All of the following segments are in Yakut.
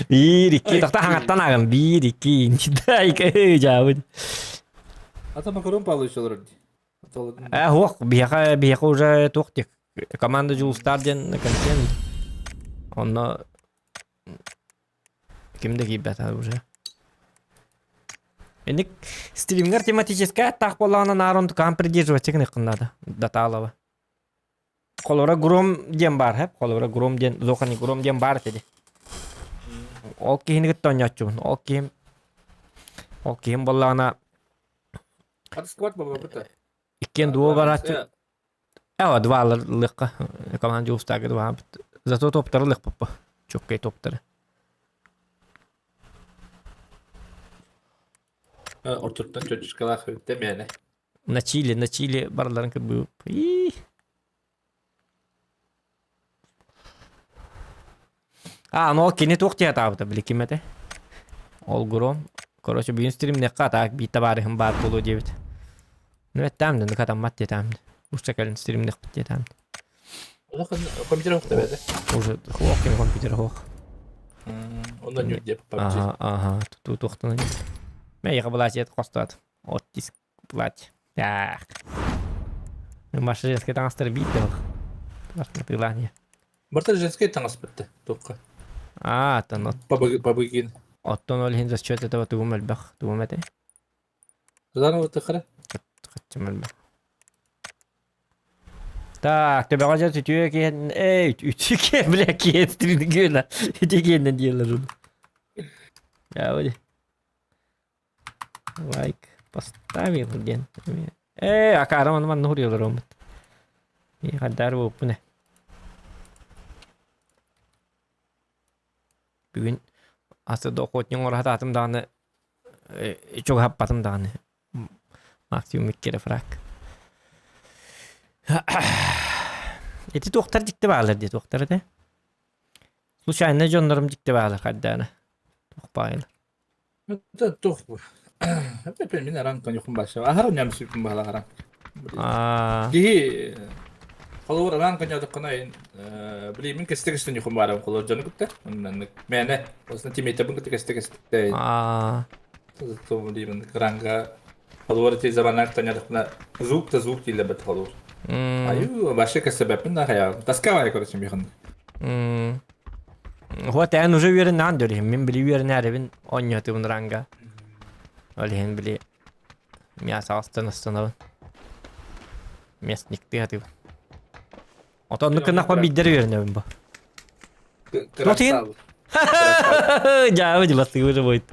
Биир, икки, тохта хаҥаттан ааҕын. Биир, икки, инчи, дьаабыт. Ата макарон Павлович олорор дии. Э, хуох, биһиэхэ, биһиэхэ уже туох диэх. Команда Дьулустар диэн контент. Онно ким да киирбэтэ уже. Инник стримҥэр тематическай аттаах буоллаҕына наар онтукаан придерживаться гыныаххын наада. Датаалаба. Холобура Гром диэн баар хэп. Холобура Гром диэн Зохани Гром диэн баар этэ дии. Ол киһини кытта оонньооччубун. Ол киһим ол киһим буоллаҕына Аты сквад бабабыта. иккиэн дуо барааччы. Эва двалар лыхха команда Дьулустаага дваабыт. Зато топтары лыхпаппа. Чоккай топтары. Ортоттон чочускалаах үттэ мээнэ. На Чили, на Чили барыларын кырбыып. А, ну ол кини туох дии атаабыта били ким этэ? Ол гром. Короче, бүгүн стримнеххэ атаак биир табаарыһым баар буолуо диэбит. Ну эттэм да, катаммат диэтэм. Устя кэлин стримнехпит диэтэм. Компьютер охто бэдэ. Уже хуох кини компьютер хуох. Онно ньүр диэп PUBG. Ага, ага, туту туохтан. Мэ яга былаачет хостуат. Оттиск плать. Так. Маша женскай таҥастары биир да Тылаания. Барта женскай таҥас битте туохха. Аа, оттон Пабыгин. Оттон ол иһин расчет этого тугум элбэх, тугум этэй? Заново тыхара? Хаччым элбэх. Так, төбөҕө дьэ үтүө киһин, эй, үтүө киһи, бля, киһи стригүнэ, үтүө киһинэн диэлэр. Я вот. Лайк поставил диэн. Ээ, акаарым ону манна хуруйалар уоммут. Хадаар буолпун ээ. Бүгүн асы да охотник оҥоро сатаатым даҕаны чугаһаппатым даҕаны. Максимум икки эрэ фраг. Ити туохтар дьикти баалар дии туохтар этэ? Случайно дьоннорум дьикти баалар хайдаана. Туох баайылар. Это туох бу? Эппе мин аран конюхум баша. Аһар ням сүпүн баһала аран. Киһи холобур аран коньодуккуна били мин кесте кесте нюхум баарым холобур дьону кытта. Оннук мээнэ осна тимейтебин кытта кесте кесте. Билимин ранга холобур ти заманак тонядуккуна звук та звук дииллэр бат холобур. Аю вообще кесебеппин да хая. Тоска короче михан. Вот эн уже үөрэнэҕин дөрүһүн. Мин били үөрэнээрибин оонньоотубун ранга. Ол иһин били мясо астан астанабын. Местниктыы хатыбын. Отоннук гыннахпа биирдэр үөрэнэбин бу. Нотин? Дьаабы дьыбастыгы будет.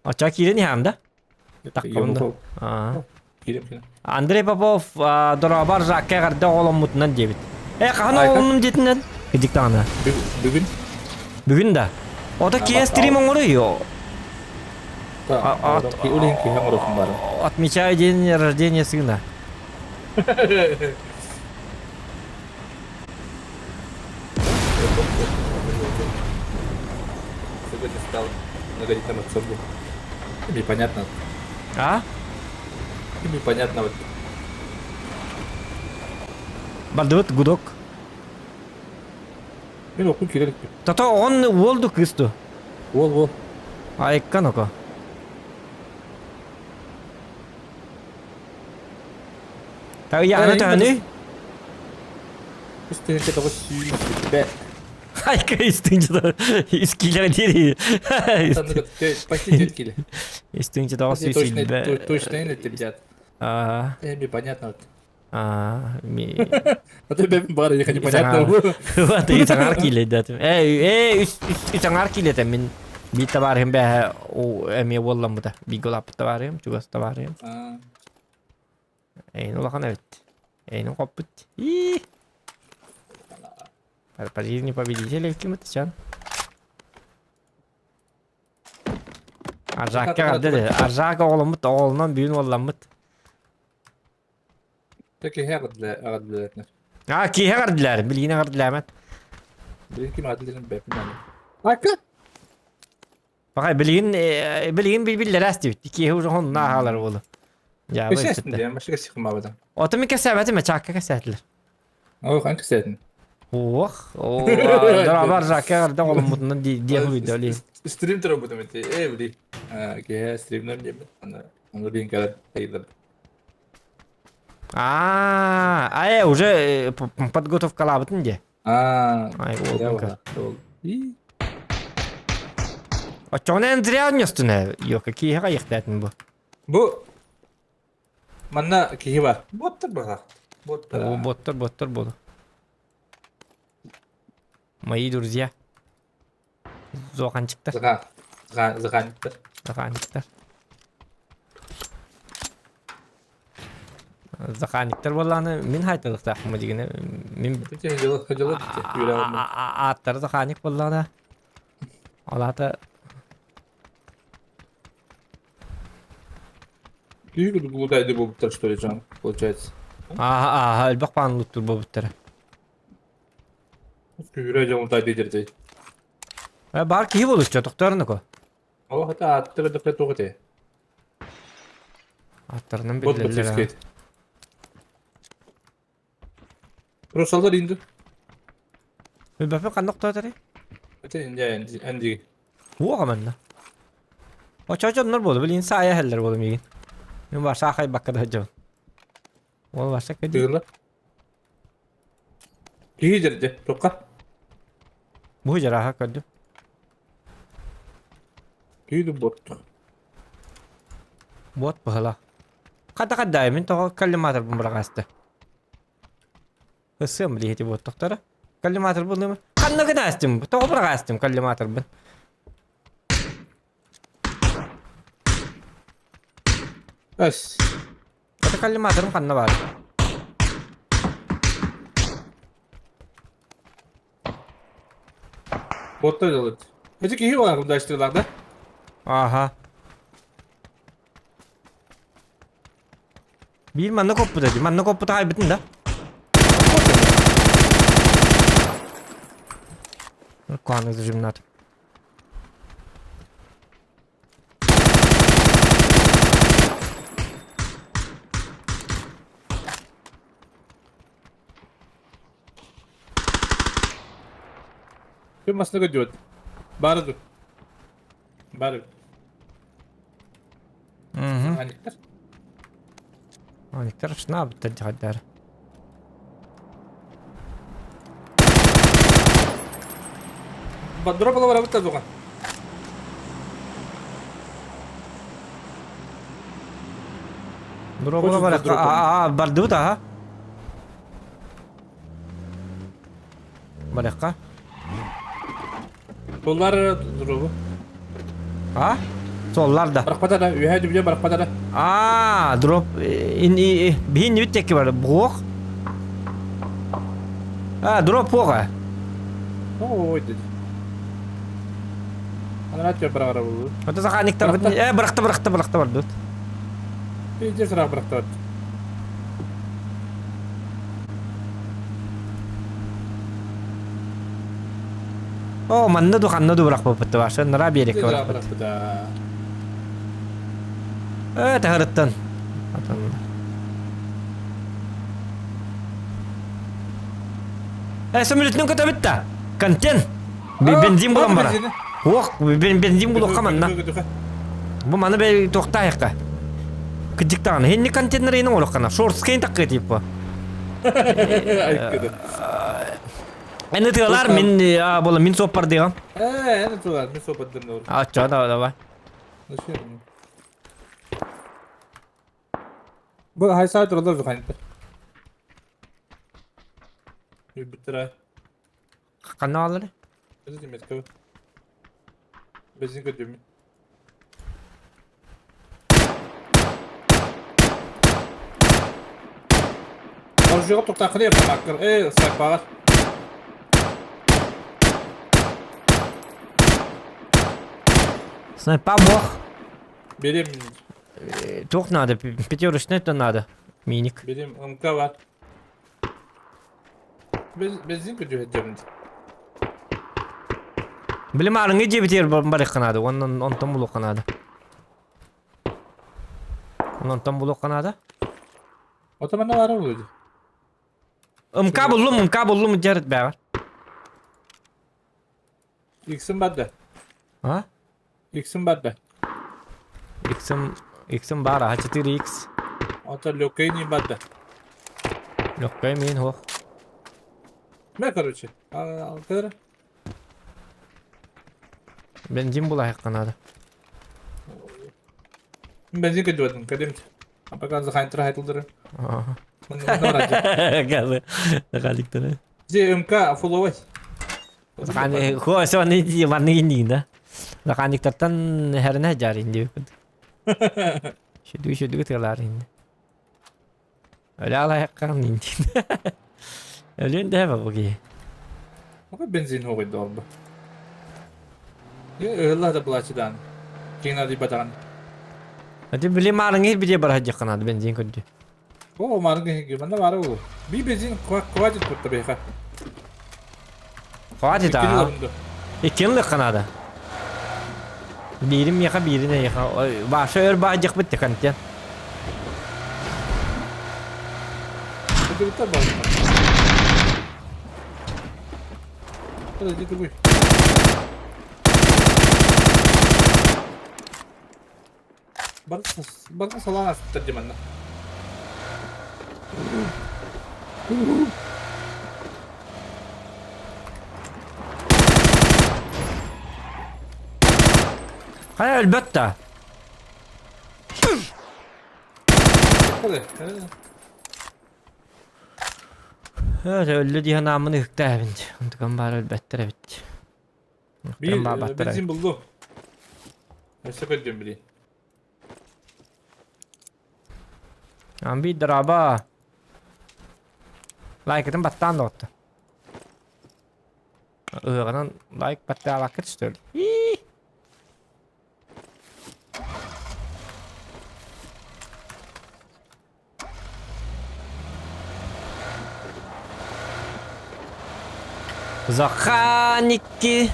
Оччо киирэн иһэм да? Таккабын да. Андрей Попов дорообор Жакка эҕэрдэ оҕоломмутунан диэбит. Э, хаһан оҕолоннум диэтинэн? Кидик даҕаны. Бүгүн. Бүгүн да. Ото киэ стрим оҥоруй. Отмечаю день рождения сына. Сегодня стал многодетным отцом. Непонятно. А? Непонятно вот. Бардыбыт гудок. Мен окун кирер. Тото он уолду кысту. Уол уол. Айыккан око. Тагыйаҕына төһөнүй? Үс тыһыынча тоҕус сүүс сүүрбэ. Айка үс тыһыынча үс киилэҕэ диэри. Почти төрт кило. Үс тыһыынча тоҕус сүүс сүүрбэ. Точно это ребят. А. Непонятно. А, ми... А то бэбин баар ехать непонятно. Вот, үс аҥаар киилэ дэтим. Э, э, үс үс аҥаар киилэтэ мин биир табаарыһым бээһэ эмиэ уолламмыта. Бииргэ улааппыт табаарыһым, чугас табаарыһым. Эйин улахан эбит. Эйин хоппут. Ии. По жизни победителей ким это чан? Аржакка карды. Аржак оҕоломмут, оҕолонон бүгүн уолламмыт. Киһи аҕадылар. А, киһи аҕардылар, билигин аҕардылаамат. Билигин ким аҕардыларын бэппин Ака! Баҕай билигин билигин билбиллэр астыбыт. Киһи уже хонна аһалар буолу. Дьаабы Кэсэстин диэн, машина сихмабыта. Ото мен кэсээбэтим, чаакка кэсээтилэр. Ой, хан кэсээтин. Ох, дорабар Жаке эрдэ оломмутунан диэх үйдө ли. Стрим турабытым эти. Э, били. Киһи стримнер диэбит. Аны аны диэн кэлэн тайдыр. А, а уже подготовкалаабытын де. А, Ай, ол. Оччоҕуна эн зря өнньөстүнэ. Йо, какие хайыхтаатын бу. Бу Манна киһи бар. Боттор баҕа. Боттор. О, боттор, боттор буолу. Мои друзья. Зоханчиктар. Зха. Зха, зханиктар. Заханиктар. Заханиктар буоллааны мин хайталыктаахпын дигини мин ааттары заханик буоллаана ол аата Киһи курдук буолбуттар что ли дьон, получается. Ааһа, ааһа, элбэх баан луттур буолбуттара. Күүрэ дьон утайды дирдей. Э, баар киһи болучча, тохторнуко. Ол хата аттары да туох этэй. Аттарынан Бот биллэллэр. бот Русалдар инди. Бөпө ханна охтоотори? Ити инди энди. Уоҕа манна. Очо-очоннор буолу, билин саайа иһэллэр буолу миигин. Мин бар саахай бакка да сылдьабын. Ол барса кэди. Тыгыла. Киһи дьэрдэ, токка. Бу жараха көрдүм. Киһи бот. Бот быһыла. Хата хаддай мин тоҕо коллиматорбын быраҕаста. Ысыам билиһити буоттохторо. Коллиматорбын ылым. Ханна гынаастым? Тоҕо быраҕаастым коллиматорбын? Эс. Это коллиматорым ханна баар? Боттар дьалыт. Эти киһи бар дайстыылар да? Аха. Биир манна коппута дии. Манна коппута хайбытын да. Куаны зажимнат. Ким масына көдүөт? Бары dur. Бары. Мгм. Аниктар. Аниктар шнаб таддар. Баддура була барабыт да дуган. Дура була бар. А, бардыбыт аха. Барыахха. Суоллар дурубу. А? Суоллар да. Барахпата да, үһэ дүбүдэ барахпата да. А, дроп биһин нибит текки бар. Буох. А, дроп буоға. Ой, деді. Анан атıyor барара булу. Ото саханиктар э бырахта бырахта бырахта бардыт. Пиздец ыраах бырахтыбат. О, манна ду ханна ду бырахпыппыт баша нара биэрекке Ыраах бырахпыт. бырахпыта. Э, таһырыттан. Атан. Э, сөмөлөтүнэн көтөбүт да. Контент. Бензин булан бара. Ох, бензин булуққа манна. Бу маны бе тохтаайыққа. Кыдьыктаҕына хинни контейнер ини оҥороххана. Шортскейн таккы типа. Эн ытыалар мин була мин суоппардыгам. Э, эн ытыалар мин суоппардым. Ачча давай давай. Бу хайсаа туралар жуханта. Бүттүрэ. Ханна бааллар? Өзү метка. Бензин көтүм. Оружиеға тоқтақыны ертамаққыр. Эй, снайпаға. Снайпа бох. Берем. Туох надо, пятерочный это надо. Миник. Берем МК бар. Бензин көтү Билим арыңы жебитер барыққа надо, оннан онтон булуққа надо. Онтон булуққа надо. Отамана бары болду. МК буллум, МК буллум жарыт бәғар. Иксим барда. А? Иксим барда. Иксим, иксим баар, аха 4x. Ото легкой не барда. Легкой мин хуох. Мэ, короче. Алкадара. Бензин булаһыахха наада. Бензин көдүөтүн, кадим. А пока захайнтра хайтылдыры. Галиктары. Зе МК фуловать. Хуа аны манны иннигин Лаканиктартан хэрнэ жарин диэбит. Шүдү шүдү тылар инни. Өлө алайаккан интин. Өлүн дэбэ буги. Ока бензин хоҕуйда олбу. Ыһылла да былаачыдаан. Киҥ ады батаҕан. Ати били маарыҥы били барахадьыкканаады бензин көрдү. О, маарыҥы манна баара уу. Би бензин хватит кутта бэйха. Хватит аа. Иккин лыкканаада. Биирин миэхэ, биирин эйиэхэ. Баша өр баадьахпыт текантен. Көтүрүттэр баар. Подожди, ты Барыта салаан аспыттар дии манна. Хайа өлбөт да. Өллү дии санааммын ыһыктаабын. Онтукам баар өлбөттөр эбит. Биир бензин булду. Өссө көрдүм билин. Амби драба. Лайкытын баттаан доҕотто. Ыаҕынан лайк баттаабакка түстөр. Заханики.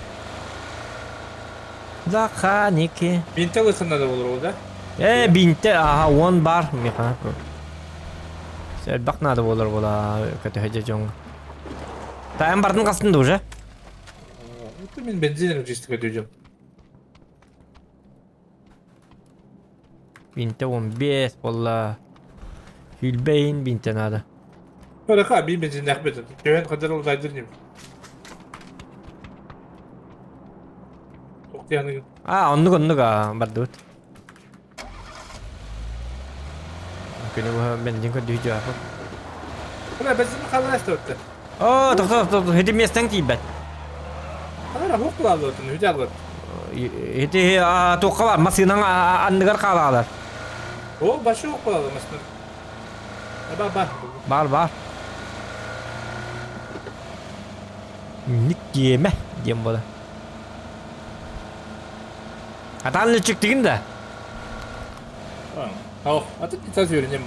Заханики. Бинте лысында да болор да? Э, бинте, аха, он бар. Миха. Элбэх надо болор була көтөһө дьоҥ. Тайм бардын қастында уже. Это мен бензин чисто көтөжөм. Бинте 15 болла. Хүлбэйин бинте надо. Бараха би бензиннээх бит. Төһөн хадыр ол дайдыр ним. Тоқтияны. А, оннук оннук а бардыбыт. Күнү бу бензин көрдүү жаапы. Бля, бензин қалай өтті. О, тоқтоо тоқтоо, хити местен тиийбэт. Қалай хук кылалы өтін, хүдә алыр. Ити туохха бар, массыынаҥ анныгар хаалаалар. О, башы хук кылалы массыына. Ба, ба. Бар, бар. Ник диэмэ диэн буолар. Атаан лүччүктүгүн да? Ох, атын тас үйренем.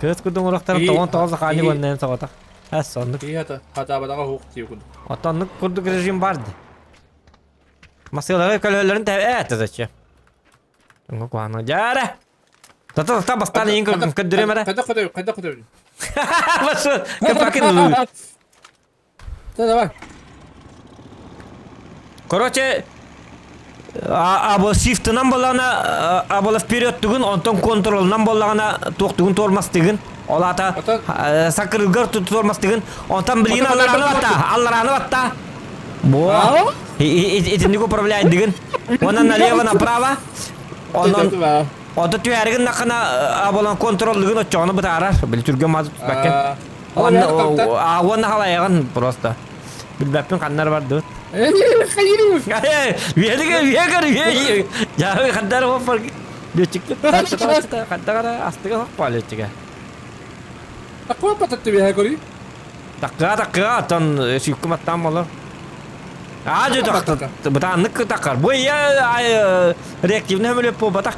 Кыыс курдук урахтарын тоҕон тоҕо хаани уоннаан соҕотох. Эс оннук. Киһи хатаабатаҕа хук дии курдук. Оттон оннук курдук режим бар ди. Масыалары көлөһөлөрүн э зачем? Оҥо куһаҕана дьаарэ. Тата тата бастаан иин көрдөрүөм эрэ. Хайдах көтөбүн, хайдах көтөбүн. Басын, капакин Да, давай. Короче, абы shiftынан боллаҕына абыла вперед тугун, онтон контролунан боллаҕына туохтугун туормастыгын. Ол аата сакырылгар туормастыгын. Онтон билигин алларааны батта, алларааны батта. Бо. Итинник управляет дигин. Онон налево направо. Онон Ото түһэригин нахана аболан контроллугун оччоҕуна бытаарар. Били түргэн мазы түспэккин. Уонна халайаҕын просто. Билбэппин ханнар бардыбыт. Үһэлигэ үһэгэр үһэ. Дьаһы хандар хоппар. Лүөччүккэ хантагара астыга хоппа лүөччүгэ. Таккуа пататты биһэ көрүй. Таккыа таккыа оттон сүүккү маттаан болор. Аа дьэ бытааннык таккар. Бу ийэ реактивный көмөлөп буолбатах.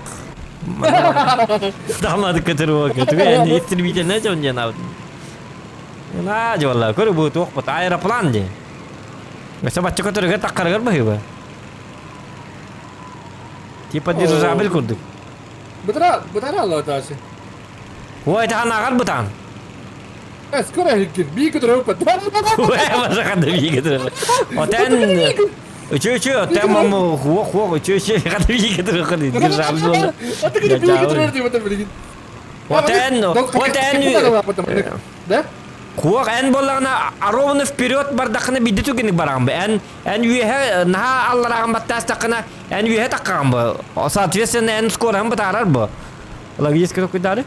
Дамады көтөр көтүгэ истребительный дьон диэн аабыт. Аа дьэ валла көрү бу туох бут аэроплан дии. Өссө бачча көтөрүгэр таккарыгар быһыыба. Типа дирижабль курдук. Бытара бытара аллаатаасы. Ой, тахан ааҕар бытаан. Скоро биир көтөрөбүт. Ханда биир көтөрөбүт. Отен Үчү-үчү, отен маму хуох-хуох, үчү-үчү, ханда биир көтөрөбүт. Державный. Отен, отен, Да? Хуох эн буоллаҕына ровно вперед бардаххына бидди түгенник бараҕын бу. Эн эн үөһэ наһаа алларааҕын баттаастаххына эн үөһэ таххаҕын бу. Соответственно эн скороһын бытаарар бу. Логически токуйдаары.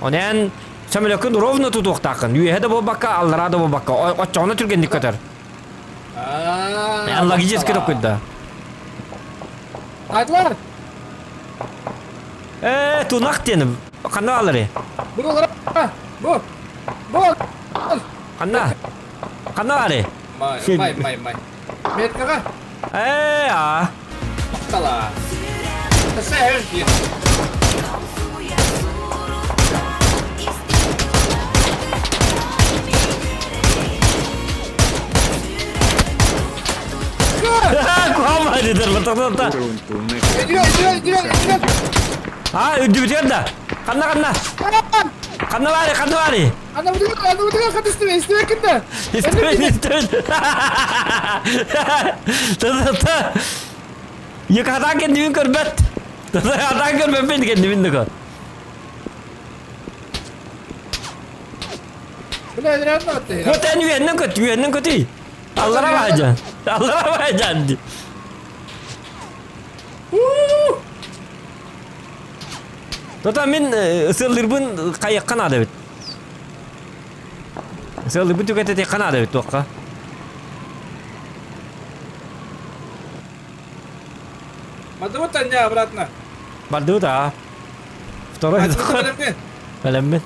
Онон сөмөлөккүн ровно тутуохтааххын. Үөһэ да буолбакка, аллараа да буолбакка. Оччоҕуна түргэнник көтөр. Эн логически токуйда. Айдлар! Ээ, тунах диэн ханна баалларый? Бу Бу! Бу! Ханна? Ханна баарый? Май, май, май, май. Меткаҕа! Ээ, аа. Махтала. Тасса диэн. Куһаҕан дедер, та А, үрдүбүтүгэр да. Ханна ханна? Ханна баары, ханна баары? Ана бутыгар хат истибэ кимдэ? Истибэ, истибэ. Та-та-та. Якадан кендибин көрбөт. Та-та, көрбөппүн кендибин дыко. Бля, реально атты. Көтен үйеннен көт, үйеннен көтүй. Аллара баажан. Аллара баажан. Тота мин ысыллырбын кайыкка наада эбит. Ысыллырбын түгэтэтиэххэ наада эбит туохха. Бардыбыт анья обратно. Бардыбыт аа. Второй заход. Бэлэммин.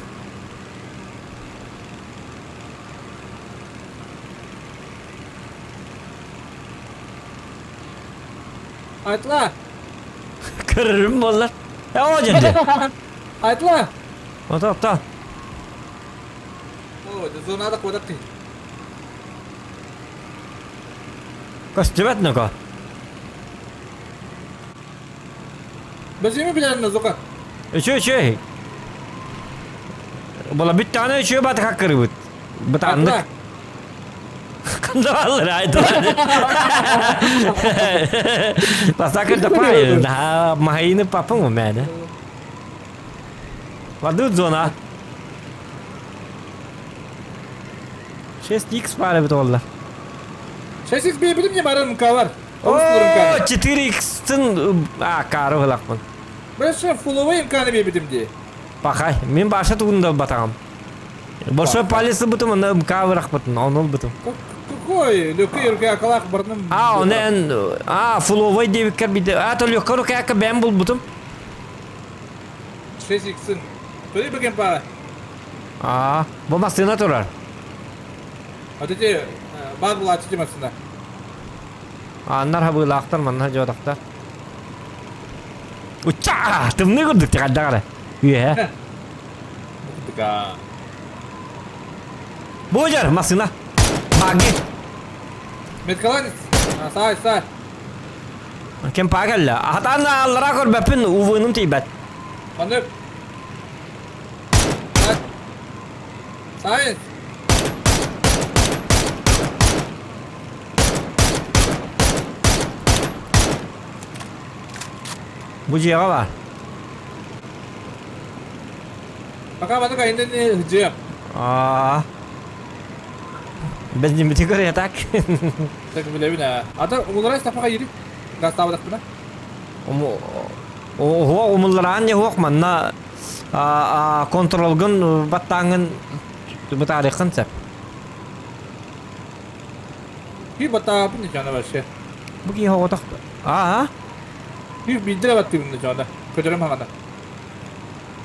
Айтла. Көрөрүм буоллар. Э, о дьэнди. Айтла. Ото, ото. О, зонада кодакты. Көстүбэт ноко. Бэзими билэрин зока. Үчү үчү. Була бүттэҕинэ үчү батыха кырыбыт. Бытааннык. Хандалар айтылар. Басакыр да пай, да махайны папың у меня. Воды зона. 6x пары бит олла. 6x бейбитим не барым калар. О, 4x-тын а кары хылакпын. Больше фуловый имканы бейбитим ди. Пахай, мен баша тугунда батагам. Большой палец бутум, аны МК вырахпытын, он ол бутум. Какой? Лөкөй үркә акалак барным. А, онен, а, фуловой дебиккер биде. А, то лөккөр рукака бәм бул бутум. 6x-ын. Төлей бөген пара. А, бу машина турар. Вот эти бар була ачы машина. Аннар хабылаактар, манна жодактар. Уча! Тымны көрдүк тигаддагара. Үе. Тыка. Божар, машина. Баги. Меткаланец. Сай, сай. Кем пагалла. Атан аллара көрбөппүн увыным тийбэт. Манып. Сай. Бу жиэҕэ бар. Пока маннык айнын жиэм. Аа. Бензин көрө так. Так билебин аа. Ата умуларай стапака ири. Гастабадакпына. Ого умуллараан не хуох манна контролгын баттааңын бытаарыххын сеп. Би батаапын не жана вообще. Бу ки хоҕотох. Аа. Би билдире баттыгын не жана. Көтөрөм хагана.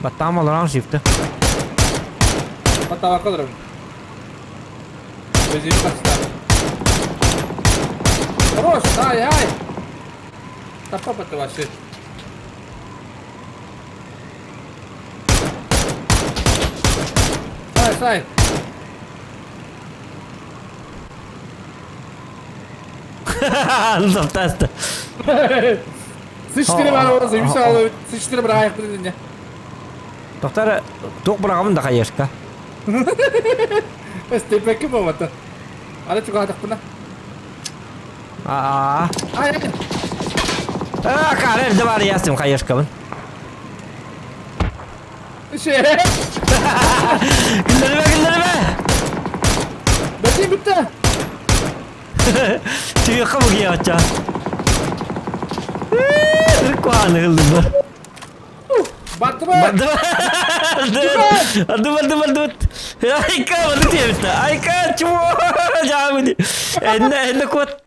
Баттаам олорон шифты. Батабакка олором. Бензин таста. Хорош, ай, ай. Тапа батты вообще. Сай, сай. Таста. Сычтыры бар орası, bir sağlı, sıçtırı bir ayak bir dinle. Тохтор туох быраҕабын да хайыашка. Степекке буолбата. Аны чугаһатахпына. Аа. Аа, кара эрдэ баар ястым хайыашкабын. Күллэрбэ, күллэрбэ! Бэтин бүтте. Түһүөххэ бугуйаачча. Куаны ыллым. Бардыбы! Бардыбы! Барды, барды, барды. Айка, барды диэбитэ. Айка, чуо! Жаабыни. Энне, энне кот.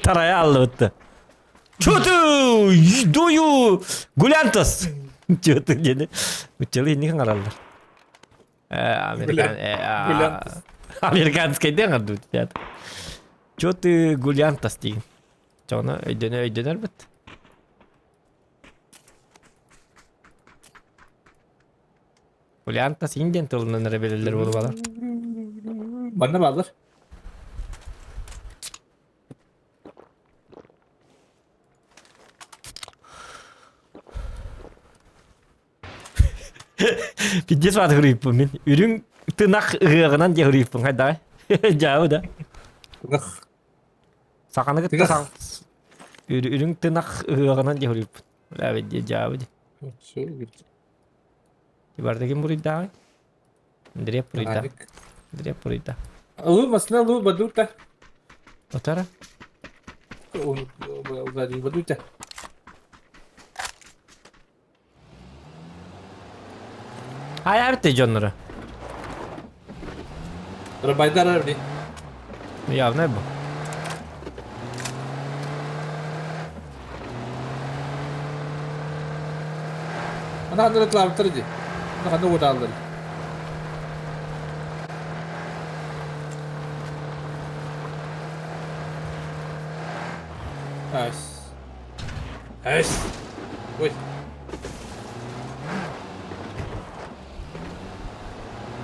Тарая аллыбытты. Чуту! Дую! Гулянтас! Чуту диэни. Уччалы инник аңараллар. Американ... Американскайды аңардыбыт. Чё ты гулянтас деген. Чону өйдөнө өйдөнөр бит. Гулянтас индиан тылынан эрэ билэллэр буолбалар. Манна бааллар. Пиздец бааты хырыйыппын мин. Үрүҥ тынах ыһыаҕынан дьэ хырыйыппын хайдаҕай? Дьаабы да. Тынах. Саханы кытта саҥ... Үрүҥ тынах ыһыаҕынан дьэ хырыйыппын. Бля, дьэ дьаабы дьэ. Барда ким буруйдааҕый? Дреп буруйдаах. Дреп буруйдаах. Лу масына лу бадута. Отара? Бадута. Хайаабыт дьонноро? Рабайдар били. Явно бу. Ана ханна тлаабыттар ди. Ана ханна уотааллар. Nice. Эс. Ой.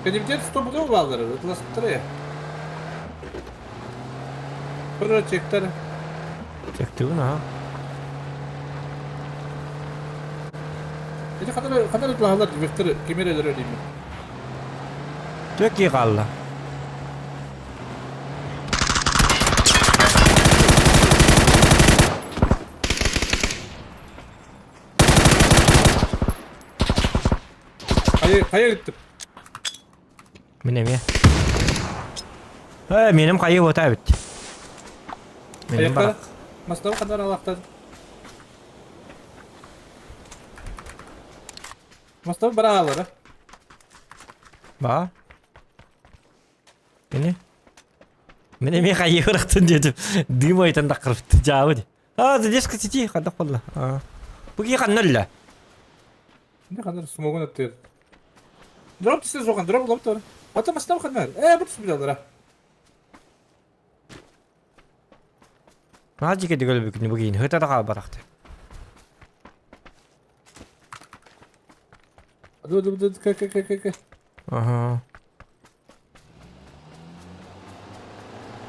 Кадимтет стопудово бааллар, ытыласпыттара я. Быр чектер. Чектибин аха. Ити ханар ханар ытылаһалар Виктор кимер өлөрөр деймин. Төки хаалла. Хайа хайа гиттим. Мин эмиэ. Э, меним хайы бота эбит. Меним барак. Мастау ханар алактан. Мастау бара алара. Ба. Мини. Мин эмиэ хайыы ырахтын диэтим. Дым айтан даккырыпты дьаабы ди. А, задержка сети хадах болла. А. Бу кии ханна өллө? Не ханна смогун аттыр. Дроп түсте жоған, дроп лоп тұр. Ата мастау ханна. Э, бу түсіп жалдыра. Наадьы кеди көлбүкүнү бу киин хыта да хаалбатахты. Ду ду ду к к к к к. Ага.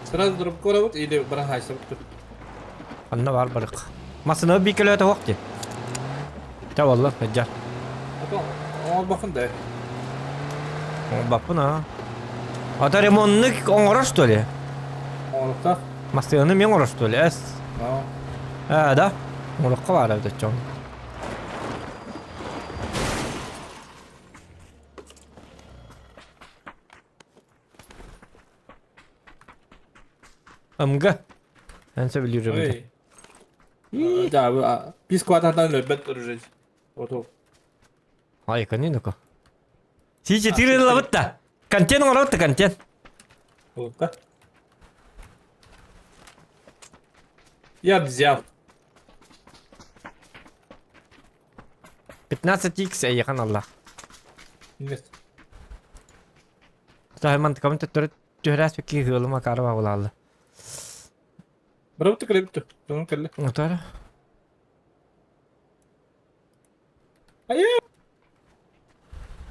Сразу дроп көрөбүт или баран хайсабыт. Анна бар барык. Масына бикелөтө хоқ ди. Та валла, хаджар. Ата оңор бакын да. Баппын а. Ата ремонтны оҥорор что ли? Оҥоруктаах. Массыынаны мен оҥорор что ли? Эс. Аа. Ээ да. Оҥороххо баара эбит оччоҕуна. Ымга. Эн сөбүлүүр ымга. Ой. Да, бис квадратынан өлбөт оружие. Оту. Ай, канинока. Сичи тирилабыт да. Контент оҥоробут да контент. Улукка. Я взял. 15x эйиэхэн аллах. Нет. Таһыман коммент төттөрү түһэрээс бикки ыалыма караба булаалла. Бырабыт кэлэбит. Дьонум кэллэ. Отара. Айа!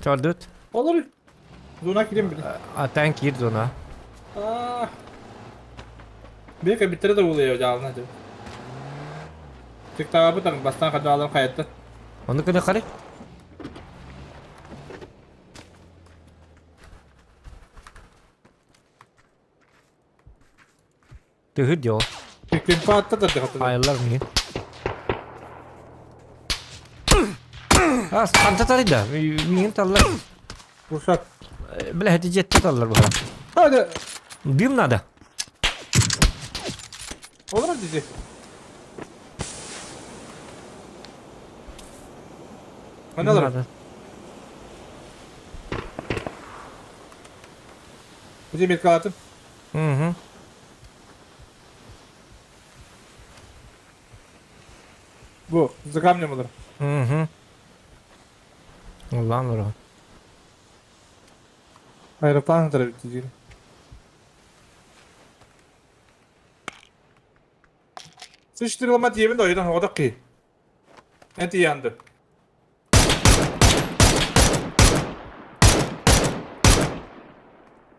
Чордут. Олор. Зона кирем били. Атан киир зона. Аа. Бэкэ биттэрэ да улуйа дьаалына дьэ. Тиктаабытан бастаан хадалан хайатта. Ону көнө хары. Тыһыр дьо. Кимпаатта да дьахтар. Айыллар миин. Ас ханта тарыйда. Миин таллар. Курсат. Бля, эти жетти таллар була. Hadi. Дым надо. Olur mu dizi? Ben alırım. Надо. Bizi bir kalatım. Угу. Bu. Zıkamcım olur. Угу. Улан ура. Aeroplan tarafı dizi. Sıçtırılma diyemin de oyundan havada ki. Ne diye yandı.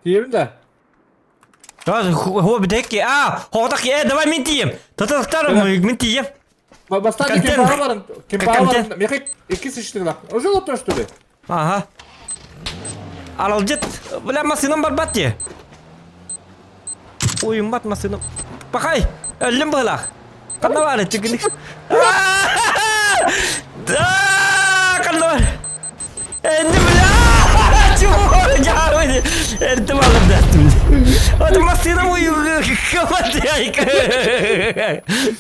Diyemin de. هو بدك اه هو دقي давай мен тием. Татар мен тием. Бастан Контент. kim para varın. Kim para Контент. varın. Mekik iki sıçtırıla. Ожол oturuştu. Ага. Аралжыт. Бля, машинам барбат дии. Уйумбат машинам. Пахай! Өллүм быһылаах. Ханна баар чүгүнүк. Да, ханна бар. Энди бля! Чего? Я Эртим алып даттым. Вот машинам уйумбат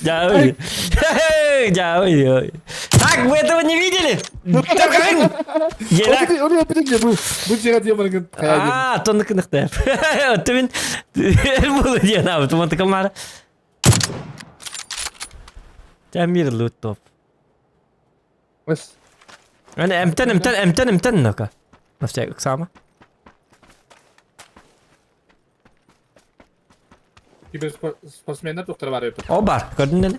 Я. Я. Так, вы этого не видели? Елак. Onu yapacak bu. Bu cihat yamanın hayali. Аа, тонныкыныхтап. Түмін бұл диэн аабыт мантыкамара. Тәмир лут топ. Бas. Ана эмтен эмтен эмтен эмтен нока. Нафсак ыксама. Kiber sportsmenler doktora var yapıyor. О бар, көрдүн не?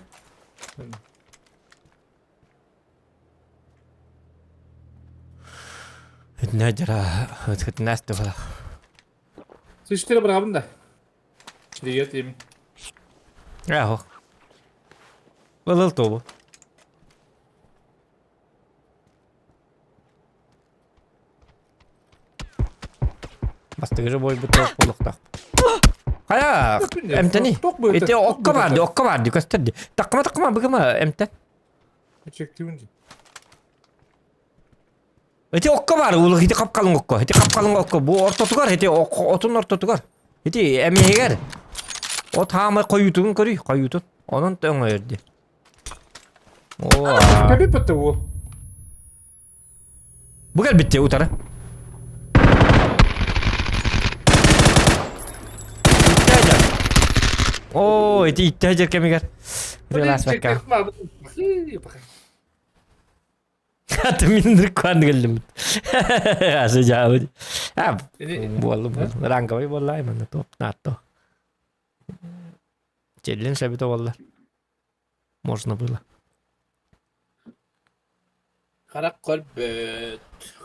Нәжара, өткөт бала. Sıçtırı bırakın da. Diye diyeyim. Яхо. Был тобу. Бастыгы бой бу топ болуктак. Кая, эмтени. Эте окка барды, окка барды, көстөрдү. Такма такма быгыма эмтен. Çektiğince. Эти окка бар, улук ити капкалың окко. Эти капкалың окко. Бу ортотугар, эти отун ортотугар. Ити эмиһигер. От хаамай койутун көрүй, койутун. Онон төңөрдү. Оо. Tabii bitti bu. Бу кэлбитте утары. Оо, ити иттэ кемигер. Релас бакка. Хата мин куан гэллим. Асы жаабы. А, буоллу буоллу. Ранговый буолла манна топ наатто. Челлин сәбите буолла. Можно было. Karak kalp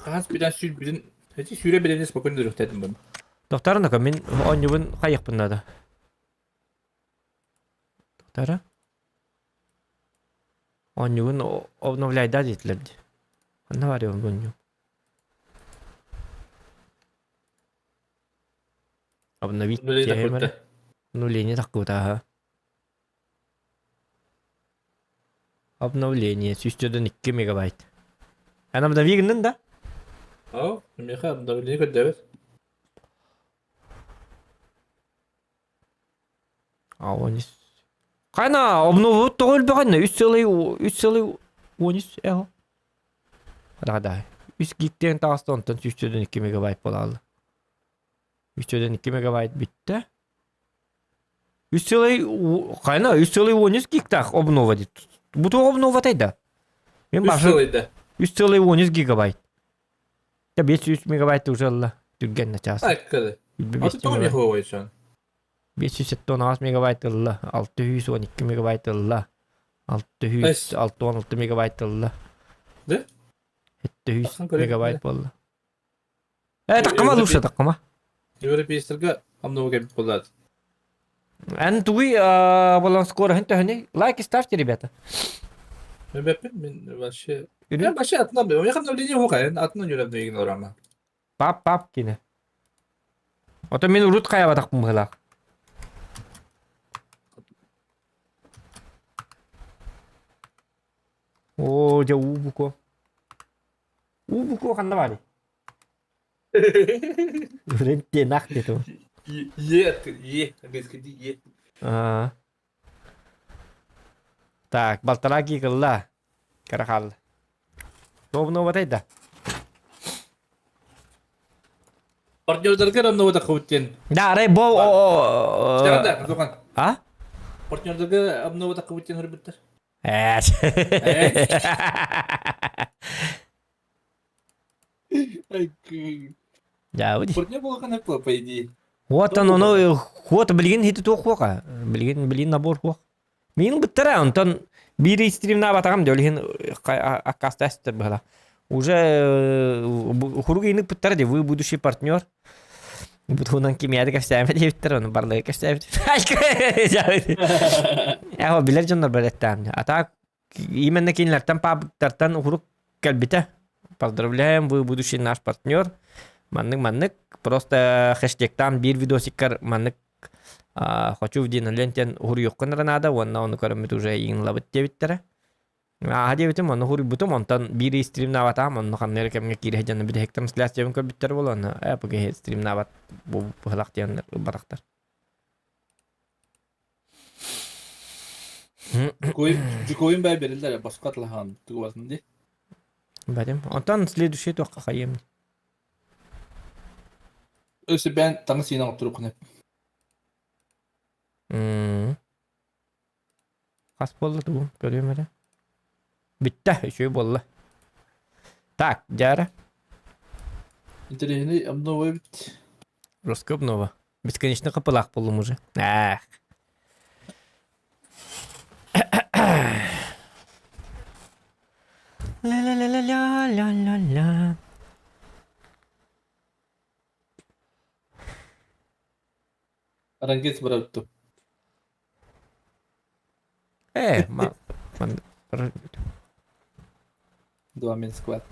Хас биден сүр биден Эти сүрэ биден спокойно дөрөхтәдим бу. Доктор, мин онньубун хайыхпын надо. Доктора? Онньубун обновляйда диэтилэр дии. Ханна баар онньу? Обновить тиэһимэрэ. Обновление таккута Обновление. Сүүстөдөн 2 мегабайт. Эн обнови гыннын да? Ау, меха обновление көдөбөт. А он Кайна обнову тоҕо элбэҕин 3,13 эхо. Да-да. 3 гигтен таҕыста онтон 3,2 мегабайт буолаалла. 3,2 мегабайт бүттэ. 3, кайна 3,13 гигтаах обнова диит. Бу туох обноватай да? Мен башы 3,13 гигабайт. Да 500 мегабайт уже ылла. Түргэн начаас. Айккады. Аты тоҕо меха ойсон. 578 мегабайт ылла, 612 мегабайт ылла, 616 мегабайт ылла. Да? 700 мегабайт буолла. Э, таккама лучше таккама. Европейстерге обнова кэлбит буоллаат. Эн тугуй болон скороһын төһөнүй? Лайки ставьте, ребята. Мин мин вообще... Я вообще атына у меня обновление хука, атына нүрәбнеген орама. Пап пап кине. Ото мин урут хайабатахпын быһылаах. Оо, дьэ уу буко. Уу буко ханна баарый? Рентенах диэтэ. Е, е, английский е. Аа. Так, балтараа киикылла. Кара хаалла. Туобунуобатай да? Партнердарга равновата хабыттен. Да, арай бо Да, да, А? Партнердарга обновата хабыттен хөрбүттер. Ээ. Дьаабы дии. Партнер буолан по идее. Вот он, ону хуот билигин хити туох хуока. Билигин билигин набор хуох. Мин быттара онтон биир стримнаабатаҕым да ол иһин аккаастаастар быһала. Уже хуруг иник быттара ди вы будущий партнер. Бутунан кимиэдэ кэпсээмэ диэбиттэр, ону барлыга кэпсээбит. Эһо билэр дьоннор бареттаам. А так именно кинилэртэн паабыктартан уһурук кэлбитэ. Поздравляем, вы будущий наш партнер. Маннык маннык просто хэштегтаан биир видосиккар маннык хочу в Диналентен уһуруйуоххун эрэ наада уонна ону көрөммүт уже иҥлабыт диэбиттэрэ. Ааһа диэбитим, онно хуруйбутум, онтон биир стримнаабатаам, онно ханна эрэ кэмҥэ киирэ сылдьан бүтэһик трансляциябын көрбүттэр буолан, ээ бу киһи стримнаабат бу быһылах диэн ылбатахтар. Дьукуойун бай берилдер боско атлахан тугубатын ди. Бадим. Онтон следующий туохха хайыам. Өсө бэн таҥы сиинэ оттурук Хас буолла тугу көрүөм эрэ. Бүттэ, үчүгэй буолла. Так, дьара. Интэриэһинэй обнова эбит. Русская обнова. Бесконечно капылаах буоллум уже. Эх. Ля-ля-ля-ля-ля-ля-ля-ля. Арангец барабыттым. Э, ма, Два мен склад.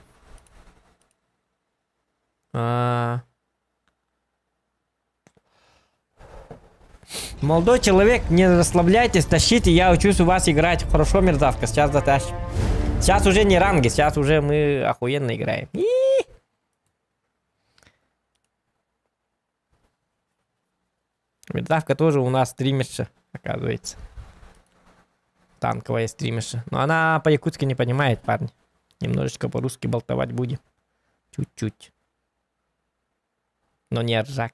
А... Молодой человек, не расслабляйтесь, тащите, я учусь у вас играть. Хорошо, мерзавка, сейчас затащим. Сейчас уже не ранги, сейчас уже мы охуенно играем. И-и-и. Мерзавка тоже у нас стримерша, оказывается. Танковая стримерша. Но она по-якутски не понимает, парни. Немножечко по-русски болтовать будем. Чуть-чуть. Но не Аржак.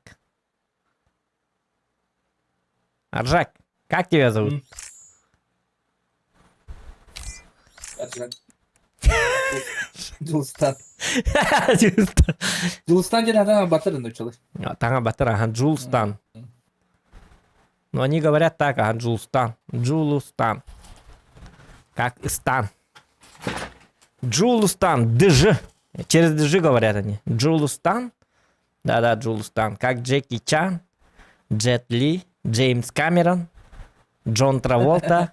Аржак, как тебя зовут? Аржак. Дьулустан. Дьулустан диэн атаҥа батыр нуччалар. Таҥа батыр, ага, Джулстан. Но они говорят так, ага, Джулстан. Джулустан. Как Истан. Джулустан, Дж. Через Дж говорят они. Джулустан. Да-да, Джулустан. Как Джеки Чан, Джет Ли, Джеймс Камерон, Джон Траволта.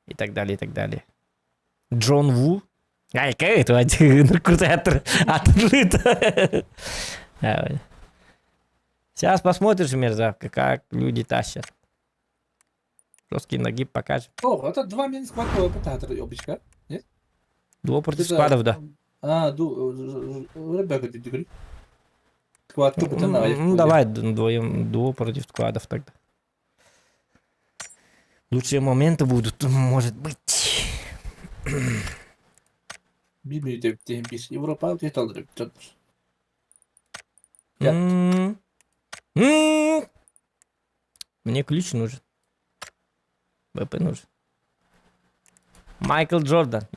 И так далее, и так далее. Джон Ву. Ай, это крутой атлет. Сейчас посмотришь, мерзавка, как люди тащат. Жесткий нагиб покажет. О, это два мин склад опыта обычка. Нет? Дуо против складов, да. А, ду, ребята, ты Склад Ну, давай вдвоем дуо против складов тогда. Лучшие моменты будут, может быть. Билмейді бир Европа алдырып жатыр. Мне ключ нужен. ВП нужен. Майкл Джордан.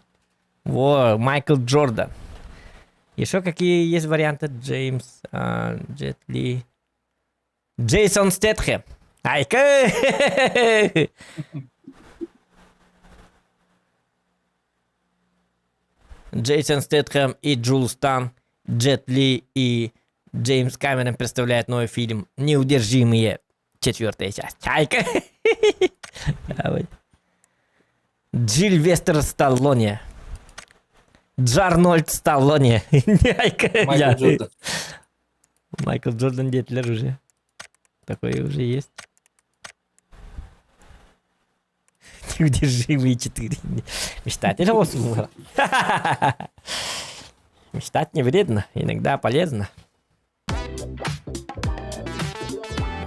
Во, Майкл Джордан. Еще какие есть варианты? Джеймс, а, Джет Ли. Джейсон Стэтхэм. Айка! Джейсон Стэтхэм и Джулс Тан, Джет Ли и Джеймс Камерон представляет новый фильм «Неудержимые. Четвертая часть». Чайка. Джильвестр Сталлоне. Джарнольд Сталлоне. Майкл Джордан. Майкл Джордан диэтилэр уже. Такое уже есть. Неудержимые четыре. Мечтатель осунула. Мечтать не вредно, иногда полезно.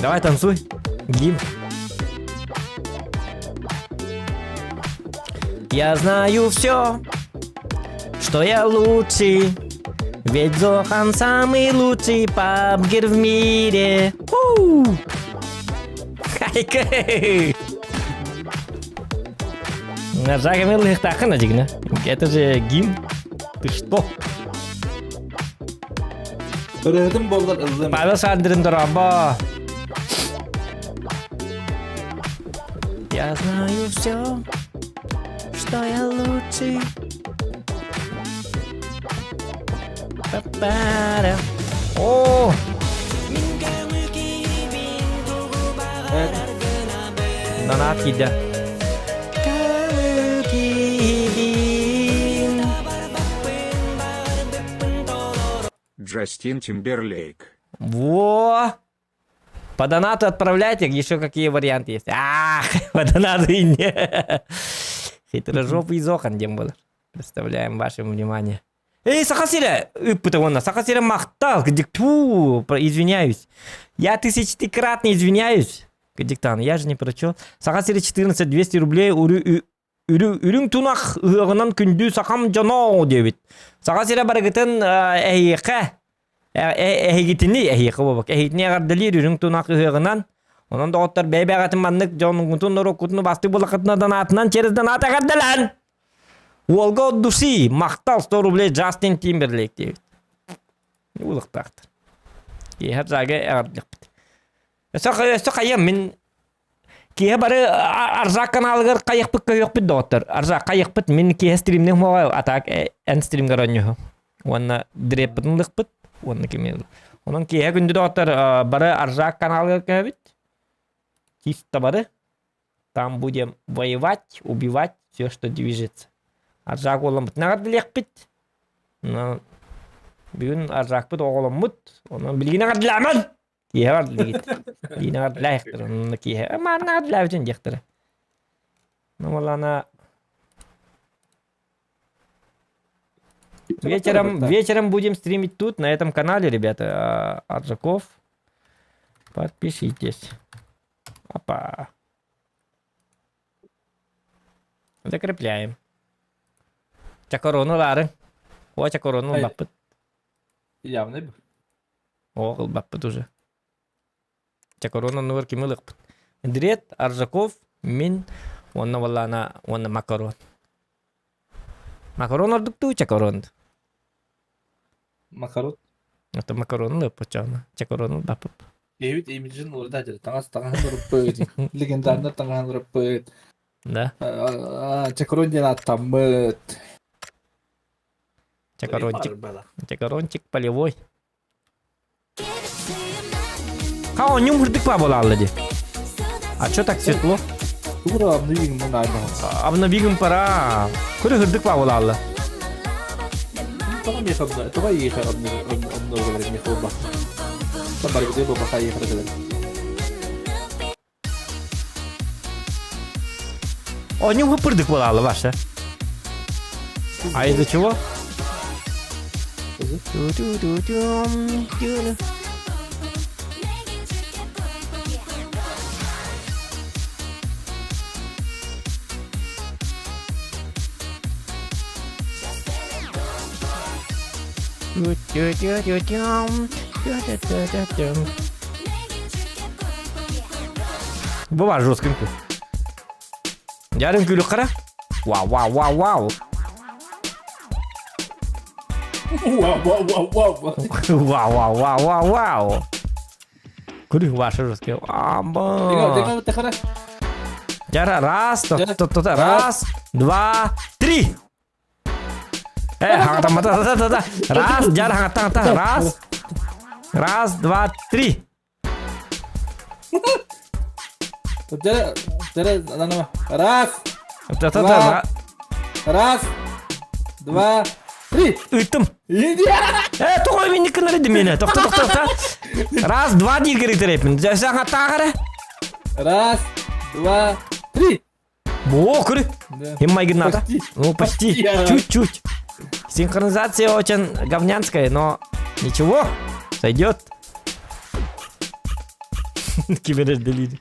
Давай танцуй. Гимн. Я знаю все, что я лучший, ведь Зохан самый лучший пабгер в мире. У! Хайка! Жагамел лыхтахана дигна. Это же гимн. Ты что? Ырыһытым буоллар ыллым. Павел Сандрин дорообо. Я знаю все, что я лучший. Па-па-ра. О! Донат киирдэ. Джастин Тимберлейк. Во! По донату отправляйте, еще какие варианты есть. Ах, по донату и не. Хитрожопый Зохан диэн буолар. Представляем ваше внимание. Эй, Саха сирэ! Ыппыта уонна. Саха сирэ махтал. Тьфу, извиняюсь. Я тысячекратно извиняюсь. Диктан, я же не прочел. Саха сирэ 14 200 рублей үрүҥ тунах ыһыаҕынан күндү сахам дьоно диэбит. Саха сирэ барыгытын эһиэхэ эһигитини эһиэхэ буолбак эһигитини эҕэрдэлиир үрүҥ тунах ыһыаҕынан онон доҕоттор бэйэ-бэйэҕитин маннык дьонугутун норуоккутун бастык булахытына донаатынан через донат эҕэрдэлээн уолга от души махтал 100 рублей Джастин Тимберлейк диэбит улахтаахтар киэһэ жага эҕэрдэлэхпит өссө хайам мин Киэһэ бары Арзак каналыгар хайыхпыт көһүөхпүт доҕоттор. Арзак хайыхпыт мин киэһэ стримнех моҕой атаак эн стримгар онньуһу. Уонна дреппытын лыкпыт уонна кими Онон киэһэ күндү доҕоттор бары Арзак каналыгар көһөбүт. Чисто бары. Там будем воевать, убивать все, что движется. Арзак уоламмытын аҕардылыахпыт. Бүгүн Арзакпыт оҕоломмут. Онон билигин аҕардылааман! Киэһэ бардылыгит. Диина бардылаахтар, онно киэһэ маанна бардылаабытын диэхтэрэ. Ну, она Вечером, вечером будем стримить тут, на этом канале, ребята. Аржаков. Подпишитесь. Опа. Закрепляем. Чакорону лары. О, чакорону лаппыт. Явный был. Оо, ылбаппыт уже. Чакорон оннугар кими ылыахпыт? Дрет, Аржаков, мин уонна буоллаҕына уонна Макарон. Макарон ордук дуу, чакорон? Макарон. Это макарон ылыаппыт чоҕуна. Чакорон ылбаппыт. Дэвид имиджин урда дьэ таҥас таҥаһын ырыппыт, легендарный таҥаһын ырыппыт. Да. Чакорон диэн ааттаммыт. Чакорончик. Чакорончик полевой. Ха, он нюм хырдык буолаалла дии. А чё так светло? Тугура обновигым мунайна. Обновигым пора. Куры хырдык буолаалла. Тоҕо миэхэ тоҕо эйиэхэ обновление миэхэ буолбат. Барбыты буолбаха эйиэхэ кэлэр. Оонньуу хыппырдык буолаалла ваша. А из-за чего? Бу бар жесткий үҥкүү. Дьэ үҥкүүлүк хара. Вау, вау, вау, вау. Вау, вау, вау, вау. Вау, вау, вау, вау, вау. Көрү ваша жесткий. Амба. Дьэ раз, раз, два, три. Э, хаҥатаммата, да, да, да. Раз, дьэ хаҥаттан, раз. Раз, два, три. Раз, два, раз, два, три. Ыыттым. Э, тоҕо минник гынар иди мені. Тохто, тохто, тохто. Раз, два диир кэритэр Саҥа таҕара. Раз, два, три. Во, көрү. Им майгынната. Ну, почти. Чуть-чуть. Синхронизация очень говнянская, но ничего, сойдет. Киберделили.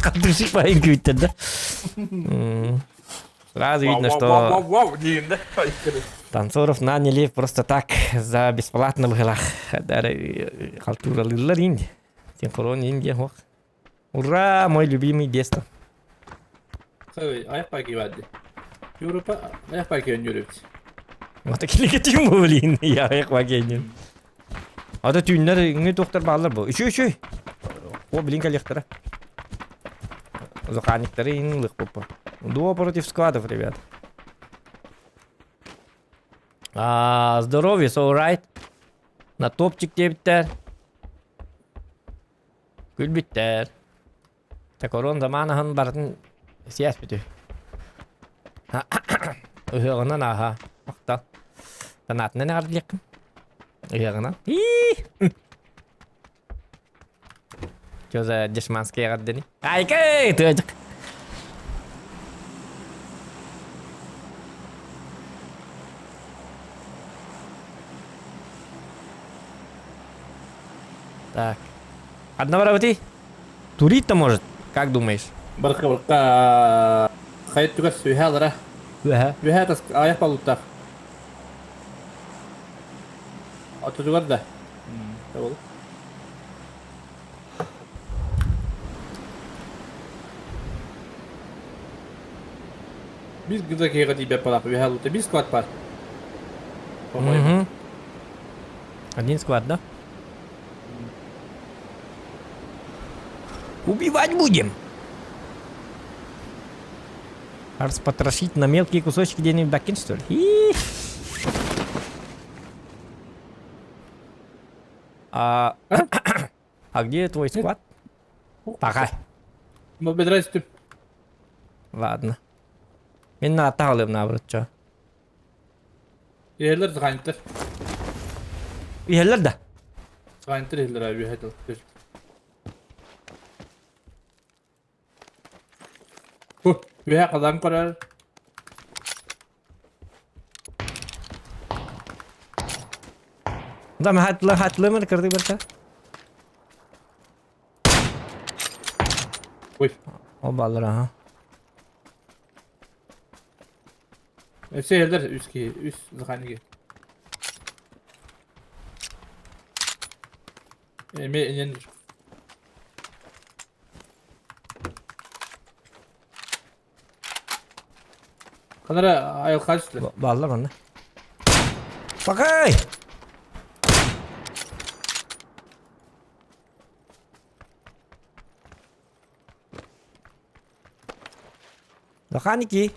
Хатышик парень күүттэр да. Сразу видно, что танцоров наняли просто так за бесплатно быһылах. Халтуралыыллар инди. Синхрон инди ох. Ура, мой любимый детство. Аяқ байки барды. Европа аяқ байки өнүрүбүт. Вот такие блин, я аяқ байки Ата түүннэр үҥү туохтар бааллар бу. Үчүй үчүй. О, блин, коллектора. Заханиктары иҥ лых Дуо против складов, ребят. А, здоровье, so right. На топчик диэбиттэр. Күлбүттэр. Такорон заманаһын барытын сиэспитү. Ыһыаҕынан ааһа. Махтал. Санаатынан эҕэрдэлиэххин. Ыһыаҕынан. Что за дешманский эҕэрдэни? Айкэй! Тыадьык. Так. Одна барабыты? Турить-то может? Как думаешь? Барка барка хайт түгас үһэ алара. Үһэ. Үһэ тас аяқ балуттах. Отутугар да. Ол. Biz гыда киһиэхэ тиийбэт балааппа үһэ алута биир склад бар. По-моему. Угу. Один склад, да? Убивать будем! Распотрошить на мелкие кусочки где-нибудь докинь, что ли? И А, а где твой склад? Пока. Бедрастüm. Ладно. Мен на алым наоборот, чё? Иһэллэр сҕаанньыттар. Иһэллэр да? Сҕаанньыттар иһэллэр аа үөһэ дыл. Бу үөһэ халаан көрөр. Да, хатлы хатлымын кырды берсе. Ой. О баллар, ага. Өссө иһэллэр үс киһи, үс заханики. Эми инен Канара айылха түстүлэр. Бааллар манна. Пакай! Заханики!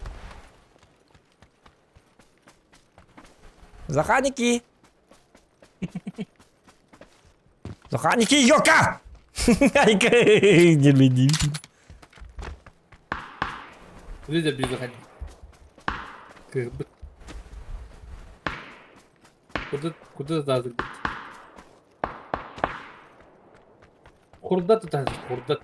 Заханики! Заханики, ёка! Не люди. Лидер биир заханик. Кыырбыт. Куда куда таазырбыт? Курдат таазыр, курдат.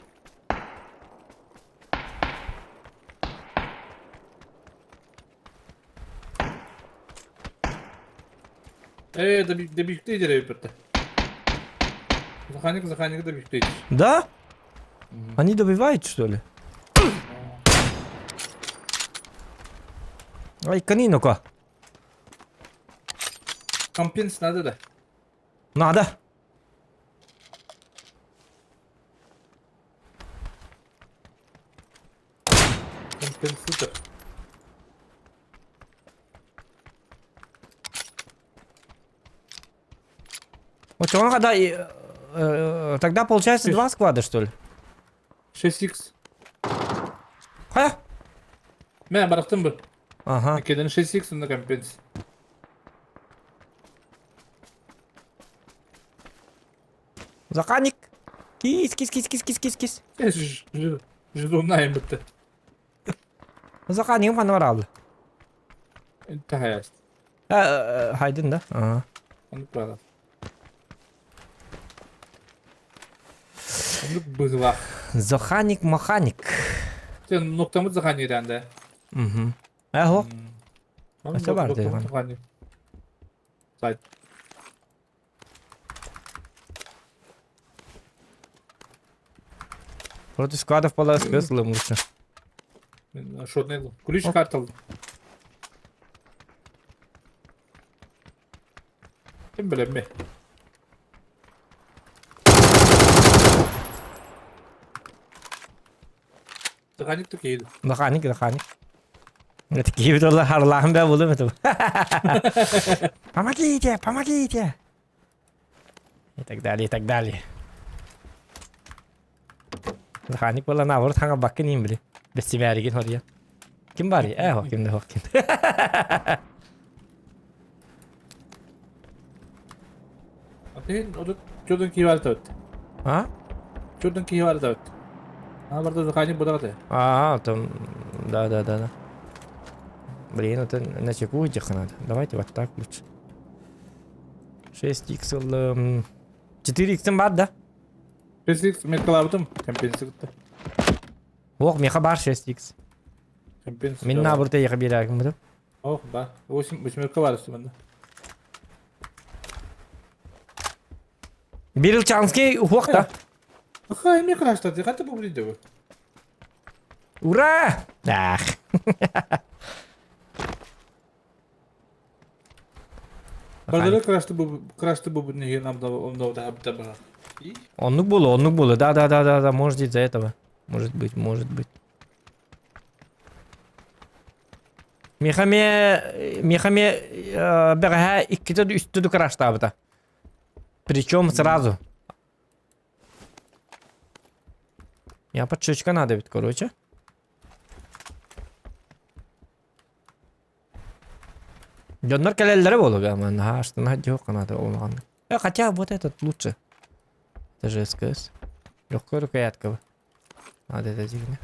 Э, да бюктейдер эбиппет. Заханик, заханик да бюктейдер. Да? Они добивают, что ли? Ай, канинока. Компенс надо да. Надо. Компенсатор. Вот он когда... Тогда получается два склада, что ли? 6x. Хайа? Мэ, барахтым бу. Ага. Кеден 6x онно компенс. Заханик! Кис, кис, кис, кис, кис, кис, кис. Ждунайым бітті. Заханикым ханна баралды? Тахаяст. Хайдын да? Ага. Оннук баҕа. Оннук быһылаах. Заханик маханик. Сен ноктамыт заханик да. Угу. Эхо. Ача бар деді. Сайт. Против складов была смысл лучше. Шотный ключ картал. Ким билэмми. Дыханик тукейді. Дыханик, дыханик. Это киевит олар харлаһын бә булым это. Помогите, помогите. И так далее, и так далее. Дыханик була наоборот хаңа баккын им били. Бестимәригин хория. Ким бар? Э, ким де ким. Атын одут чудун киһи бар табыт. А? Чудун киһи бар табыт. А барда Заханик будагаты. А, там, да, да, да, да. Блин, это на чеку надо. Давайте вот так лучше. 6 х 4 х бар, да? 6 х меткалабытым. Компенсия Ох, меха бар 6 х. Компенсия. Мин наоборот я берягым буду. Ох, да. 8 восьмерка бар үстүмэнде. Бирил Чанский ух да. Ха, эми краштады. Ката бу билди бу. Ура! Ах. Бардары крашты бу крашты бу не нам да он да да да. Оннук было, оннук было. Да, да, да, да, да, может из-за этого. Может быть, может быть. Мехаме, мехаме бэҕэһээ иккитэ үстэ краштаабыта. Причем сразу. Я подшечка надо ведь, короче. Дьоннор кэлэллэрэ буолуга, наһаа астына дьиэ канада олоҕон. Хотя вот этот лучше. Это же СКС. Легкая рукоятка. Надо это дигне.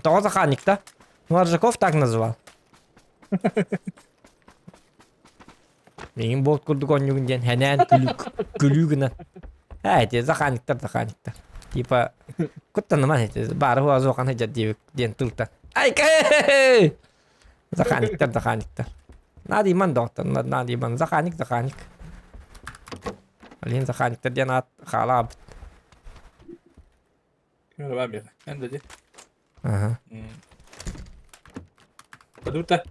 Тоҕо заханикта? Ну, Аржаков так называл. Миигин болт курдук оонньугун диэн хэнээн күлүк күлүү гынан. Ээ ити заханиктар заханиктар. Типа куттаныман ити баары хуазуохан сылдьар диэбит диэн тылтан. Айка Заханиктар заханиктар. Надо иман доктор, надо иман. Заханик заханик. Блин, заханиктар диэн аат хаалаабыт. Эн да Ага. Подута.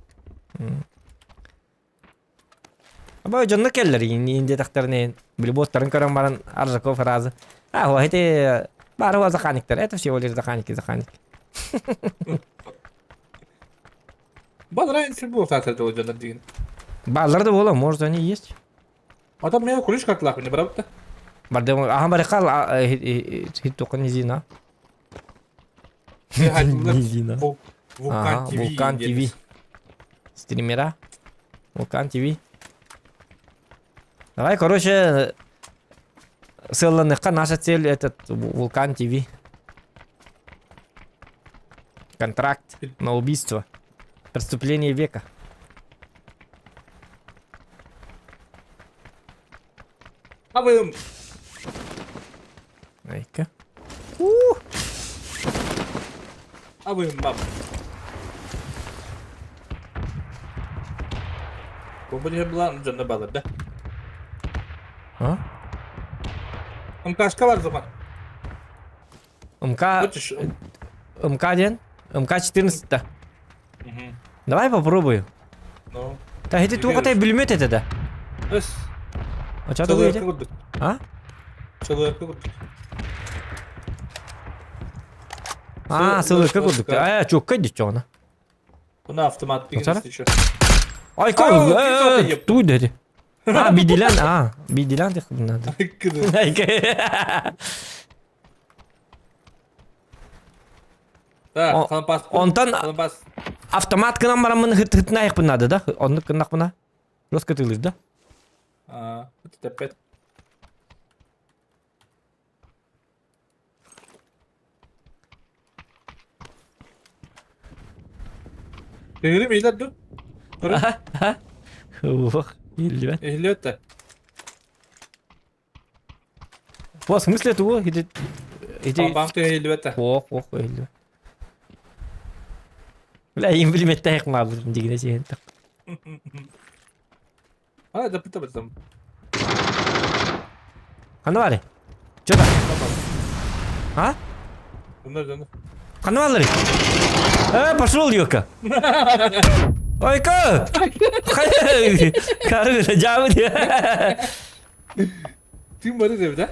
Аба дьонно келлер индиэтахтарынын билботтарын көрөн баран Аржаков фраза. А, эти бары заханиктар. Это всего лишь заханики, заханик. Бадрайн сил буолтаатар дьоннор деген. Баллар да буола, может они есть. А там меня кулиш как лаху не брал-то? Барды аха барыкал хит низина. Низина. Вулкан ТВ. Вулкан ТВ. Стримера. Вулкан ТВ. Давай, короче, сыалланыхха наша цель этот Вулкан ТВ. Контракт на убийство. Преступление века. А вы... Айка. Ух! А вы мам. Бу была дьонно балар да? А? МКшка бар zaman. МК... МК-1? МК-14 да. Давай попробую. Ну. Да это туох бүлүмөт этэ да. Өс. А что ты А? Чылыркы курдук. А, сылыркы курдук. А, чукка дичона. Буна автомат деген еще. Ай, как? Туй деди. А, бидилен, а, бидилен дих надо. Да, Онтон автомат кынан барамын хыт хытна надо, да? Оннук кыннах буна. Жестко тылыр да? А, это опять. Тыырым иһилэр ду? Көрө. Уох, иһиллибэт. Иһиллибэт да. В смысле тугу? Ити... Ити... Баам тыа иһиллибэт да. Ох, ох, иһиллибэт. Бля, им билимэттээх маабытым дигинэ сиэн так. А, да пыта бытам. Ханна бары? Чё там? А? Донор, донор. Ханна бааллары? Э, пошел, Йока. Ойка! Кары, жабы Тым бары деп, да?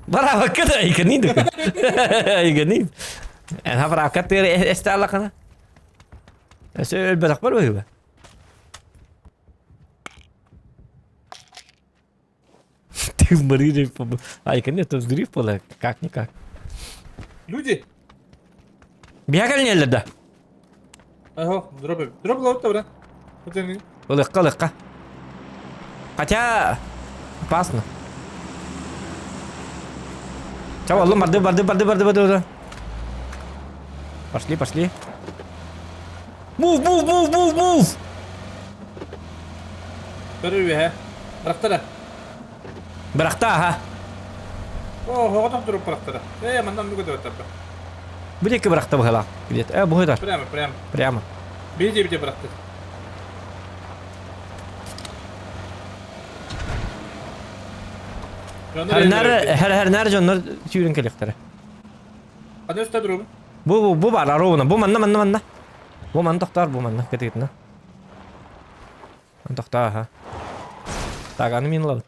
Барабакка да, айканин. Айканин. Эн хафракка тыр эсталакана. Өсө өлбөтөх бар быһыба. Ты в Марине, Айка, нет, взрыв был, как-никак. Люди! Бегали да? Ага, дроп, дроп ловит, брат. Легко, легко. Хотя, опасно. Чао, алло, барды, барды, барды, барды, барды. Пошли, пошли. Move, move, move, move, move! Көрү Бырахтара. Бырахта, аха. О, хоҕотох туруп бырахтара. Э, манна оннук өтөбөттөр. Бу диэки бырахта быһалаах. Где-то. Э, бу Прямо, прямо. Прямо. Бейте, бейте бырахты. Хэр хэр хэр дьоннор сүүрэн кэлиэхтэрэ. Аны өстө дурубун. Бу бу бу бар ровно. Бу манна манна манна. Бу манна тохтоор, бу манна кытыытына. Тохтоо, аха. Так, аны мин ылабын.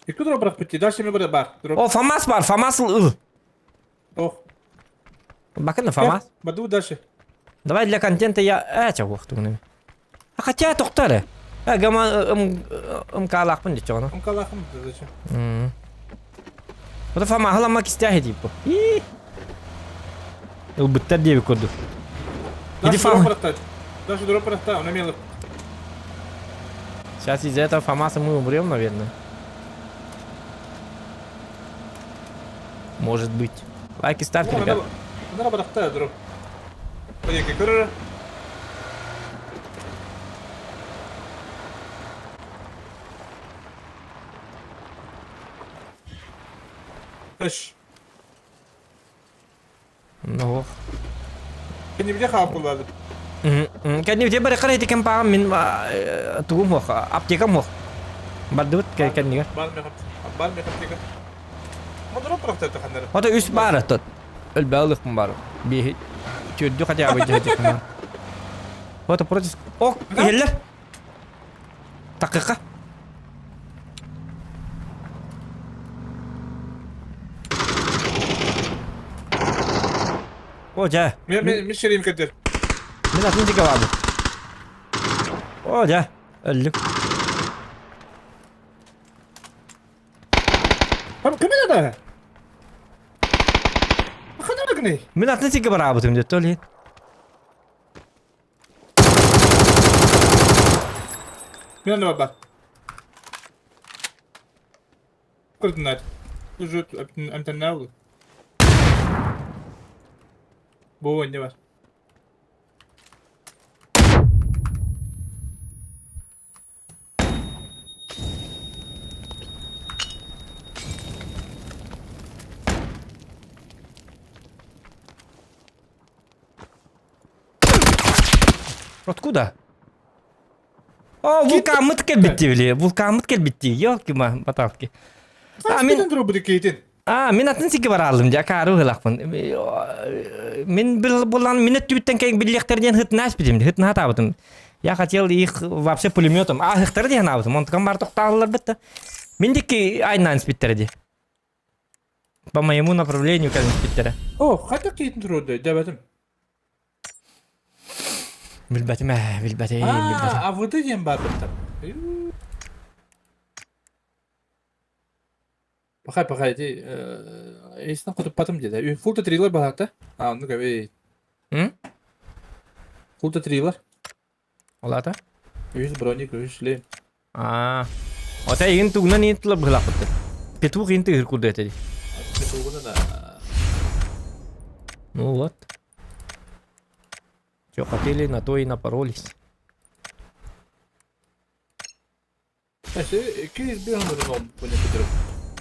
Икки дроп бырахпыт дальше ми бар. Дроп. О, ФАМАС бар, ФАМАС ыл. Ох. Бакына ФАМАС. Баду дальше. Давай для контента я... Э, чего тугуну. А хотя тохтар. Э, гама МК-лаахпын дичи ону. МК-лаахпын зачем? Вот ФАМА халамма кистяхи типа. И. Ылбыттар диэби курдук. Иди ФАМА. Дальше дроп бырахта, он имел. Сейчас из-за этого ФАМАСа мы умрем, наверное. Может быть. Лайки ставьте, ребят. Надо бырахта дроп. Ыш. Ну. Кэннибитэ хаалбыллаады. Кэннибитэ бары қарай тикен паҕам мин тугум хуох, аптекам хуох. Бардыбыт кэннигэр. Бар бар аптека. Модро прохтета ханнары. Ото үс бар тот. Өлбәлык бар. Би түрдү хотя бы жэжик бар. Вот против. О, иһэллэр. Такыка. О, дьэ. Мен шерим кэтер. Мин атын диэки баабын. О, дьэ. Өллүк. Ким это? Ханна гынай? Мин атын сиргэ бараабытым диэт ол иһин. Мен бар. Көрдүнөр. Уже антенна Бу не бар. Откуда? О, вулкаммыт кэлбит били. Вулкаммыт кэлбит Ёлки баталки. А мин кейтин. А, мин атын сиги баралым дьэ, акаары ыһылахпын. Мин булан мин өттүбүттэн кэлин биллиэхтэр диэн хытына испитим, хытына хатаабытым. Я хотел их вообще пулеметом. А, хыхтары диэн аабытым. Онтукам бар тохтааллар бытта. Мин дикки айнаан испиттэрэ ди. По моему направлению кэлин испиттэрэ. О, хата кейтин туруоду, дебетим. Билбэтим ээ, билбэтим, билбэтим. А, АВД диэн бар бытта. Пахай, пахай, ди, эйсин хотуппатым диде. Фулта трилер балата. А, ну ка, эй. М? Култа трилар. Ол аата? Үһүс броник, үһүс шлем. Аа. Ота игин тугунан иин тыла быһылаахпыттар. Петух иин тыһыр курду этэ дии. Петугуна да. Ну вот. Что хотели, на то и напоролись.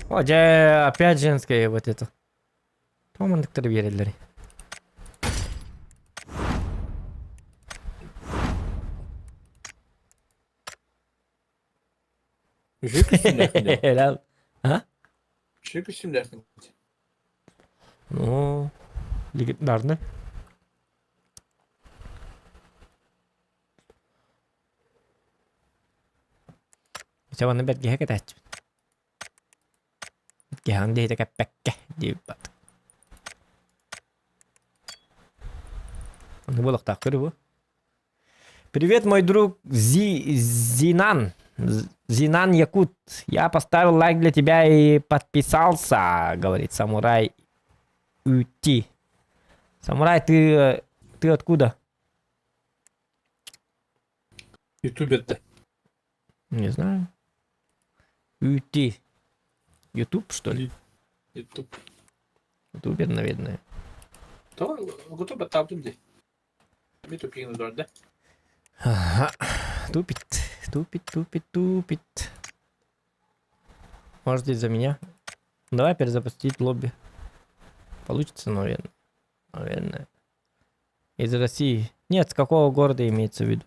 О, дьэ, опять женское вот это. Тоҕо манныктары биэрэллэрий? Helal. А? Ну, легендарный. Чэ уонна бэргэһэ кэтээччибит. Бэргэһэҕин диэһитэ кэппэккэ диэбит Ону буолуохтаах көрү бу. Привет, мой друг Зи Зинан. Зинан Якут. Я поставил лайк для тебя и подписался, говорит самурай Ути. Самурай, ты, ты откуда? Ютубер-то. Не знаю. Ути. Ютуб, что ли? Ютуб. Ютубер, наверное. То, готов баттаабытым дии. Ми тупигин ударды. Ага. Тупит, тупит, тупит, тупит. Может, из-за меня? Давай перезапустить лобби. Получится, наверное. Наверное. Из России. Нет, с какого города имеется в виду?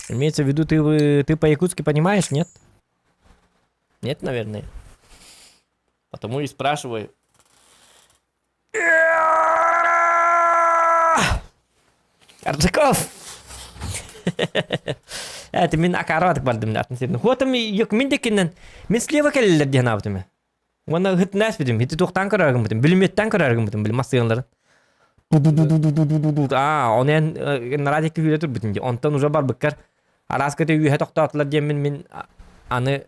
Имеется в виду, ты, ты по-якутски понимаешь, нет? Нет, наверное. Потому и спрашиваю. Аржаков! Это мин акаратык бардым атын сирин. Хуотам yok мин декинен мин слева келелер диэн аабытым. Уонна ыһытын ааспытым, ити туохтаан көрөр гыммытым, бүлүмүөттэн көрөр гыммытым, били массыыналарын. Аа, ону эн нараат икки күүрэ турбутун дии. Онтон уже барбыккар араас көтө үөһэ тохтоотулар диэммин мин аны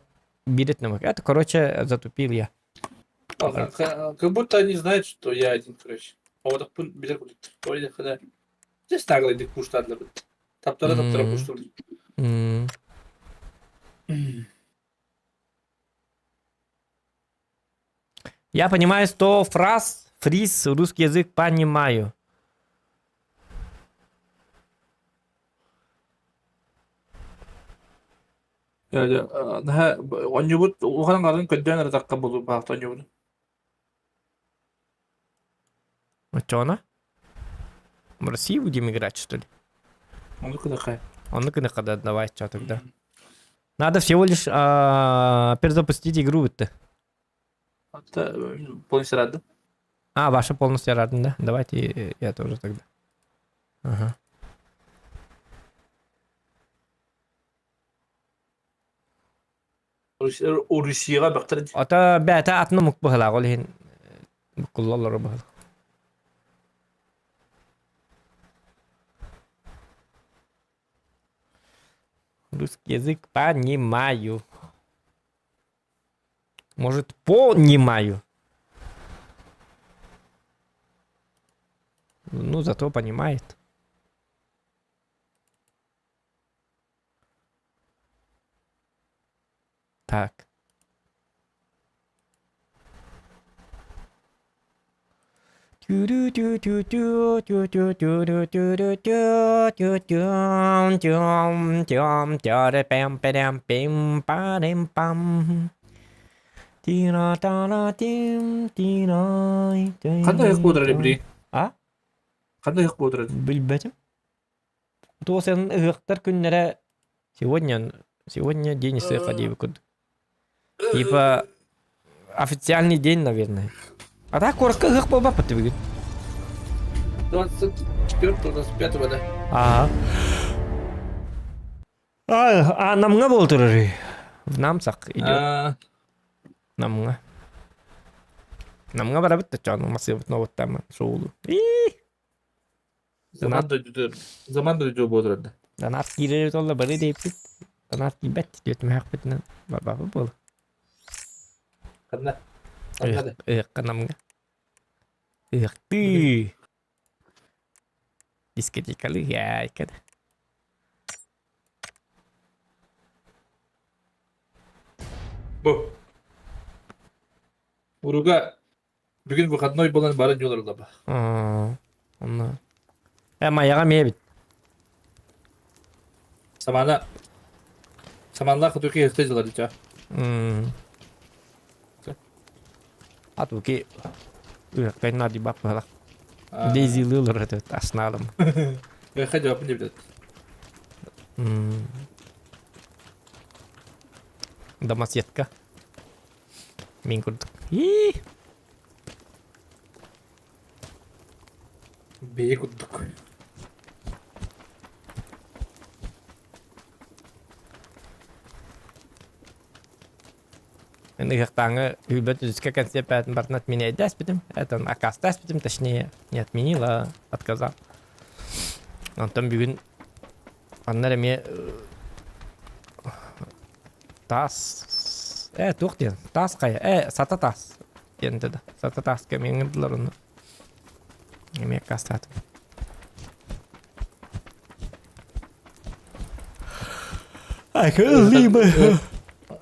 биир этнем. Это, короче, затупил я. Как будто они знают, что я один, короче. А вот билер курдук. Ой, когда Здесь наглый куштадлар. Таптара таптара куштур. Я понимаю 100 фраз, фриз, русский язык понимаю. Оонньуубут улахан аҥарын көрдөөн эрэ тахха буолуо баахта оонньуубут. Оччоҕуна? В России будем играть, что ли? Оннук гынаххай. Оннук гынахха да, давай, что тогда. Надо всего лишь перезапустить игру это. Полностью рада. А, ваша полностью рада, да? Давайте я тоже тогда. Ага. Урусияҕа бөхтөр Ото бэйэтэ атын омук быһылаах ол иһин буккулла олорор быһылаах. Русский язык понимаю. Может, понимаю. Ну, зато понимает. Так. Ханна ыһык буолар били? А? Ханна ыһык буолар? Билбэтим. Туох сен ыһыахтар күннэрэ сегодня сегодня день ысыаха диэбит курдук. Типа официальный день, наверное. А так куоракка ыһыах буолбаппыт бүгүн. 24 25 да. Ага. А, а намҥа буол турар В Намсах идет. Намҥа. Намҥа барабыт да чону масыыбыт новоттама шоулу. Заман дойду заман дойду буолар Донат киирэр толла бары дейпит. Донат киирбэт диэтимэхпитинэн барбаппыт буолла. Ханна? Ыһыкка намҥа. Ыһыктыы. Дискотекалыы яйка да. Бу. Уруга бүгүн выходной буолан бары дьуларылаба. Онно. Э, майаҕа эмиэ эбит. Самана Саманлаах хотуки өстө дьылар дьа. Атуки үөккэ нади баппалах. Дейзилылар это асналым. Эхэ жауап не билет. Домоседка. Мин курдук. И Бэйэ курдук. Ыһыахтааҥы Үүбэт үсүскэ кэнсиэппээтин барытын отменяйдааспытым. Это аккаастааспытым, точнее, не отменил, а отказал. Онтон бүгүн аннар эмиэ таас э туох диэн таас хайа э сата таас диэн да сата тааска эмиэ ыҥырдылар онно эмиэ аккаастаатым.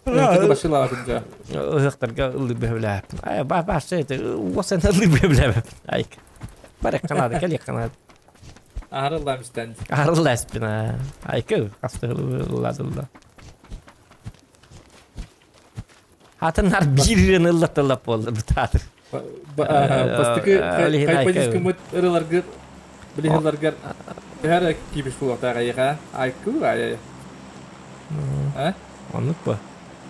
Ыһыахтарга ыллыы бөһүлээппин. Ай, баашча это уосан ыллыы бөһүлээбэппин. Айк. Барык канада, кэлиэх канада. Аһарыллаам истэн. Аһарыллааспын. Айка астыгылладылла. Хатыннар биир ырыаны ыллатталлап буолла бутаатыр. Бастакы хайпадискымыт ырыларгыр билиһиларгар төһөр киибиш буолуохтаах эйиэхэ айку ай ай Оннук ба.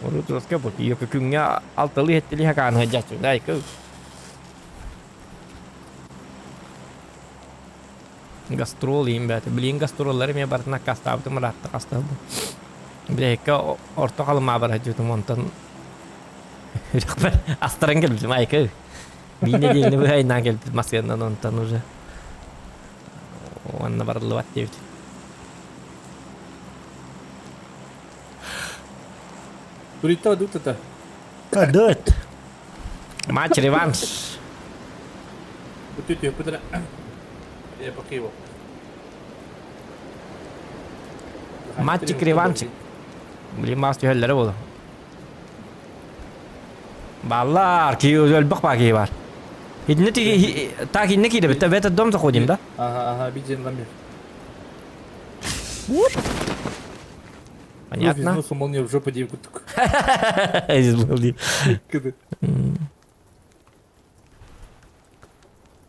Урут руска бу кийөкө күҥҥэ алталыы хэттили хакааны сылдьааччы айку. Гастрол иин бээтэ. Билигин гастроллары эмиэ барытын аккаастаабытым ыраатта хастаһыллым. Билэһиккэ орто халымаа бара сылдьыбытым онтон үрэхпэр астаран кэлбитим айка. Биир нэдиэлэни быһа айнаан кэлбит массыынанан онтон уже уонна барыллыбат диэбит. Турита дутата. Дут. Матч реванш. Матчик реваншик. Блин, маас түһэллэрэ буолуо. Баллар, ки өлбөх баа киһи бар. Итинне так инне кииребит, в этот дом заходим, да? Ага, ага, видим там. Понятно. Ну, молния в жопу девку.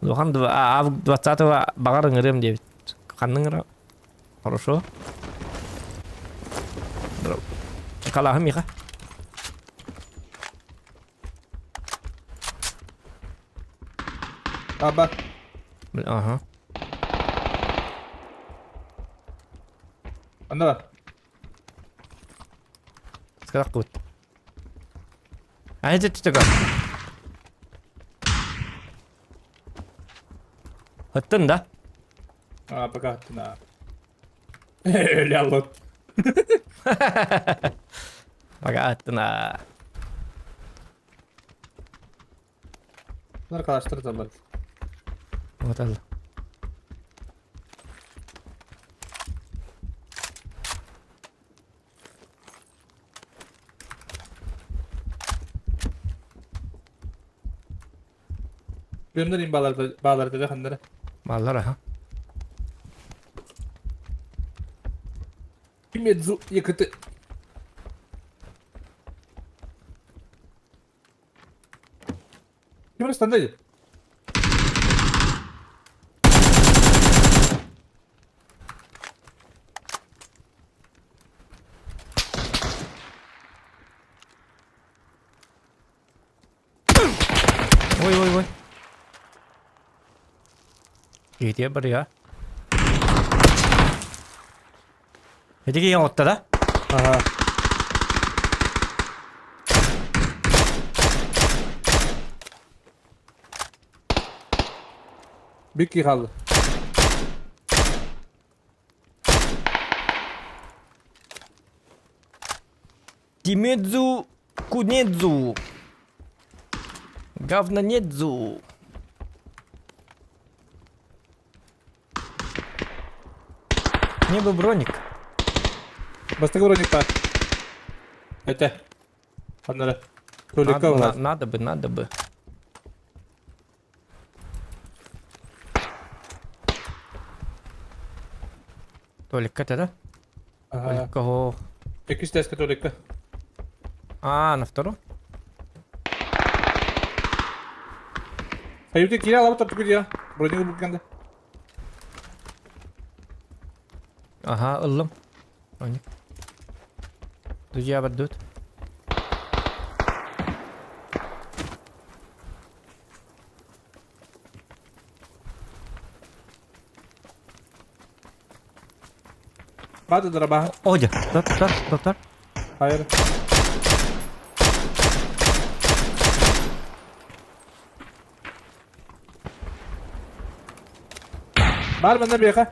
Улахан август 20-го баҕар ыҥырыам диэбит. Ханна ыҥыра? Хорошо. Калаһым Миха. Аба. Ага. Анда бар. Сказал А это что такое? Ыттын да? А, пока ыттын а. Өлө Пока ыттын а. Bunlar karşılar Вот ол. Göndereyim bağları bağları dedi hanları. Баллар аха. Кимедзу якыты. Ким астанда Ой, ой, ой. Киһитиэ барыа. Ити киһи оҥотто да? Ага. Бикки хаалла. Тимедзу кунедзу. Говнонедзу. Мне бы броник. Бастакы броник баар. Этэ. Ханнара. Толика Надо, бар. надо бы, надо бы. Толик это, да? Ага. Толик кого? Иккис теске Толикка. А, на втором? Хайыты киирэ алабыт тартыгы дия. Бронигы булганда. Ага, ыллым. Броник. Друзья, бардут. Баады дырабаһа. Одя, тар, тар, тар, тар. Хайыр. Бар манна биэхэ.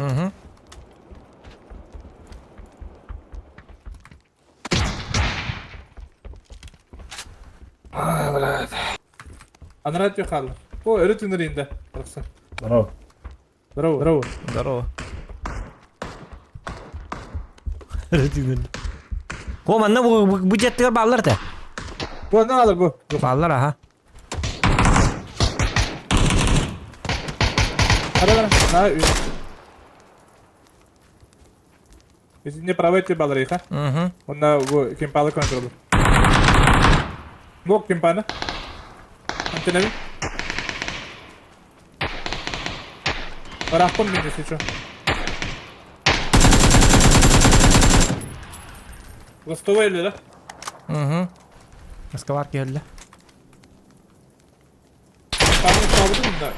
Угу. Анараа өттү хаалла. О, өрө тыынар инде. Барахсан. Здорово. Здорово, здорово. Здорово. О, манна бу бу дьиэттигэр бааллар этэ. Бу анна алар бу. Бааллар аха. Ара ара. На Итинне правый өттү баалар иха. Угу. Онна бу кемпалы контролу. Бу кемпаны. Антенеби. Ыраахпын мин если что. Ростовой или да? Угу. Москвар келді. Кемпаны табыдым да.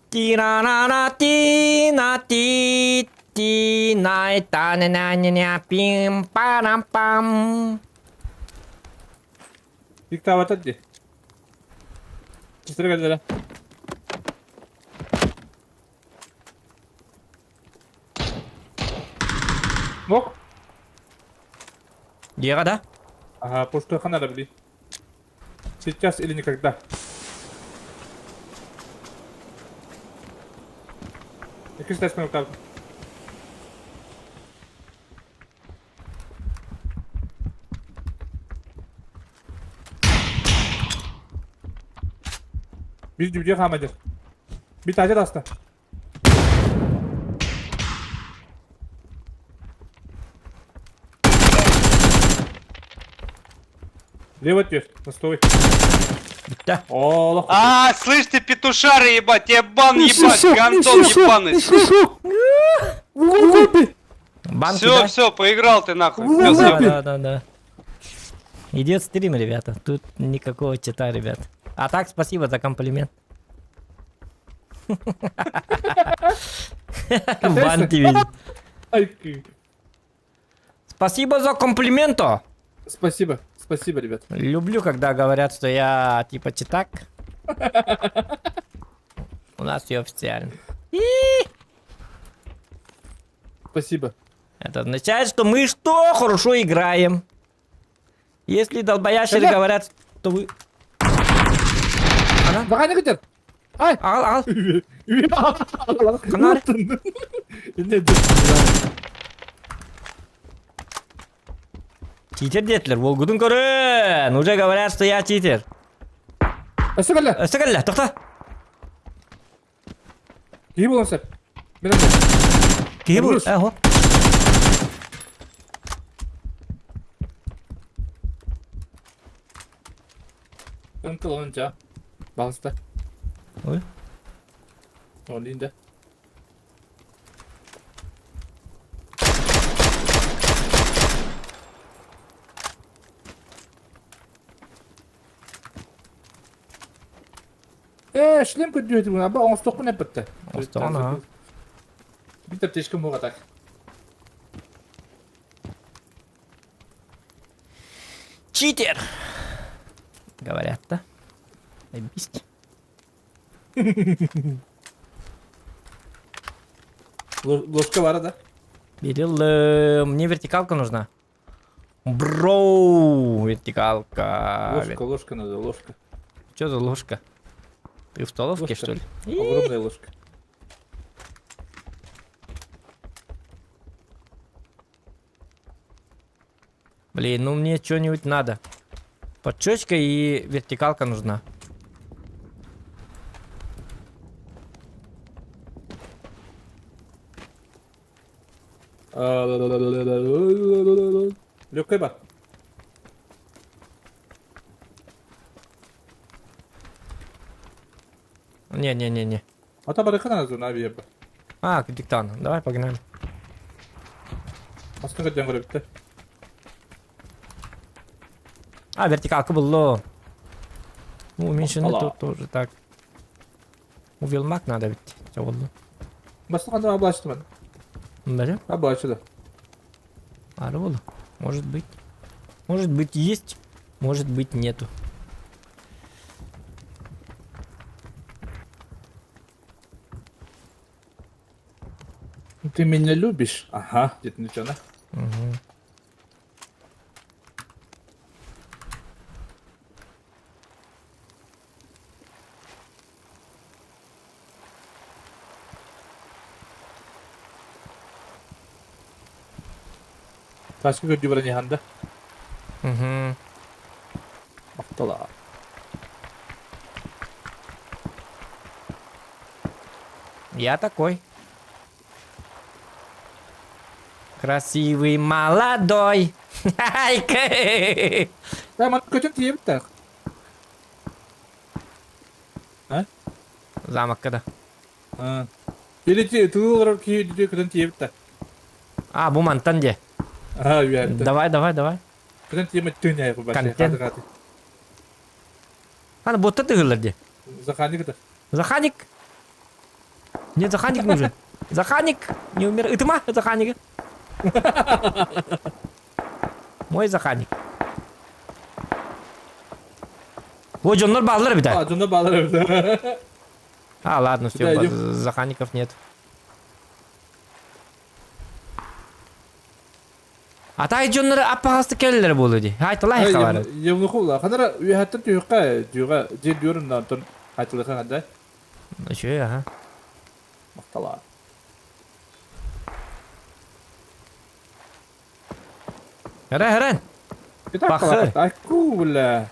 Ти-ра-ра-ра, ти-на ти ти най та на на ня ня пим парам пам. Диктабата дии. Чистер кэллэрэ. Мок. Дьиэҕэ да? Ага, пуштуохха наада били. Сейчас или никогда. Иккис тест минутаабыт. Биир дьүдьэ хаамадыр. Бит ажар аста. Лево түс, мостовой. Бүттэ. Олох. А, слышь ты, петушары, ебать, тебе бан ебать, гандон ебаный. Банки, Все, да? все, поиграл ты нахуй. Все, Да, съеб. да, да, да. Идет стрим, ребята. Тут никакого чита, ребят. А так, спасибо за комплимент. Банки видит. Ай, ты. Спасибо за комплименто. Спасибо, спасибо, ребят. Люблю, когда говорят, что я типа читак. У нас все официально. И Спасибо. Это означает, что мы что? Хорошо играем. Если долбоящеры Конечно. говорят, что вы... Она? Даҕаны көтөр. Ай! Ал, ал. Канар. Читер диэтилэр, уолгутун көрөн. Уже говорят, что я читер. Өссө кэллэ. Өссө кэллэ, тохто. Киһи буолан сөп. Мин Киһи бу. Элбрус. Э, Ынтыл онча. Балыста. Ой. Ол инде. Ээ, шлем көрдүөтүм, аба оҥостуохпун эппэттэ. Оҥостоҕун, аха. Биир таптечкам буоҕа так. Читер! Говорят, да? Обисть. Ложка бара да? Берил, мне вертикалка нужна. Броу! Вертикалка. Ложка, ложка надо, ложка. Что за ложка? Ты в столовке, Ложка. что ли? Огромная ложка. Блин, ну мне что-нибудь надо. Подчечка и вертикалка нужна. Легкая бар. Не-не-не-не. А там барыхана зона авиаба. А, диктант. Давай, погнали. Маскага дьон көрөбүттэ. А, вертикалка было. Ну, уменьшены Махтала. тут тоже так. Увелмак надо ведь. Все, вот. Бастыганда аблачтымын. Даже? Аблачыда. Арвола. Может быть. Может быть есть, может быть нету. Ты меня любишь? Ага, где-то ничего, да? Угу. Ташка көрдүү баран иһанда. Угу. Махтала. Я такой. Красивый молодой. Да, ман көтөн тиийбит так. Замок когда? А. Или ти тылылар киһи көтөн тиийбит так. А, бу мантан де. А, үөрдэ. Давай, давай, давай. Көтөн тиийбит түнэ бу башта. Контент. Ана ботта тыгылар де. Заханик да. Заханик. Нет, Заханик нужен. Заханик! Не умер. Ытыма, Заханик. Мой Заханик. О, дьоннор бааллар эбит. А, дьоннор бааллар эбит. А, ладно, все, Да, идем. Захаников нет. А тай дьоннор аппаҕасты кэллэр буолу ди. Хайталай хабары. Евнухула. Ханара үһәттен түйүккә дүйгә дир дүйөрүм нантон хайтылыха ханда. Еще, ага. Мактала. Хара, хара. Бахыр. Айку бля.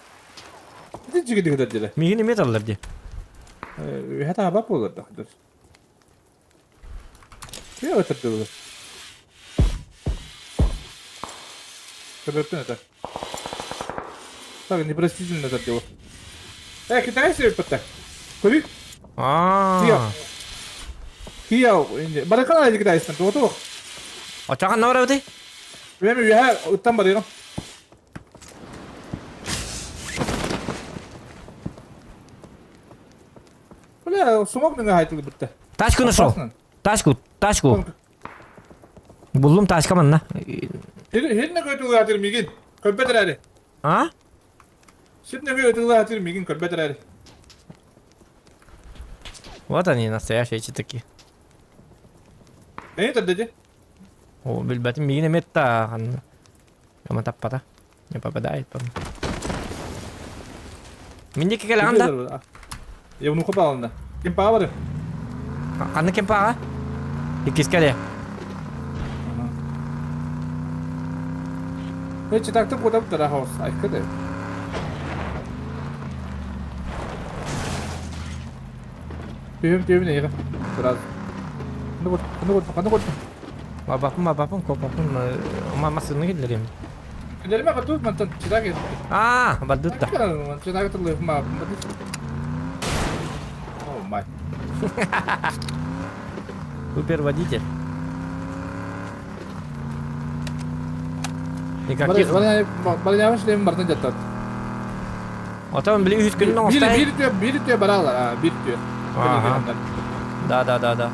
Ити жиги дигер диле. Мигин эме таллар ди. Үһәт аба болар да. Кие өтөрдү бу? Көбөптөн это. Так, непростительно это дело. Э, китайцы пытта. Көбү? А. Кия, баракана китайцы, туоту. Очахан навара бити? Мен үһә уттан барыгым. Бля, сумок миңа хайтылы битте. Тачку нашел. Тачку, тачку. Буллум тачка манна. Хинне көтүлгә атыр мигин. Көббетер әле. А? Ситне көтүлгә атыр мигин көббетер әле. Вот они, настоящие эти такие. Не тадды? О, билбэтим мигин эметта. Кама таппата. Не попадает, по Миндики кэлэҕин да? Я внука балында. Кем паабары? Ханна кем паға? Иккискэ Эчи тактып кутап тара хаус. Айкыды. Түйüm түйüm не Сразу. Ну вот, ну вот, ну вот. Бабапын, бабапын, копапын, масыны келдерем. Келерме катуу мантан чыдак. А, бардытта. Чыдак тылы ма. О май. Супер водитель. Никаких. Барнявыш лем бартан жаттат. Отон били үс күнүн Бир оңостай. бир түйө бир түйө баралар, бир түйө. Ага. Да, да, да, да.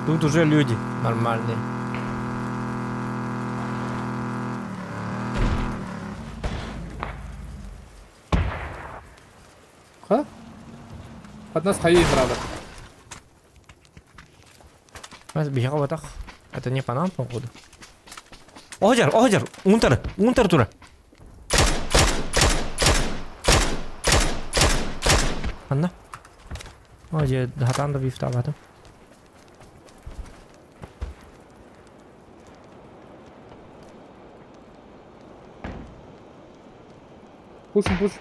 Тут уже люди нормальные. Ха? От нас хайы правда. Биһиэхэ батах. Это не по нам, походу. Оһдьар, оһдьар, уунтары, уунтары тура. Анна. О, дьэ, хатаан да бифтаабатым. Пушим, пуш.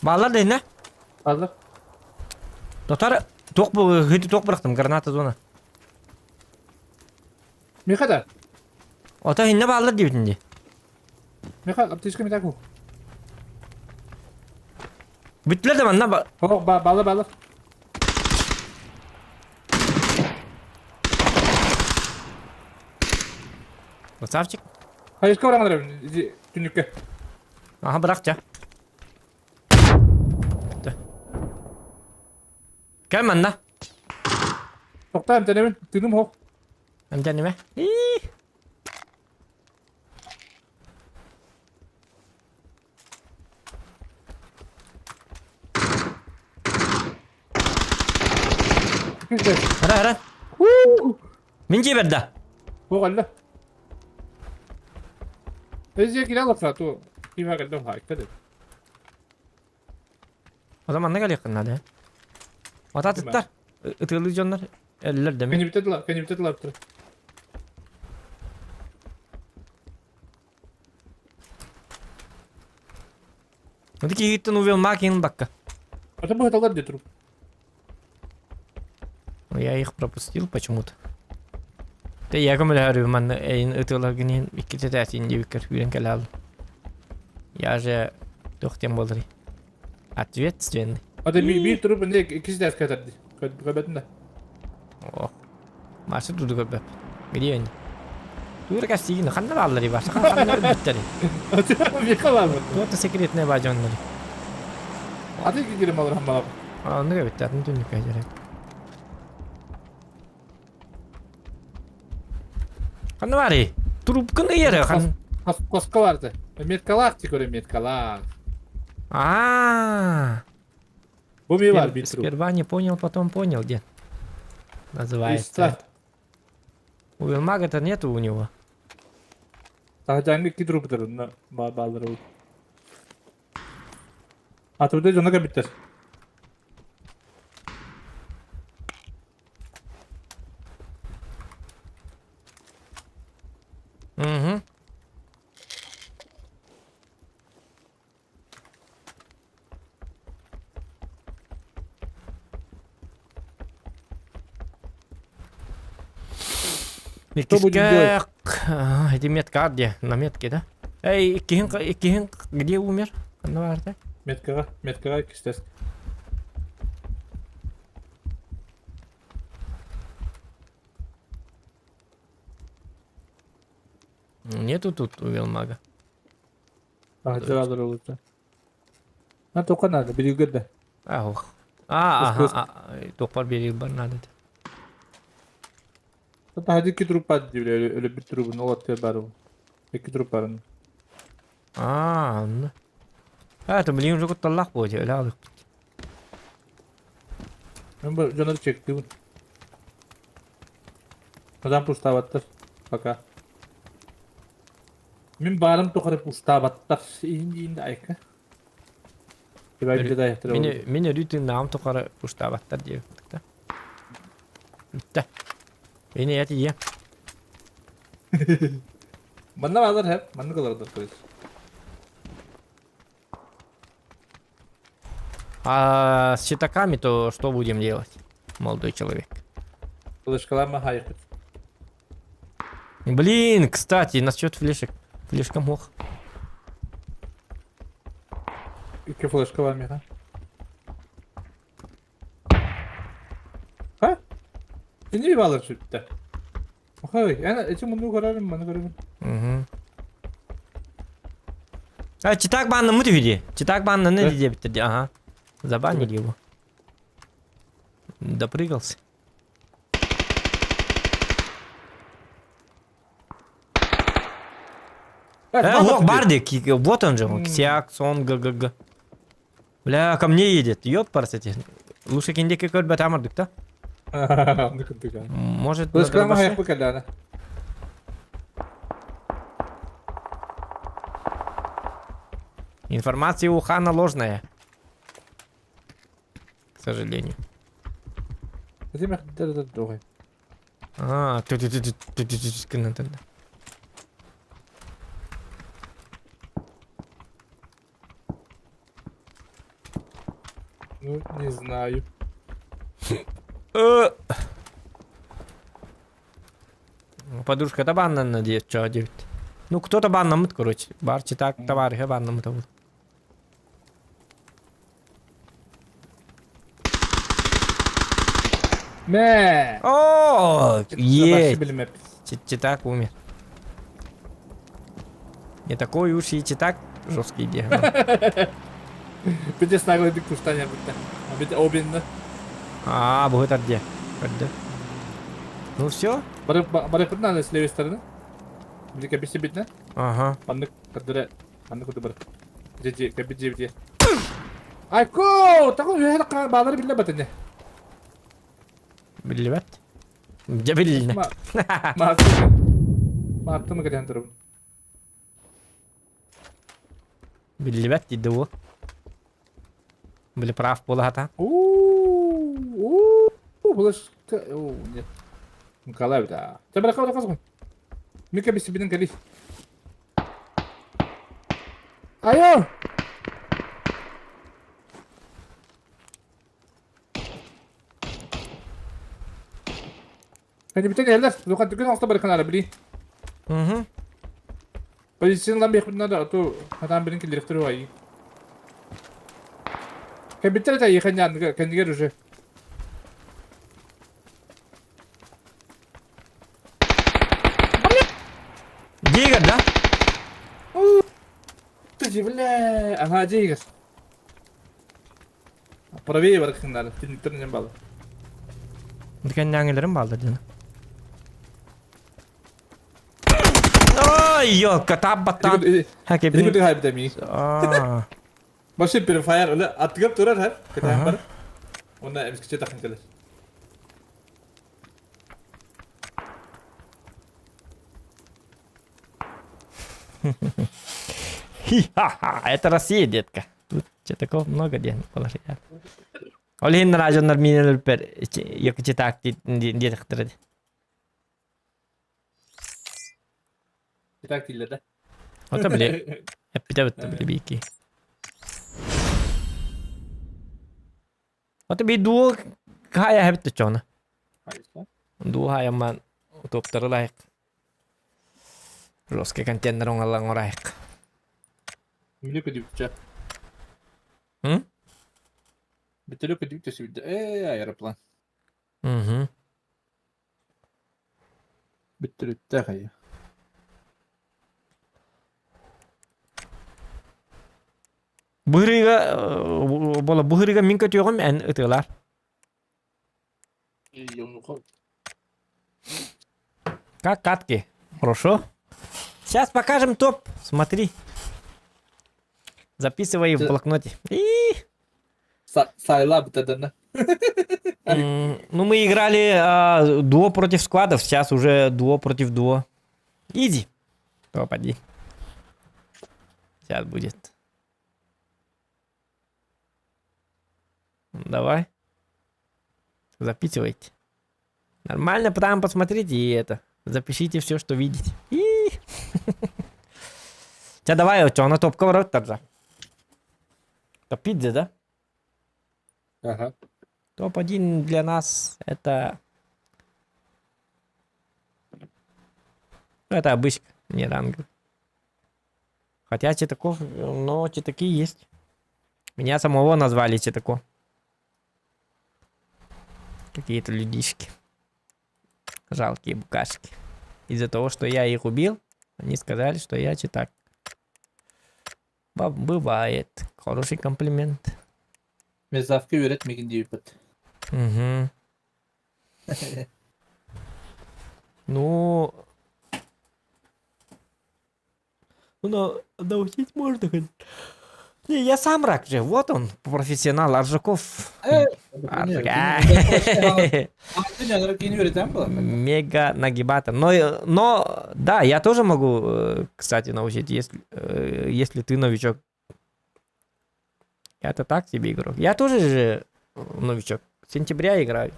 Бааллар да иннэ? Бааллар. Тотар туох бу туох бырахтым граната зона. Миха да. Ото иннэ бааллар диэбитин дии. Миха аптечка метаку. Бүттүлэр да манна ба... О, ба баалар баалар. Красавчик. Хайыска баран түннүккэ. Аха бырах ча. Кэл манна. Тоқтаа эмтэнэбин, тыыным хоқ. Эмтэнimэ. Ара, ара. Мин дьиэбэр да? Оҕолло. Эзия киле алапса ту. Кима кэлдем хаайка деп. Оза манна кэлиэххин наада. Ата атыттар. Ытыалыы дьоннор өллөр да Кэнибитэ тыла, кэнибитэ тылаптыр. Ити киһиттэн увел макин бакка. Ата быһыталар де туруп. Я их пропустил почему-то. Те я көмөлөһөрү манна эйин ытыаларгын иһин иккитэ тээсин диэбиккэр сүүрэн кэлээл. Я же туох диэн буоларый? Ответственный. Ата биир туруп инде иккис дээскэ тарди. Көрбөтүн да. О. Марсы туду көрбөп. Где они? Тура кастигин ханна бааллары бар. Ханна өлбүттэри. Михалабын. Туох секретный баа дьоннори. Аты кигирим алырам балап. Оннук эбит атын түннүккэ дьэрэ. Ханна баарый? Трубканы ыйары хан. Коска барды. Меткалаах ти көрө меткалаах. А. Бу ми бар бит труп. Сперва не понял, потом понял, где. Называется. У Вилмага-то нету у него. Таһдьааҥҥа икки труптар онно бааллар Атыбыта дьоно кэлбиттэр. Угу. Что будем делать? Иккискэ эти метка где? На метке, да? Эй, иккиһин, иккиһин где умер? Ханна баарда? Меткаҕа, меткаҕа иккистэс. Нету тут у Велмага. Аһдьаалар олута. А тоққа надо, билигэр да. А, ох. А, ага, туохпар биэриир надо. Таһа икки труп бар диир, өлө bir трубун, ол аттыгар баар Икки труп барын. А, онно. А, это билигин уже кутталлаах буо дии, өлө аалыахпыт. Мен бу дьонор чектибин. Адам пустаабаттар. Пока. Мин баарым тухары пустаабаттар. Иин диин да айка. Мин мин өрүү тыыннааҕым тухары пустаабаттар диэбиттик да. Бүттэ. Мин эт ийэ. Манна баалар хэп, маннык олордор короче. А с щитаками то что будем делать, молодой человек? Флешкаларма хайыхпыт. Блин, кстати, насчет флешек. Флешка мох. Икки флешка бар миэхэ. Ха? Кини баалар сүттэ. Ой, эн эти мунну көрөрүм, маны көрөбүн. Угу. А, читак баннаммыт үһү дии. Читак баннаны диэбиттэр дии. Ага. Забанили его. Допрыгался. Э, Барди, вот он же, Ксиак, Сон, ГГГ. Бля, ко мне едет, ёпарсети. Лучше киндеки көрбөт амырдык да? Может, на дробаше? Информация у Хана ложная. К сожалению. А, ты ты ты ты ты ты ты ты Ну, не знаю. Подружка да баннанна диэт чоо диэбит. Ну кто-то баннаммыт короче. Бар читак товарища баннаммыта был. Мэ! О, есть! Читак умер. Не такой уж и читак жесткий диэн. Бите снаглайдык туштан битте. Бите обинна. А, будет где? Көрдө. Ну все? Бары надо с левой стороны. Бите кабиси битне. Ага. Маннык кадыра. Маннык куду бар. Жеди, кабиди бите. Айко, такой үһэр баалары биллэ батыне. Биллибэт. Дьэ билиннэ. Мааттымы кэтээн турабын. Биллибэт диде ол. Били прав буола сатаан. Уу, флешка. Оо, нет. Николай да. Чэ, бара бара касгын. Мика бисибинен кали. Айо! Кэннибитин эллэр, лухан түгэн оҥосто барыххын ара били. Угу. Позицияны ылан биэхпитин наада, а то хатаан билин киллэриэхтэрэ уһайыы. Кэлбиттэр этэ эйиэхэ ньаанныга, кэннигэр уже. Дигэр, да? Ты бля, ага, дигэр. Правее барыххын наада, түннүктэринэн баалы. Кэннээҥилэрим бааллар дьоно. Ой, ёлка, таабаттаан. Ити курдук хайбыта мии. Вообще перефайр өлө аттыгар турар хэр, кэтээн бар. Уонна эмискэччи тахсан кэлэр. Хи-ха-ха, это Россия, детка. Тут такого много где положить. Ол иһин дьоннор миинэн өлпөр якучитаак диэтэхтэрэ Читак дииллэр да? Ото били эппитэ бытта били биики. Ото би дуо хаайа хэбит чоона. Дуо хаайамман топтары лайык. Жесткий контейнер оҥаллан орайык. Мүлү көдүкчэ. М? Бүтүлү көдүктэ сүрдэ. Ээ, аэроплан. Угу. Бүтүрүттээх айа. Быһырыыга буола быһырыыга мин көтүөҕүм эн ытыалаар. Как катки? Хорошо. Сейчас покажем топ. Смотри. Записывай в блокноте. И... Сайла бытадана. Ну, мы играли а, дуо против сквадов, сейчас уже дуо против дуо. Иди. Топ-1. Сейчас будет. Давай. Записывайте. Нормально, потом посмотрите и это. Запишите все, что видите. И... Чэ, давай, оччоҕуна топка барабыт тарда. Топить да? Ага. Топ-1 для нас это... Ну, это обычка, не ранг. Хотя читаков, но читаки есть. Меня самого назвали читако. Какие-то людишки. Жалкие букашки. Из-за того, что я их убил, они сказали, что я читак. Бывает. Хороший комплимент. Мерзавка үөрэтмигин диэбиппит. Угу. Ну... Но научить можно, конечно. Не, я сам рак же. Вот он, профессионал Аржаков. Мега нагибатор. Но, да, я тоже могу, кстати, научить, если ты новичок. Это так себе игрок. Я тоже же новичок. С сентября играю.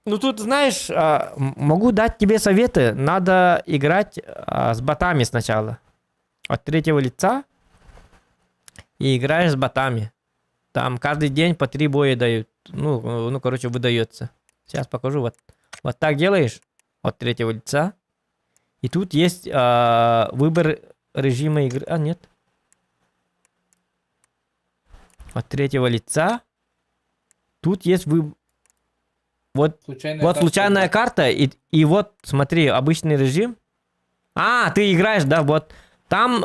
Ну тут, знаешь, могу дать тебе советы. Надо играть с ботами сначала. От третьего лица. И играешь с ботами. Там каждый день по три боя дают. Ну, короче, выдается. Сейчас покажу. Вот, вот так делаешь от третьего лица. И тут есть выбор режима игры. А, нет. От третьего лица. Тут есть выбор. Вот, Случайная вот карта, случайная да. карта, и вот, смотри, обычный режим. А, ты играешь, да, вот. Там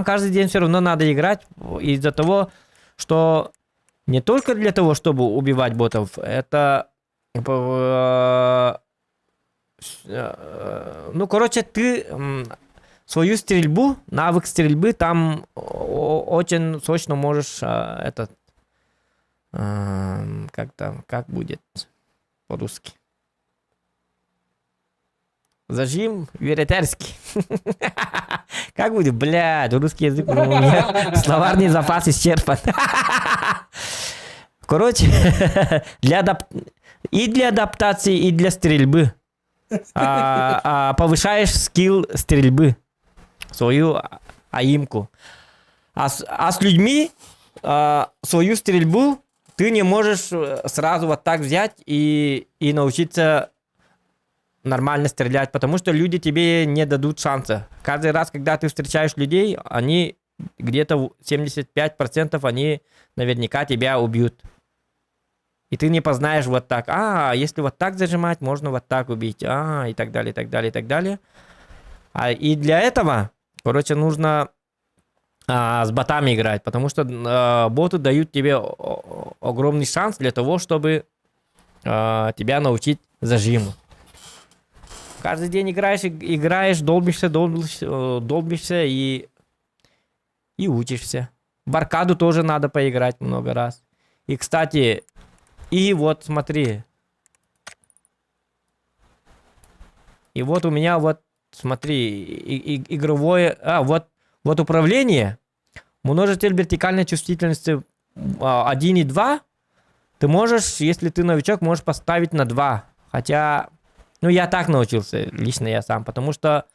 каждый день все равно надо играть из-за того, что не только для того, чтобы убивать ботов, это... Ну, короче, ты свою стрельбу, навык стрельбы там очень сочно можешь этот... Как там, как будет по-русски? Зажим веретарский. Как будет? Блядь, русский язык у меня словарный запас исчерпан. Короче, и для адаптации, и для стрельбы. Повышаешь скилл стрельбы. Свою аимку. А с людьми свою стрельбу ты не можешь сразу вот так взять и научиться нормально стрелять, потому что люди тебе не дадут шанса. Каждый раз, когда ты встречаешь людей, они где-то в 75% они наверняка тебя убьют. И ты не познаешь вот так, а, если вот так зажимать, можно вот так убить, а, и так далее, и так далее, и так далее. И для этого, короче, нужно с ботами играть, потому что боты дают тебе огромный шанс для того, чтобы тебя научить зажиму. Каждый день играешь, играешь, долбишься, долбишься, долбишься и учишься. В аркаду тоже надо поиграть много раз. И, кстати, и вот смотри. И вот у меня вот, смотри, игровое... А, вот управление. Множитель вертикальной чувствительности 1,2. Ты можешь, если ты новичок, можешь поставить на 2. Хотя, ну, я так научился, лично я сам, потому что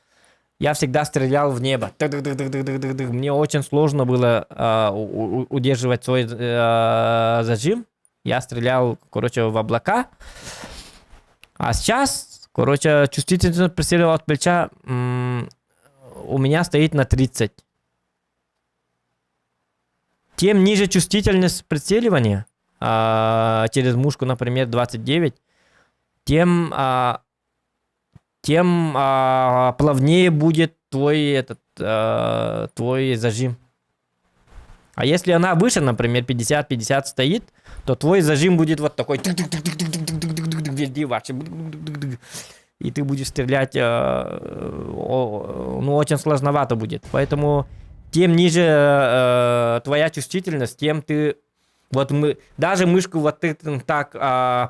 я всегда стрелял в небо. Тык-тык-тык-тык-тык-тык. Мне очень сложно было удерживать свой зажим. Я стрелял, короче, в облака. А сейчас, короче, чувствительность прицела от плеча у меня стоит на 30. Тем ниже чувствительность прицеливания, через мушку, например, 29, тем плавнее будет твой зажим. А если она выше, например, 50-50 стоит, то твой зажим будет вот такой. Тык-тык-тык-тык-тык-тык-тык-тык, везде вообще. И ты будешь стрелять, ну, очень сложновато будет. Поэтому тем ниже твоя чувствительность, тем ты... Вот мы, даже мышку вот ты так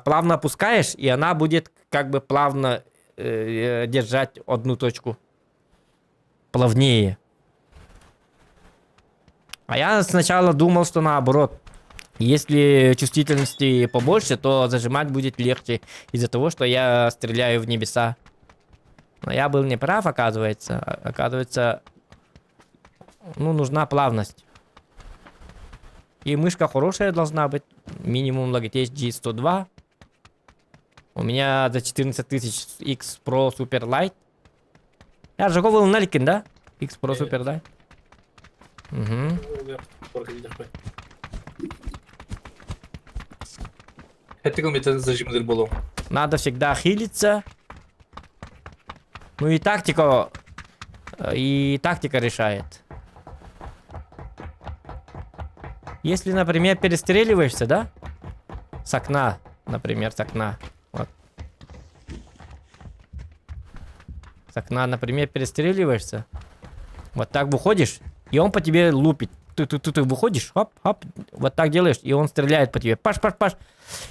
плавно опускаешь, и она будет как бы плавно держать одну точку. Плавнее. А я сначала думал, что наоборот. Если чувствительности побольше, то зажимать будет легче из-за того, что я стреляю в небеса. Но я был неправ, оказывается. Оказывается, ну, нужна плавность. И мышка хорошая должна быть. Минимум Logitech G102. У меня за 14 тысяч X Pro Super Light. Я же был Наликин, да? X Pro Super Light. Угу. Такой. Это зажим было. Надо всегда хилиться. Ну и тактика решает. Если, например, перестреливаешься, да? С окна, например, с окна. Вот. С окна, например, перестреливаешься. Вот так выходишь, и он по тебе лупит. Ты выходишь, хоп, хоп, вот так делаешь, и он стреляет по тебе. Паш, паш, паш.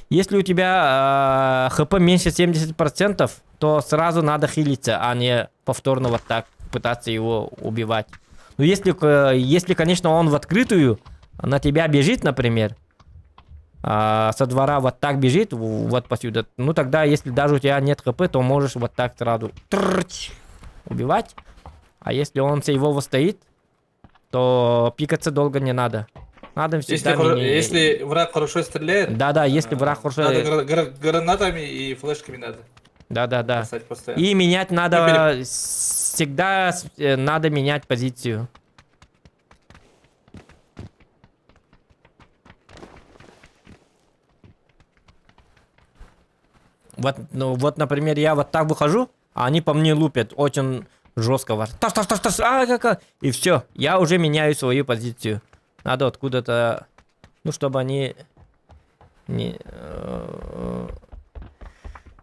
Если у тебя хп меньше 70%, то сразу надо хилиться, а не повторно вот так пытаться его убивать. Ну, если, конечно, он в открытую на тебя бежит, например, со двора вот так бежит, вот посюда, ну, тогда, если даже у тебя нет хп, то можешь вот так сразу трррч, убивать. А если он сейвово стоит, то пикаться долго не надо. Надо всегда Если враг хорошо стреляет, Да-да, если враг хорошо... надо гранатами и флешками надо Да-да-да. бросать постоянно. И менять надо... Всегда надо менять позицию. Вот, ну, вот, например, я вот так выхожу, а они по мне лупят очень жестко. Вот. Таш, таш, таш, таш, а, как, и все, я уже меняю свою позицию. Надо откуда-то, ну, чтобы они не,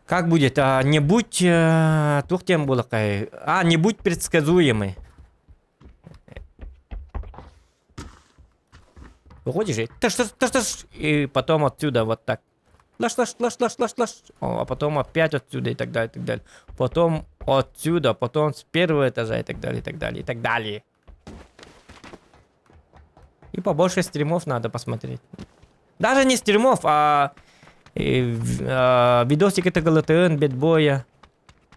как будет, не будь, туох диэн буолуой, не будь предсказуемый. Выходишь и таш, таш, таш, таш, и потом отсюда вот так. Лаш, лаш, лаш, лаш, лаш, лаш. О, а потом опять отсюда и так далее, и так далее. Потом отсюда, потом с первого этажа и так далее, и так далее, и так далее. И побольше стримов надо посмотреть. Даже не стримов, а видосики ТГЛТН, Бэтбоя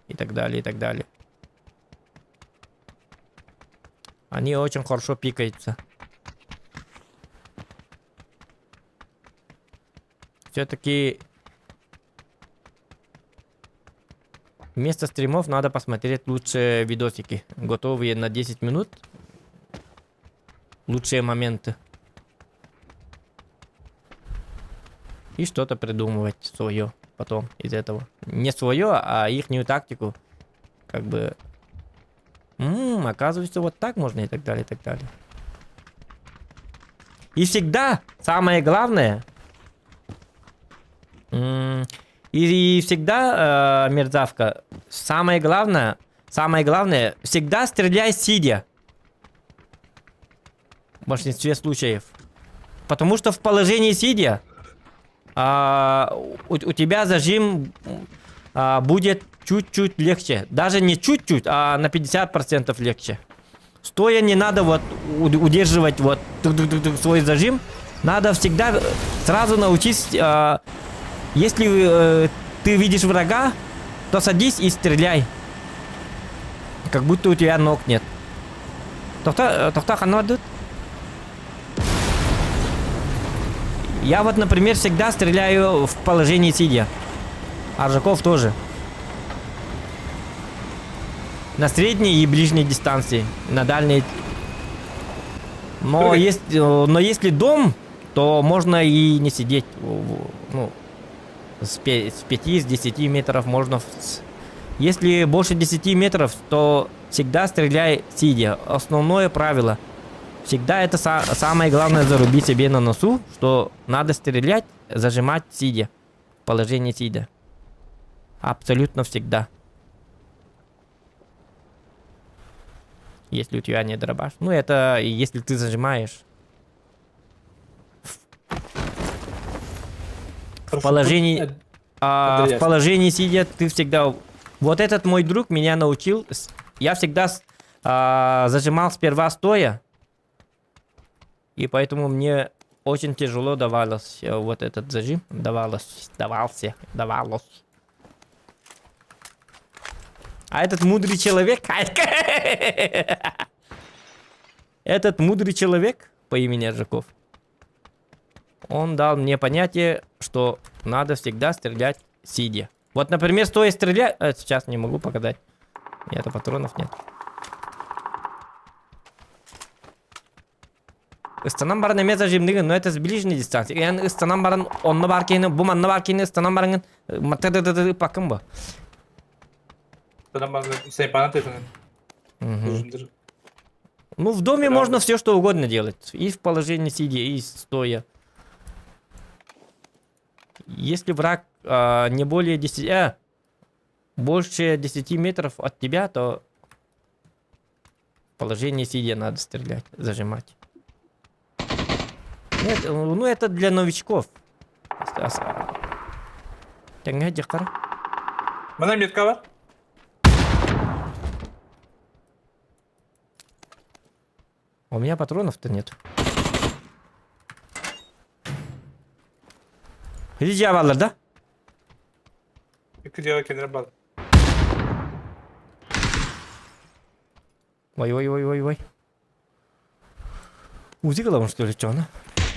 и так далее, и так далее. Они очень хорошо пикаются. Все-таки вместо стримов надо посмотреть лучше видосики, готовые на 10 минут. Лучшие моменты. И что-то придумывать свое потом из этого. Не свое, а ихнюю тактику. Как бы... Оказывается, вот так можно и так далее, и так далее. И всегда самое главное... И всегда, мерзавка, самое главное, всегда стреляй сидя. В большинстве случаев. Потому что в положении сидя у тебя зажим будет чуть-чуть легче. Даже не чуть-чуть, а на 50% легче. Стоя не надо вот удерживать вот тук-тук-тук-тук свой зажим. Надо всегда сразу научись... Если ты видишь врага, то садись и стреляй. Как будто у тебя ног нет. Тохта, ханна? Я вот, например, всегда стреляю в положении сидя. Аржаков тоже. На средней и ближней дистанции. На дальней. Но если дом, то можно и не сидеть. Ну, с 5, с 10 метров можно... Если больше 10 метров, то всегда стреляй сидя. Основное правило. Всегда это самое главное заруби себе на носу, что надо стрелять, зажимать сидя. Положение сидя. Абсолютно всегда. Если у тебя не дробаш. Ну это если ты зажимаешь. В положении сидя ты всегда... Вот этот мой друг меня научил. Я всегда зажимал сперва стоя. И поэтому мне очень тяжело давалось вот этот зажим. Давалось, давался, давалось. А этот мудрый человек... Этот мудрый человек по имени Аржаков, он дал мне понятие, что надо всегда стрелять сидя. Вот, например, стоя стрелять... Сейчас не могу показать. Нет, патронов нет. Ыстанан баран эмиэ зажимныгын, но это с ближней дистанции. Эн ыстанан баран, онно баар киһини, бу манна баар киһини, ыстанан бараҥҥын, ыппаккын бу. Ну, в доме можно все что угодно делать. И в положении сидя, и стоя. Если враг не более 10... Больше 10 метров от тебя, то положение сидя надо стрелять, зажимать. Нет, ну это для новичков. Тэҥҥэ дьахтар. Мана метка бар. У меня патронов-то нет. Иди баллар, да? Икки дьиэҕэ кэлэр бал. Ой, ой, ой, ой, ой. УЗИ голову, что ли, что она?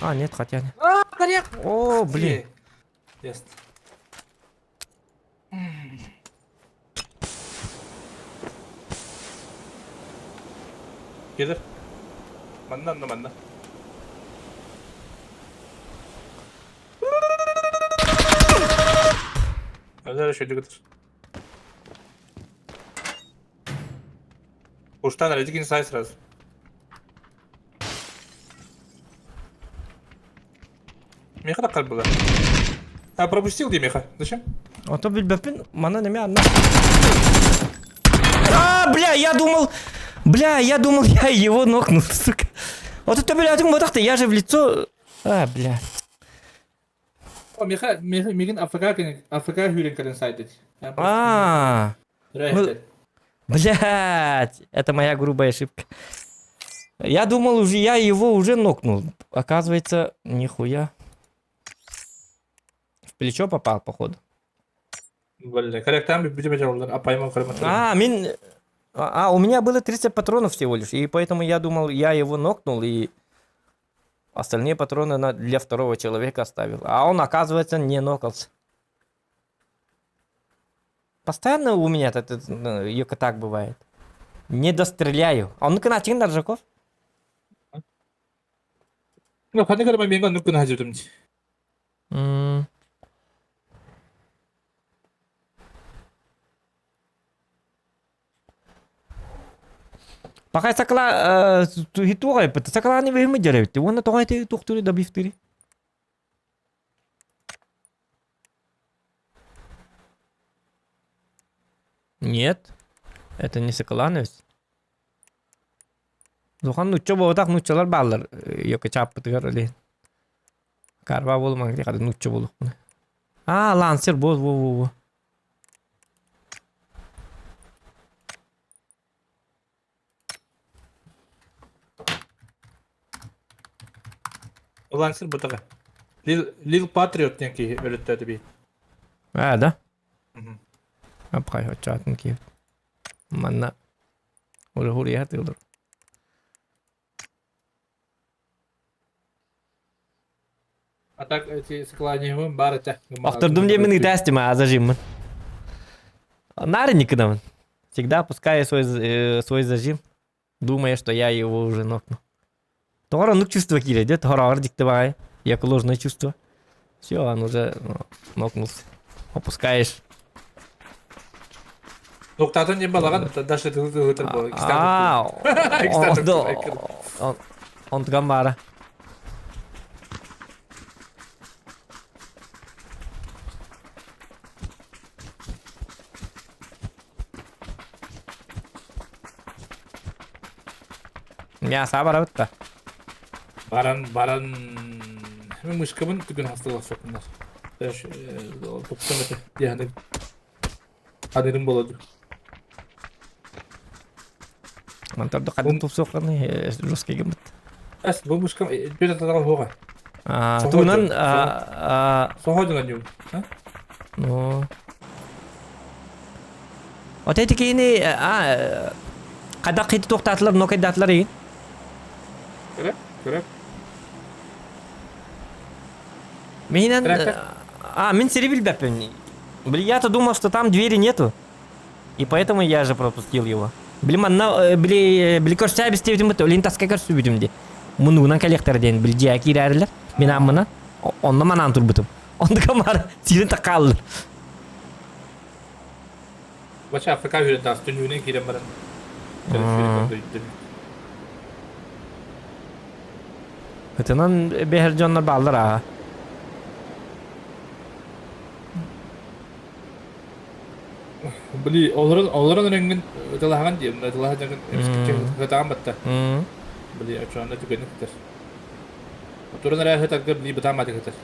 А, нет, хотя не. А, коряк! О, блин. Ясно. Кедр. Манна, манна, манна. Özel şöyle götür. Uçtan aracı inside сразу. Меха да было. А, пропустил где меха? Зачем? А то билбэппин, манан эмиэ анна. А, бля, я думал, бля, я думал, я его нокнул, сука. Вот это, бля, ты ты я же в лицо... А, бля. О, меха, меха, мигин АФК, АФК хүрен кэлэн сайт. А, ну, блядь, это моя грубая ошибка. Я думал, уже я его уже нокнул. Оказывается, нихуя. В плечо попал, походу. Бля, корректам А, мин... А, у меня было 30 патронов всего лишь, и поэтому я думал, я его нокнул, и остальные патроны на... для второго человека оставил. А он, оказывается, не нокался. Постоянно у меня это, ну, так бывает. Не достреляю. А он ну-ка на Ржаков. Ну, ханнык эрэ миҥ оннук гына сылдьыбытым дии. Пока сакла туга сакла не выймы деревья. Уонна тоҕо эти тухтури добивтыри. Нет, это не Соколановец. Духан нучча буотах нуччалар бааллар йока чааппытыгар или карва буолумаҥ хада нучча буолуохпуна. А, лансер бо во во во. Лансер бутаҕа. Лил Лил Патриот диэн киһи өлөттөөтө бии. А, да? Апхай оччоотун киһи. Манна уруһуруйа тыылыр. А так эти склонивым бар этэ. Охтордум диэмин ытаастым аа зажиммын. Нарынникынан. Всегда опускаю свой, свой зажим, думая, что я его уже нокну. Тоҕо оннук чувство киирэ тоҕор дьикти баҕайы. Як ложное чувство. Все, он уже ну, нокнулся. Опускаешь. Нуктатын диэн балаҕан даже тылы буолар. А, он он гамбара. Мясо барабытта. Баран баран мен мышкабын түгэн хасталахсаппыннар. Тупсам этэ диэхэнэ ханырым болоду. Мантарды хадын тупсуохханы жесткий гыммыт. Эс бу мышкам бир атаҕал хуоҕа. Туунан Соһодунан юм. Ну. Вот эти киини а хайдах хити туохтаатылар нокайдаатылар игин. Көрө, көрө. Миинэн а мин сири билбэппин. Блин, я-то думал, что там двери нету. И поэтому я же пропустил его. Били манна били били көрсө бистебитим бит олин таска көрсүбүтүм ди. Мунугунан кэлиэхтэрэ диэн били дьиэ киирээрилэр. Мин ааммынан онно манаан турбутум. Оннука маар сиирин таккааллар. Бача АФК хүрэн таас түннүгүнэн киирэн баран. Ытынан бэһэр дьоннор бааллар аа. Били олорон олорон өрөҥҥүн ыталаһаҕын дии, ыталаһа дьаҥын ытаҕын батта. Били очоонно түгэни кытар. Туран эрэ ытарга били бытаан баты кытар.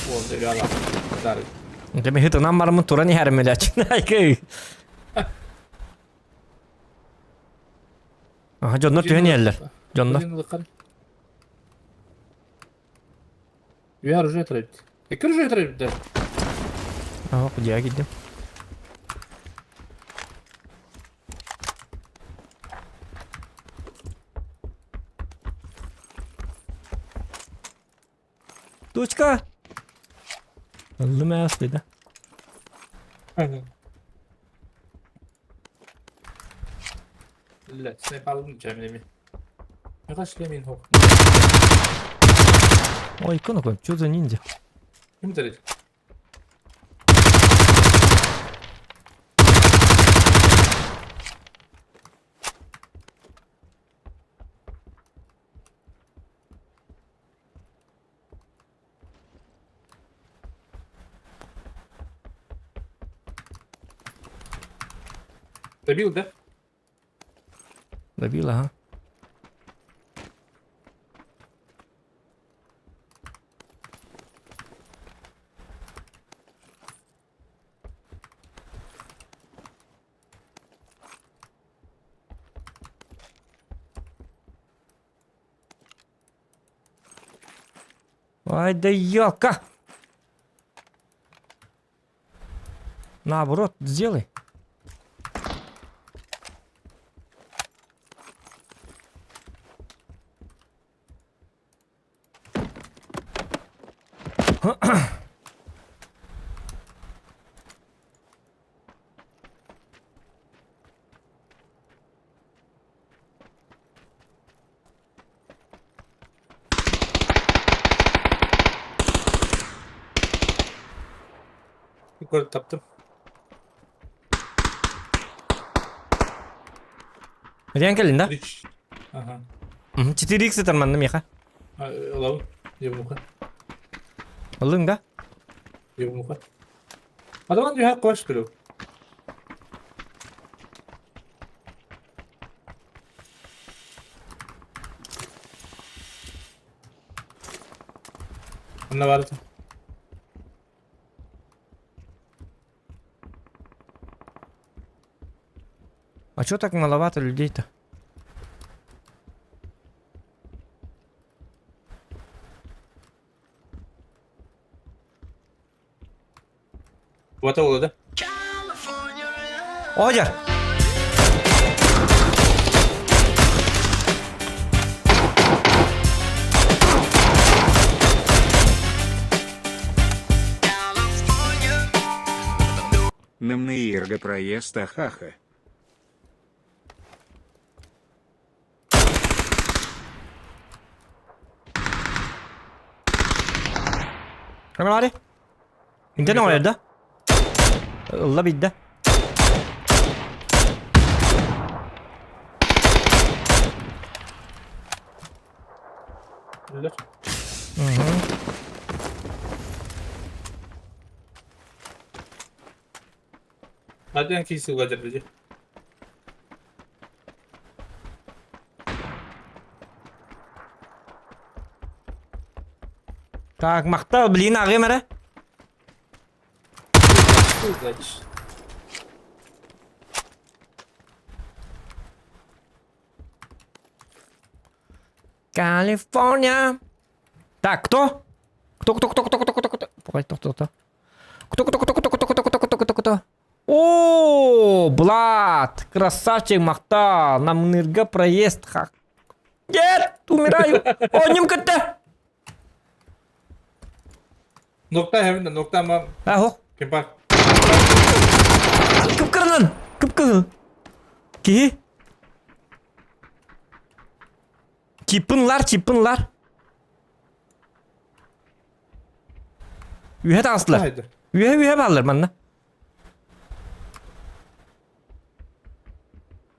Уонна үлэ алаах. Ытаары. Дьэ ытынан бараммын туран иһэрим элээчин. Айкы. Аха дьоннор түһэн иһэллэр. Дьоннор. Үһэ оружие тырайбыт. Икки оружие тырайбыт да. Ага, кудя кидим. Дочка! Ыллым аас деді. Блядь, снайп алдым чаминами. Мин хоп. Ой, икона что за ниндзя? Ким тарит? Добил, да? Добил, ага. Ай да ёлка! Наоборот, сделай. Yukarı таптым. Рен кэлин да? Рич. Ага. 4x сытар манна миэхэ. Ылабын. Ебумуха. Ыллыҥ да? Ебумуха. Адаман түһэ кош көрү. Онно барыта. А чё так маловато людей-то? Бата буолла да? Одер! Намныирга проезд ахаха. Камералари. Интен оҥорор да? Ылла бидде. Өлөр. Хаден киси уладыр биди. Так, махтал, блин, аҕыам эрэ. Значит. Калифорния. Так, кто? Кто, кто, кто, кто, кто, кто, кто? Погоди, кто, кто, кто? Кто, кто, кто, кто, кто, кто, кто, кто, кто, кто? О, Блад, красавчик, махтал, нам проезд. Ха. Нет, умираю. О, немка-то. Нокта хэмин нокта ма Ахо. ким бар? Кып-кырылын, кып-кызыл. Киһи. Чиппынлар, чиппынлар. Үһэ таҕыстылар. Хайда. Үһэ үһэ бааллар манна.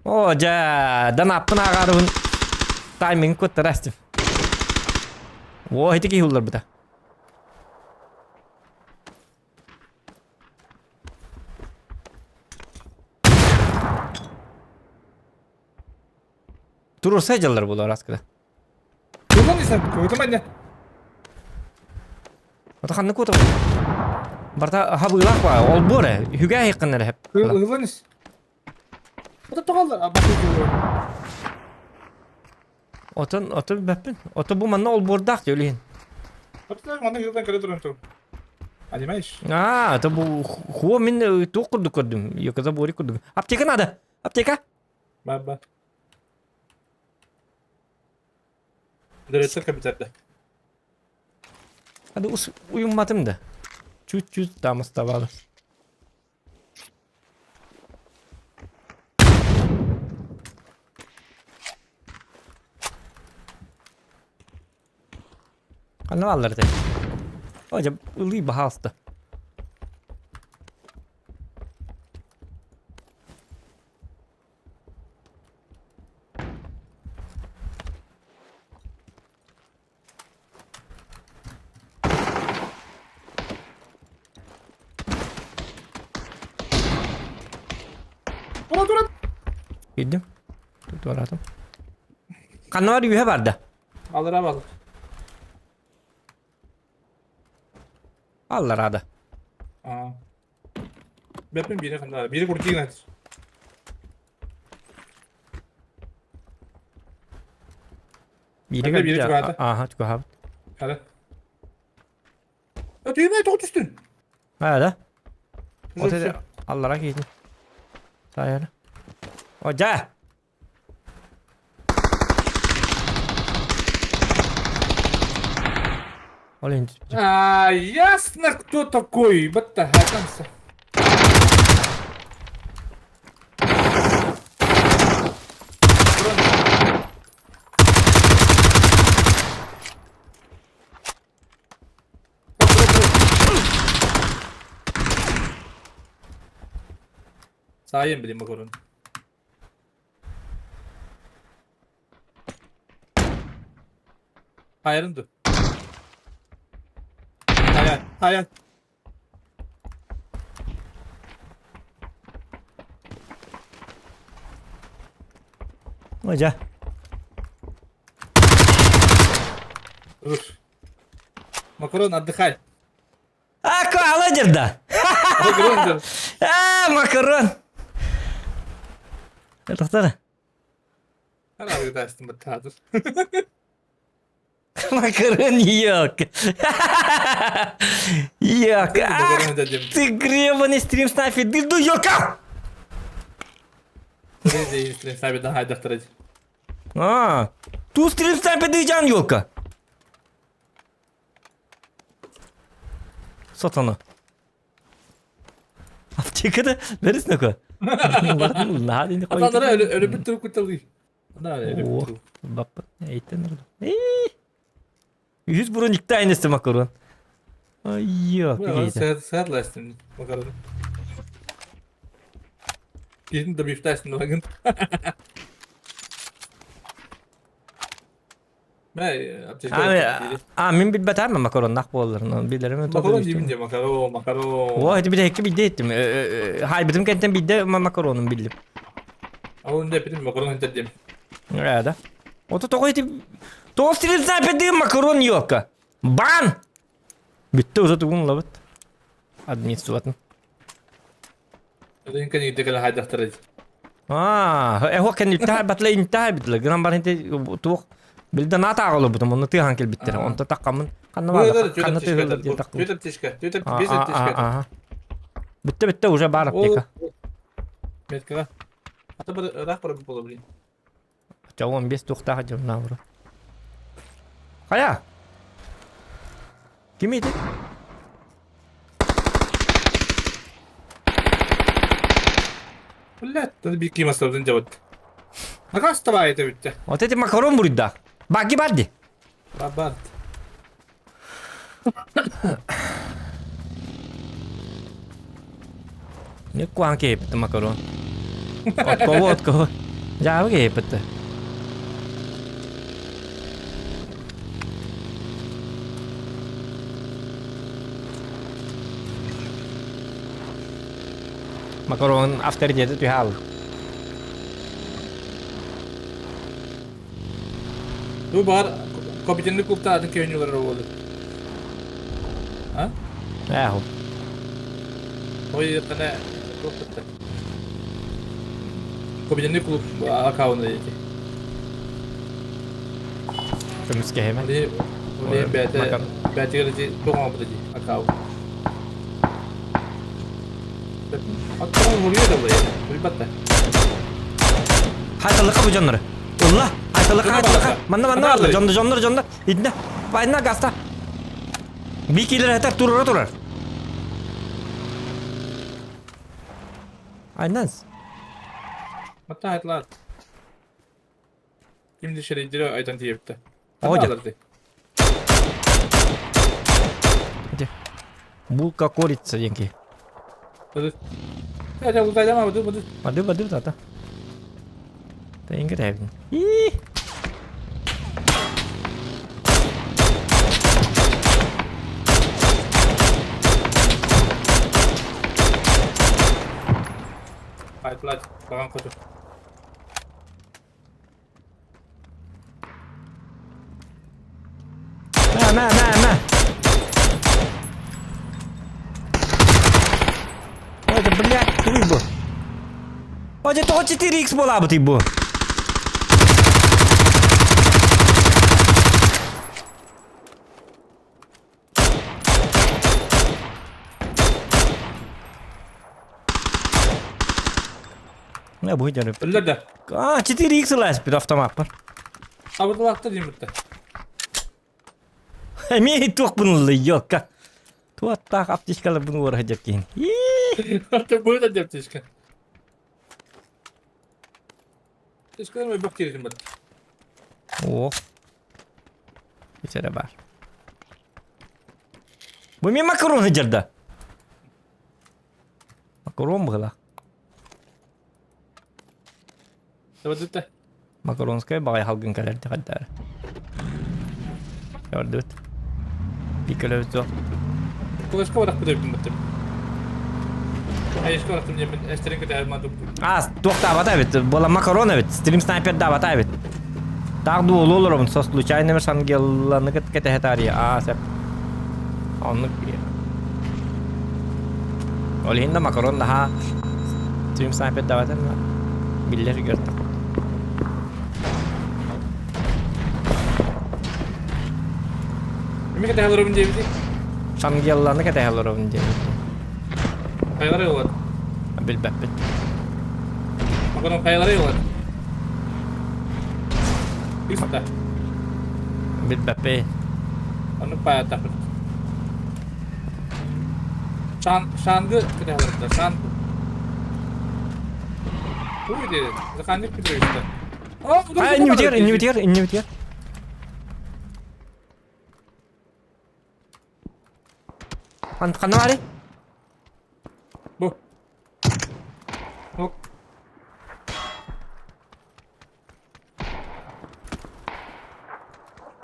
О, дьэ, данаппын ааҕаарыбын тайминг куттарастым. О, ити киһи улларбыта. Туруорса дьаллар буолар аскыда. Кылан исэн, кыбытым анне. Ата ханна куотар? Барта хабыылаах ба, ол буор э, үһүгэ айыккын эрэ хеп. Ылан ис. Ата тоҕаллар, абаты Отон, отон бэппин. Ото бу манна олбуордаах дии олиһин. Ата манна хылдан көрө туран тур. Понимаешь? А, это бу хуо мин туох курдук көрдүм. Йоказа буори курдук. Аптека надо. Аптека. Ба-ба. Директор компьютерда. Hadi us uyummadım da. Чуть-чуть там оставалось. Ханна бааллар этэй? О, дьэ, ылыы баһаалыста. Тура тура. Киирдим. Туораатым. Ханна бар үһэ барда. Аллара бал. Алларада. Аа. Бэппин биири ханна. Биири курдук Биири Ханна биири кэлбитэ. чугаһаата? Ааха, чугаһаабыт. Хара. Түймэй тоҕо түстүн? Аа да. Вот это аллара киирдим. Саайара. О, дьэ! Ол иһин түспүтүм. А, ясно, кто такой. Батта, хатанса. Саайын билим макарон. Хайарын ду. Hayal, hayal. Ой, дьэ. Ур. Макарон, отдыхай. А, коала дьырда. Макарон, дьыр. А, макарон. Тохтор. Араагытаастын баттаатыр. Макарон ёлка. Ёлка. Макарон дедим. Ты гребаный стрим снайпер, ты ду ёлка! Стрим снайпердан хайдахтарaj. А, ту стрим снайпер дыйжан ёлка. Сатана. Аптекада бэрис нөкө. Аталара өлөбүт турук куталый. Да, өлөбүт турук. Баппа, эйтен Үһүс бурун икки айнесте макарон. Ай, Сыатластым макарон. Киһин да бифтастын лагын. А, мин билбэтээм макароннах буоллар. Билэрим. Макарон диибин дии, макарон, макарон. О, это билэ, бидде еттим. Хайбытым кэнтэн бидде макаронун биллим. Ол инде эпитим макарон интердим. Да. Ото тоҕо ити тоҕо стрельца макарон ёлка. Бан! Бүттэ уже тугун лабыт. Администратын. Аа, эһо кэн интää батла интää битла. Гынан бар инте туох билде ната аҕалыбытым, онно тыахан кэлбиттэр. Онто таккамын ханна баар ханна тыһылар диэн таккым. Түөт аптечка, түөт бес аптечка. Бүтте бүтте уже бар аптека. Меткага. Ата бар ыраах бар буола блин. Ча 15 туохтаах дьоннаабыра. Хайа? Ким ити? Блядь, надо бики масабын жабыт. Наказ это бүттэ. Вот эти макарон буруйдаах. Баги барди. Бабарт. Не куан кейппит макарон. От кого, от кого? Дьаабы кейппит. Макарон авторитеті түһэ хаалла. Бу баар капитанный клубта атын киһи олорор А? Ээ, Ой, қана туох кытта. Капитанный клуб аккаунта эти. Көмүскэһимэ. Оле, оле бәте, бәтигер эти тоңа ди аккаунт. Аттан vuruyor da buraya. Билбатта. Хайталыка бу дьоннору. Ылла. Хайталыка, хайталыка. Манна манна бааллар. Дьонно, дьоннор, дьоннор. Итиннэ. Байна гаста. Бикилер этер турара турар. Айнас. Матта хайтлар. Ким дишерейдире айтан тиепті. Оля. Булка курица диэн Бады бады тата. Тайын кэтэбин. Ии. Айтылат, баған қоту. Мә, мә, мә, мә. Ой, да, блядь, туй бу. Ой, это 4х буолаабытый бу. Не бу дьону. Өллөр да. А, 4х ылааспыт автомаппар. Абыдылаахта диэн Эмиэ туохпун ылла, ёлка. Туоттаах аптечкаларбын уора сылдьар киһин. Бу да аптечка. Аптечкалар бөх киирин бар. О. Үчэрэ баар. Бу мен макарон сылдьар да. Макарон быһыылаах. Макаронскай баҕайы халгын кэлэр хайдары. Көрдүбүт. Пикөлөбүт суох. Кулашка барахпыт өйбүн баттым. Айышка барахтым диэн эстерин көтөһөр мадук. А, туохтаабата эбит. Буола макарон эбит. Стрим снайпердаабата эбит. Таах дуолу олоробун со случайными шангелланы кэтэһэ таарыйа. Аа, сөп. Оннук Ол иһин да макарон наһаа стрим снайпердаабата биллэр көрдөх. Эми кэтэһэ олоробун диэбити. Шангелланы кэтэһэ олоробун диэбит. Хайалары ылат. Билбэппит. Макарон хайалары ылат. Иста. Билбэппи. Ону паятахпыт. Шан шангы кэтэһэ олорбута. Шан. Туй диэ. Заханник Петровичта. А, иннибитигэр, иннибитигэр, иннибитигэр. Ханна баарый? Бу. Ок.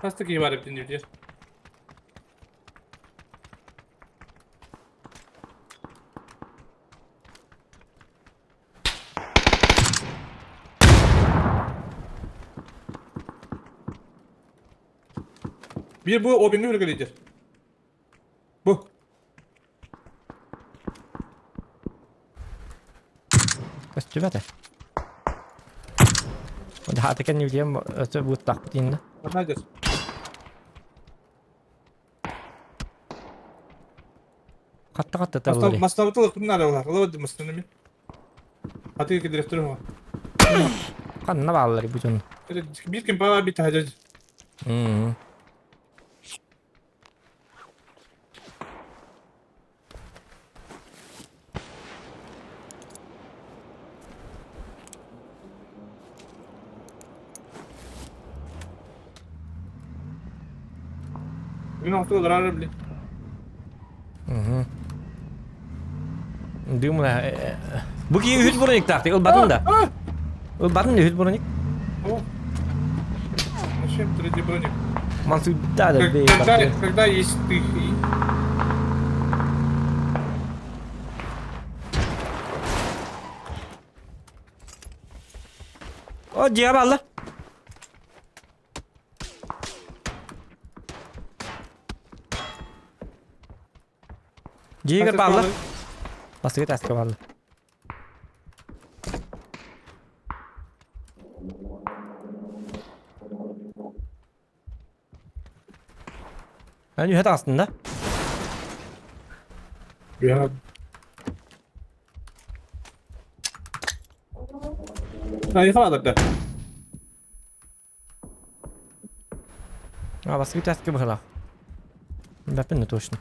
Хас да киһи баар эбит иннибитигэр. Биир бу обиҥҥа үргэлийдир. Бу. Көстүбэтэ. Хаата кэннибитигэр өссө быыттаахпыт иннэ. Манна Хатта-хатта табыллар. Мастабытыл ыкпын наада болар. Ылабыт мастаны мен. Хаты кидиректор ма. Ханна бааллар бу дьон. Биир ким баа бит хажаж. Күн оқту олорар били. Дымла. Бу киһи үһүс брониктаах ылбатын да. Ылбатын үһүс броник. О. Зачем третий броник? Мансуйда да бей. Когда, когда есть ты и... О, дьиэ баалла. Дьиэгэр бааллар. Бастакы этээскэ бааллар. Эн үһэ таҕыстын да? Үһэ. Айха да. А, бастакы этээскэ быһылаах. Бэппин да точно.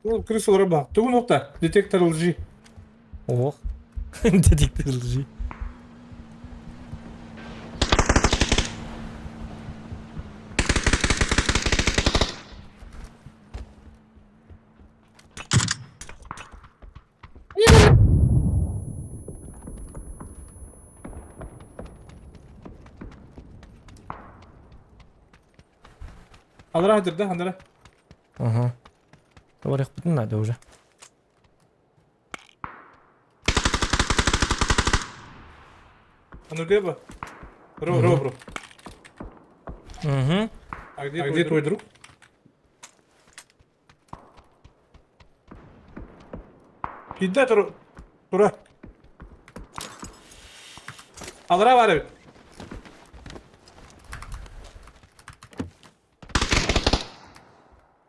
Ну, крыса раба. Тугун укта? Детектор лжи. Ох. Детектор лжи. Анара хадырда, анара. Ага. Барыахпытын наада уже. А ну где бы? Ро, ро, бро. Угу. А где, а где твой друг? Кида тур. Тура. Алра бар эбит.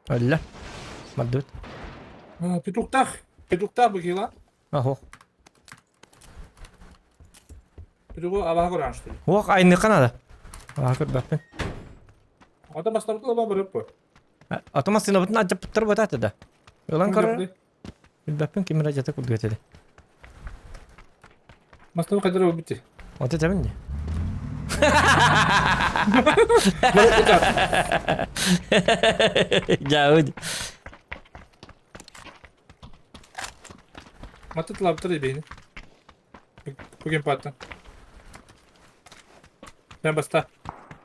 Өллө. Бардыбыт. Петухтах. Петухтах быһыыла. Ох. Петуху алаһа көрөн что ли? Ох, айныка надо. Аа көрбөппүн. Ата бастабыт лаба барып бу. Ата массыынабытын алдьаппыттар буотаата да. Ылан көрөр. Билбэппин ким эрэ дьата курдук этэ. Мастабы кайдара бити. Вот этэбин дии. Дьаабы. Маты тылабыттар бейни. Бүгін патта. Sen баста.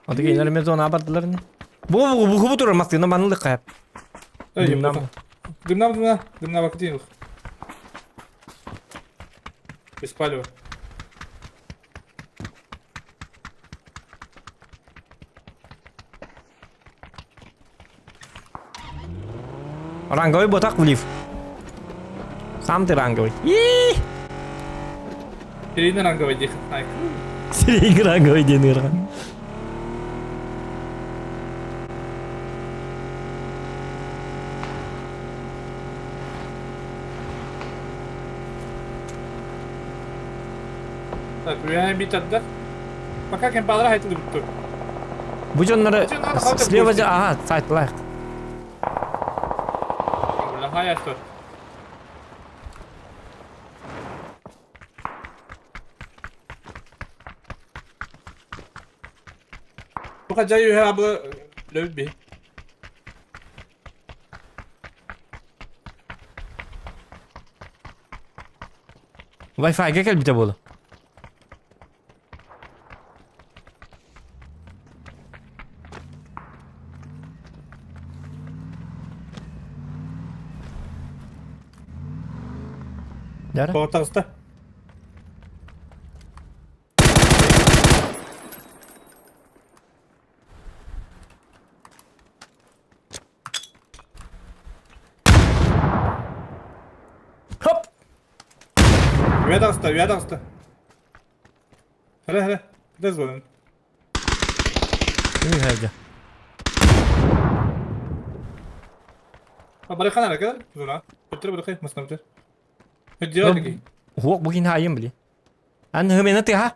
Оты кинилэр эмиэ зона бардылар ини. Бу бу бу бу турар массыына манылык хайап. Дымнам. Дымнам дымна. Дымна бакытын. Без палева. Ранговый ботак влив. Сам ты ранговый. Ии! Серийный ранговый дих. Серийный ранговый диэн ыарахан. Так, бит Пока кемпалара айтылды бүттү. Бу дьоннору слева ага, сайт лайк. Лахая что? Бука жай үһэ абы лөбүт би. Wi-Fi-га кэлбитэ буолу. Дара? Тоҕо Хоп! Үйэ таҕыста, үйэ таҕыста. Хара, хара. Кыда звонун. Кими хайда? Барыхан ара кэлэр. Зона. Өттөр барыхай, маснабытыр. Өддио дики. Хуок букин хайым били. Ан хымена тыха.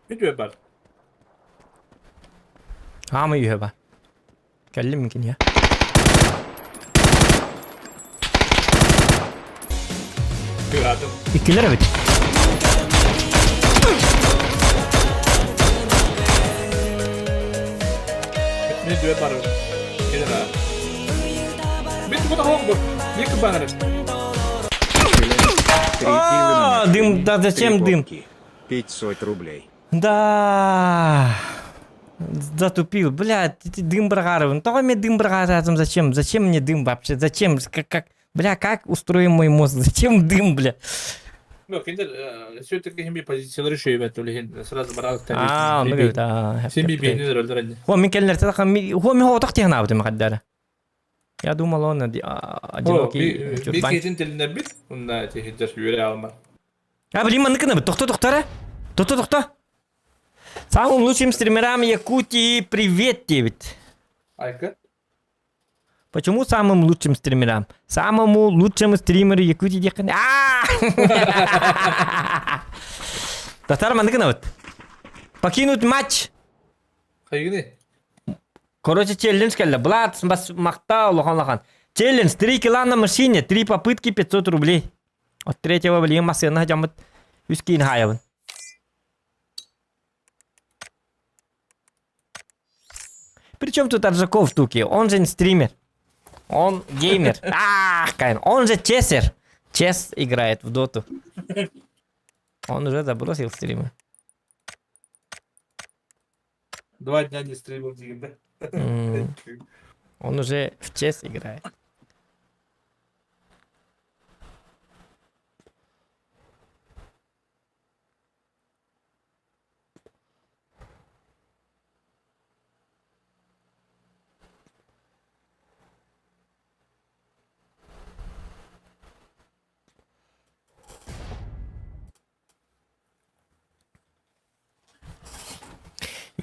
Өддио бар. Хаама үһэ бар. Кэллим микин я. Иккилэр эбит. Мен дүө бар. Кэлэр аа. Бит бу тахок бу. Екі баннер. Три пилы на А, дым, да зачем дым? 500 рублей. Да. Затупил, блядь, дым брагарывын. Тоҕо мне дым брагаратым зачем? Зачем мне дым вообще? Зачем? Как, как, бля, как устроен мой мозг? Зачем дым, бля? Ну, киндер все-таки хими позициялары шөйбәт үлehen сразу баралык А, ну да. Сен би бейнер өлдөрәнде. Хо мин келнер та хам хо ми хо тахти хана бутым хаддара. Я думал, он одинокий Биир киһитин тилиннэрбит, уонна тиһиддэр үөрэ аалмар. А, блин, манныкына, тохто тохто эрэ. Тохто тохто. Самым лучшим стримерам Якутии привет диэбит. Айка. Почему самым лучшим стримерам? Самому лучшему стримеру Якутии диэххин. Татар манныкына вот. Покинуть матч. Хайгыны? Короче, челлендж кэллэ. Блад, махта, улахан-улахан. Челлендж, 3 кило на машине, 3 попытки, 500 рублей. От третьего билигин массыына дьоммут үс киин хаайабын. Причем тут Аржаков Туки? Он же не стример. Он геймер. Ах, Кайн. Он же чесер. Чес играет в доту. Он уже забросил стримы. Два дня не стримил диэн да. Он уже в чес играет.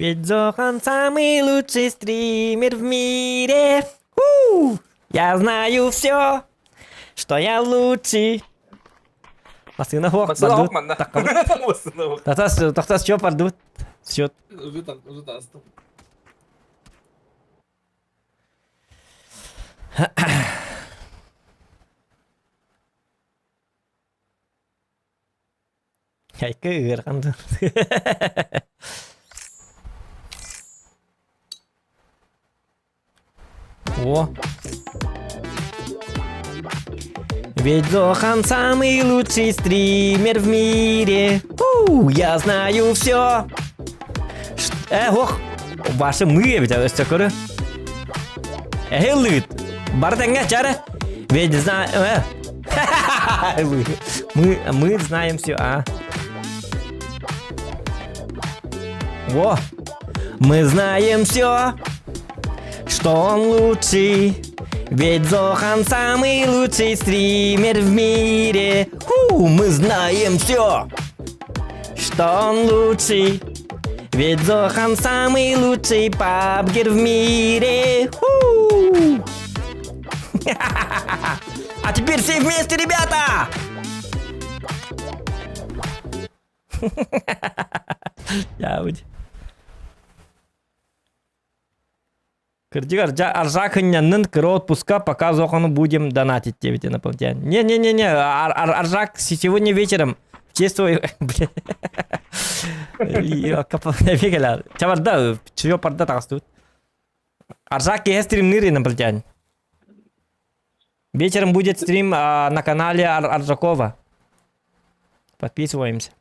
Ведь Зохан самый лучший стример в мире. У! Я знаю все, что я лучший. Массыына суох, Массыына бардыбыт. суох манна. Таххабыт. Массыына суох. Татас, тахтас чё бардыбыт? Счет. Уже там, уже таастым. Хайка ыарахан О! Ведь Зохан самый лучший стример в мире. У, я знаю все. Э, ох, ваши мы эбит өссө көрө. Эһи Бары тэҥҥэ чары. Ведь знаю... Э. Мы, мы знаем все, а. Во! Мы знаем все, что он лучший. Ведь Зохан самый лучший стример в мире. Ху, мы знаем все, что он лучший. Ведь Зохан самый лучший пабгер в мире. Ху! А теперь все вместе, ребята! Я Кырдьык Аржак ынньаннын кыра отпуска, пока Зохану будем донатить диэбит инопланетяне. Не-не-не-не, Аржак сегодня вечером в честь твоего... Чабарда, чего парда таҕыстыбыт. Аржак киэһэ стримныыр инопланетяне. Вечером будет стрим на канале Аржакова. Подписываемся.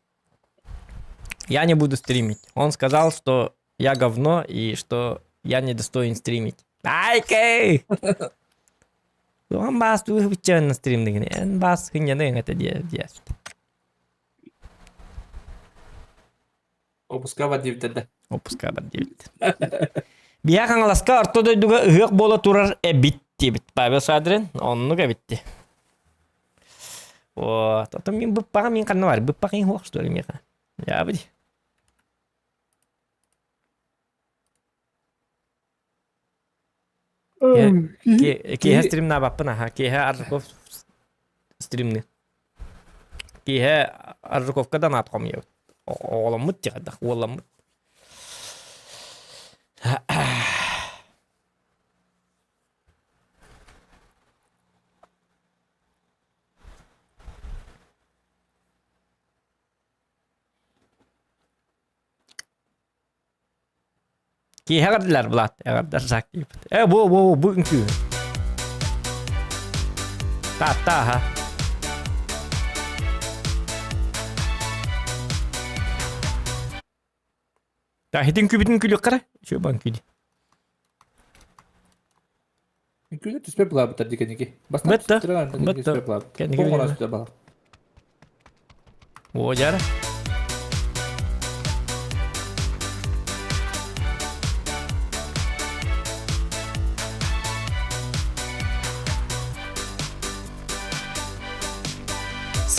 Я не буду стримить. Он сказал, что я говно и что я не достоин стримить. Айкэй! Он бас туһуччан стримдигин. Эн бас хыньяны это диэ. Опуска бар диэбиттэр да. Опуска бар диэбит. Биһа Хаҥаласка орто дойдуга ыһыах буола турар эбит диэбит Павел Шадрин. Оннук эбитти. Вот. А то мин быппаҕа мин ханна бар? Быппах иһин суох что ли миэхэ? Ябыди. Киэһэ стримнаабаппын аха. Киэһэ Аржаков стримны. Киэһэ Аржаковка да наат хомуйабыт. Оҕоломмут дьаҕайдах, уолламмыт. Киэһэ эҕэрдэлэр Влад, эҕэрдэ Жак диэбит. Э, бу, бу, бу үҥкүү. Таатта аха. Та хитин күбүтүн күлүк қара. Еще бан күлі. Үҥкүүнү түспэт былаабыттар дии кэнники. Бастаан Бытта, түстэрэ кэнники бытта. түспэт былаабыт. Кэнники Тоҕо билиннэ. түстэ баҕар. О, дьара.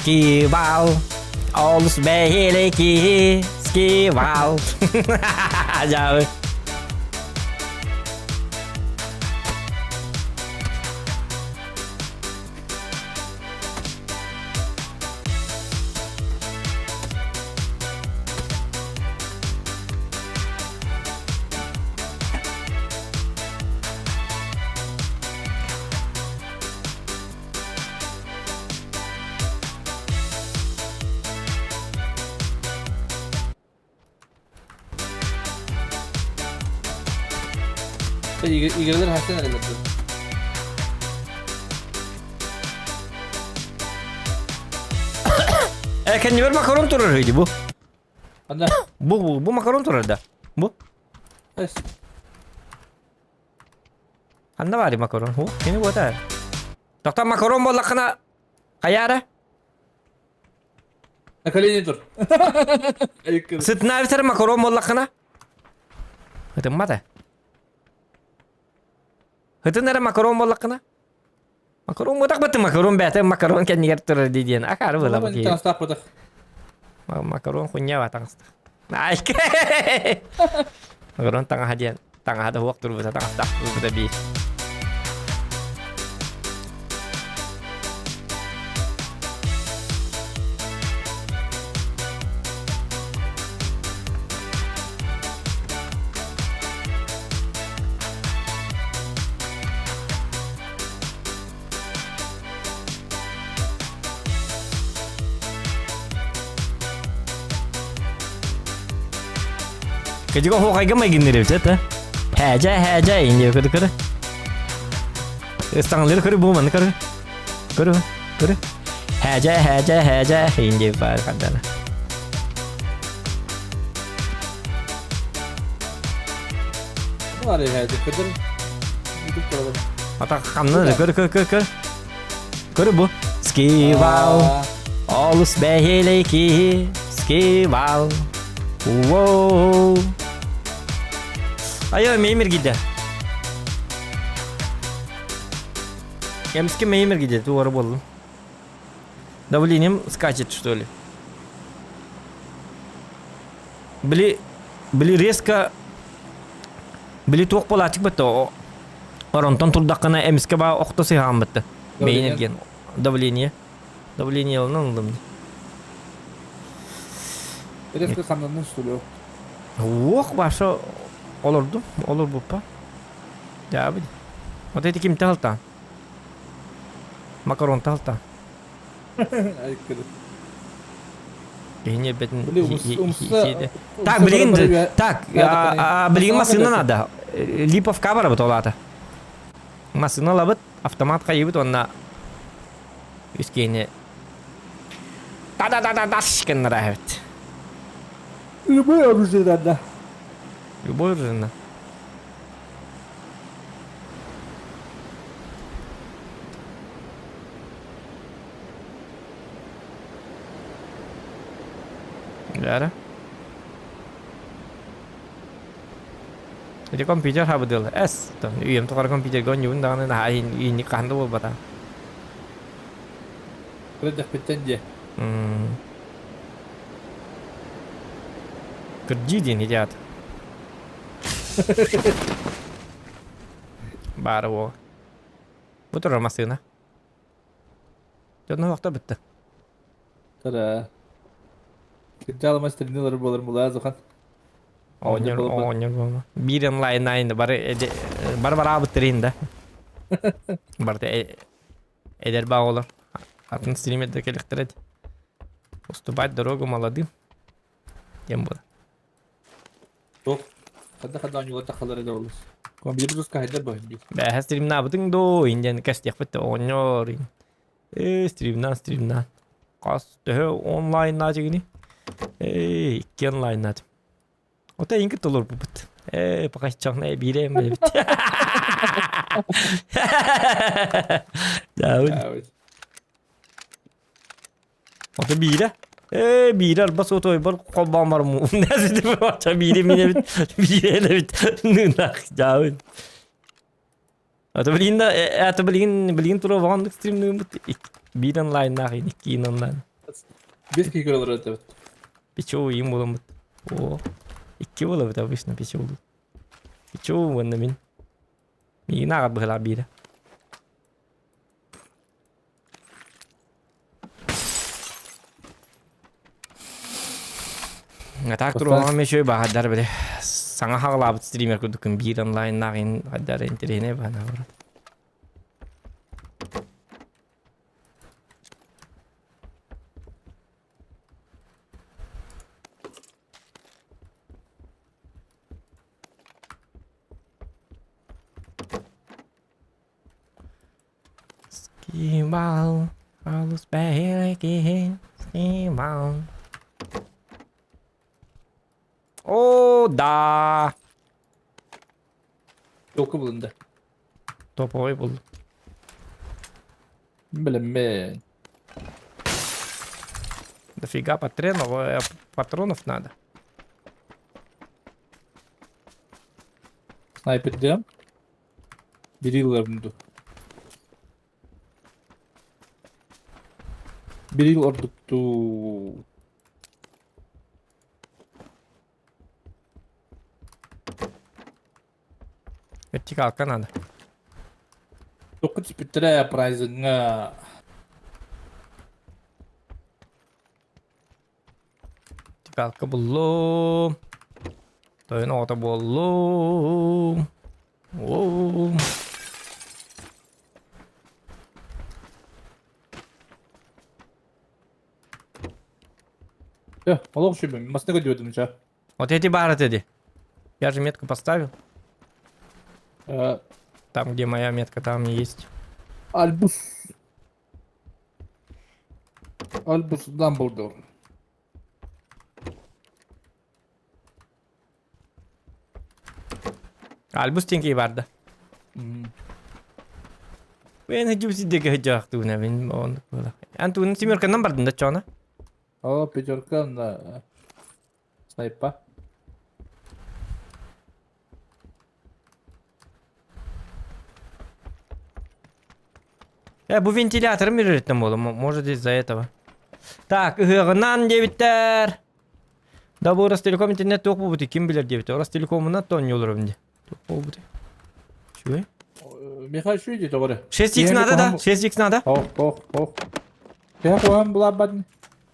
Скибал. Олус бэһиэлэй киһи. Скибал. Дьаабы. Игралар хастан эрэллэр дуо? Э, кэннибэр макарон турар үһү бу. Анда. Бу, бу, бу макарон турар да. Бу. Эс. Ханна баарый макарон? Ху, кини буота. Тохтоо макарон буоллаххына хайаара? На колени тур. Сытына битэр макарон буоллаххына? Ытыммата. Ытын эрэ макарон буоллаххына? Макарон буотах баты макарон бэйэтэ макарон кэннигэр турар дии диэн акаары буолабыт киһи. Таҥастаах Макарон хуйня ба таҥастаах. Макарон таҥаһа диэн таҥаһа да суох турбута таҥастаах турбута биир. Кыдьыга оһуохайга майгынныыр эбит да? Һээдьэ һээдьэ инде көрү көрү. Ыстаҥалыыр көрү бу маны көрү. Көрү көрү. Һээдьэ һээдьэ һээдьэ инде бар хардана. Бар һээдьэ көдөр. Ата хамнаны көрү көрү көрү көрү. Көрү бу. Скивал. Олус бэһиэлэй киһи. Скивал. Воу. Айо, меймир гидэ. Эмске меймир гидэ, туора болдум. Давлением скачет, что ли? Били, били резко били туох буолааччык бытта Оронтон турдаххына эмискэ баа охто сыһаан бытта. Бэйин эргиэн. Давление. Давление ылынан ыллым. Резко хамнаннын что ли? Уох баша олордум. Олорбуппа. Дьаабы. Вот эти ким тахалта? Макарон тахалта. Киһини эбэтин Так, билигин так, билигин массыына надо. Липовка барабыт ол аата. Массыына ылабыт, автомат хайыбыт уонна үс киһини та-да-да-да-даш гыннара эбит. Любой оружие надо. Любой оружие надо. Бээрэ. Ити компьютер хабыдыл. Эс. Үйэм тухары компьютерга оонньуубун даҕаны наһаа иинник хаһан да буолбата. Көрдөхпүттэн дьэ. Кырдьыы диэн ити аат. Баара буо. Бу турар массыына. Дьонно охто бүтті. Тара. Кырдьаалымас тренерлер буолар мулаа зухан. Оонньор оонньор буолма. Биир онлайн айында бары бары бараабыттар да. Барыта эдэр баа олор. Атын стримердер келихтер эди. Уступать дорогу молодым. Диэн буолар. Туох ханна-ханна оонньуулар тахалар эрэ олус. Компьютер хайдар баһын дии. Бээһэ стримнаабытыҥ дуу, индиэн кэстиэхпит да оҕонньор. Ээ, стримнаан, стримнаан. Хас төһө онлайннаа дьигини? Ээ, икки онлайннаатым. Ото эйин кытта олорбуппут. Ээ, пока чаҕына биирэ эбит. Дьаабын. Ото биирэ. Ээ, биирэ арба суотуойбар холбоон барым. Нәсити биирэ мин эбит, биирэ эбит. Нынах, дьаабын. Ото билигин да, ото билигин билигин тура оҕоннук стримныыбыт. Биир онлайннаах, икки онлайн. Без киһи көрөлөр этебит. Печоу им буламмыт. О, икки буолабыт обычно печоу. Печоу уонна мин. Миигин ааҕар быһыылаах биирэ. А так туруоҕа үчүгэй баһардар били саҥа хаҕылаабыт стример курдуккун биир онлайннаах ин хайдары интэриэһинэй баһана барат. Скибал, алыс бэһиэлэй киһи, скибал. О, да! Толку булунда. Топовой булдум. Билэммин. Дофига патронов, патронов надо. Снайпердем. Бири ыларым дуу. Бири ордук дуу. Вертикалка надо. Токку түспүттэрэ прайзыҥҥа. Вертикалка буллум. Тойон оҕото буоллум. Оо. Э, олох үчүгэй масына көрдүбүтүм ча. Вот эти бары эти. Я же метку поставил. Э, Там, где моя метка, там и есть. Альбус. Альбус Дамблдор. Альбус тиҥкий барда. Мен хыдьыбы сиддеге хыдьаахтыына мин оннук буола. Эн тугун семерканан бардын да чоона? О, пятерка на снайпа. Э, бу вентиляторым үрүттэн буола, может из-за этого. Так, ыһыаҕынан диэбиттэр. Да бу Ростелеком интернет туох буолбутуй, ким билэр диэбиттэр. Ростелекомунан тонньууларым дии. Туох буолбутуй? Үчүгэй. Михаил үчүгэй дии тоҕо эрэ. 6x надо да? 6x надо? Ох, ох, ох. Киһи куһаҕан булаабат.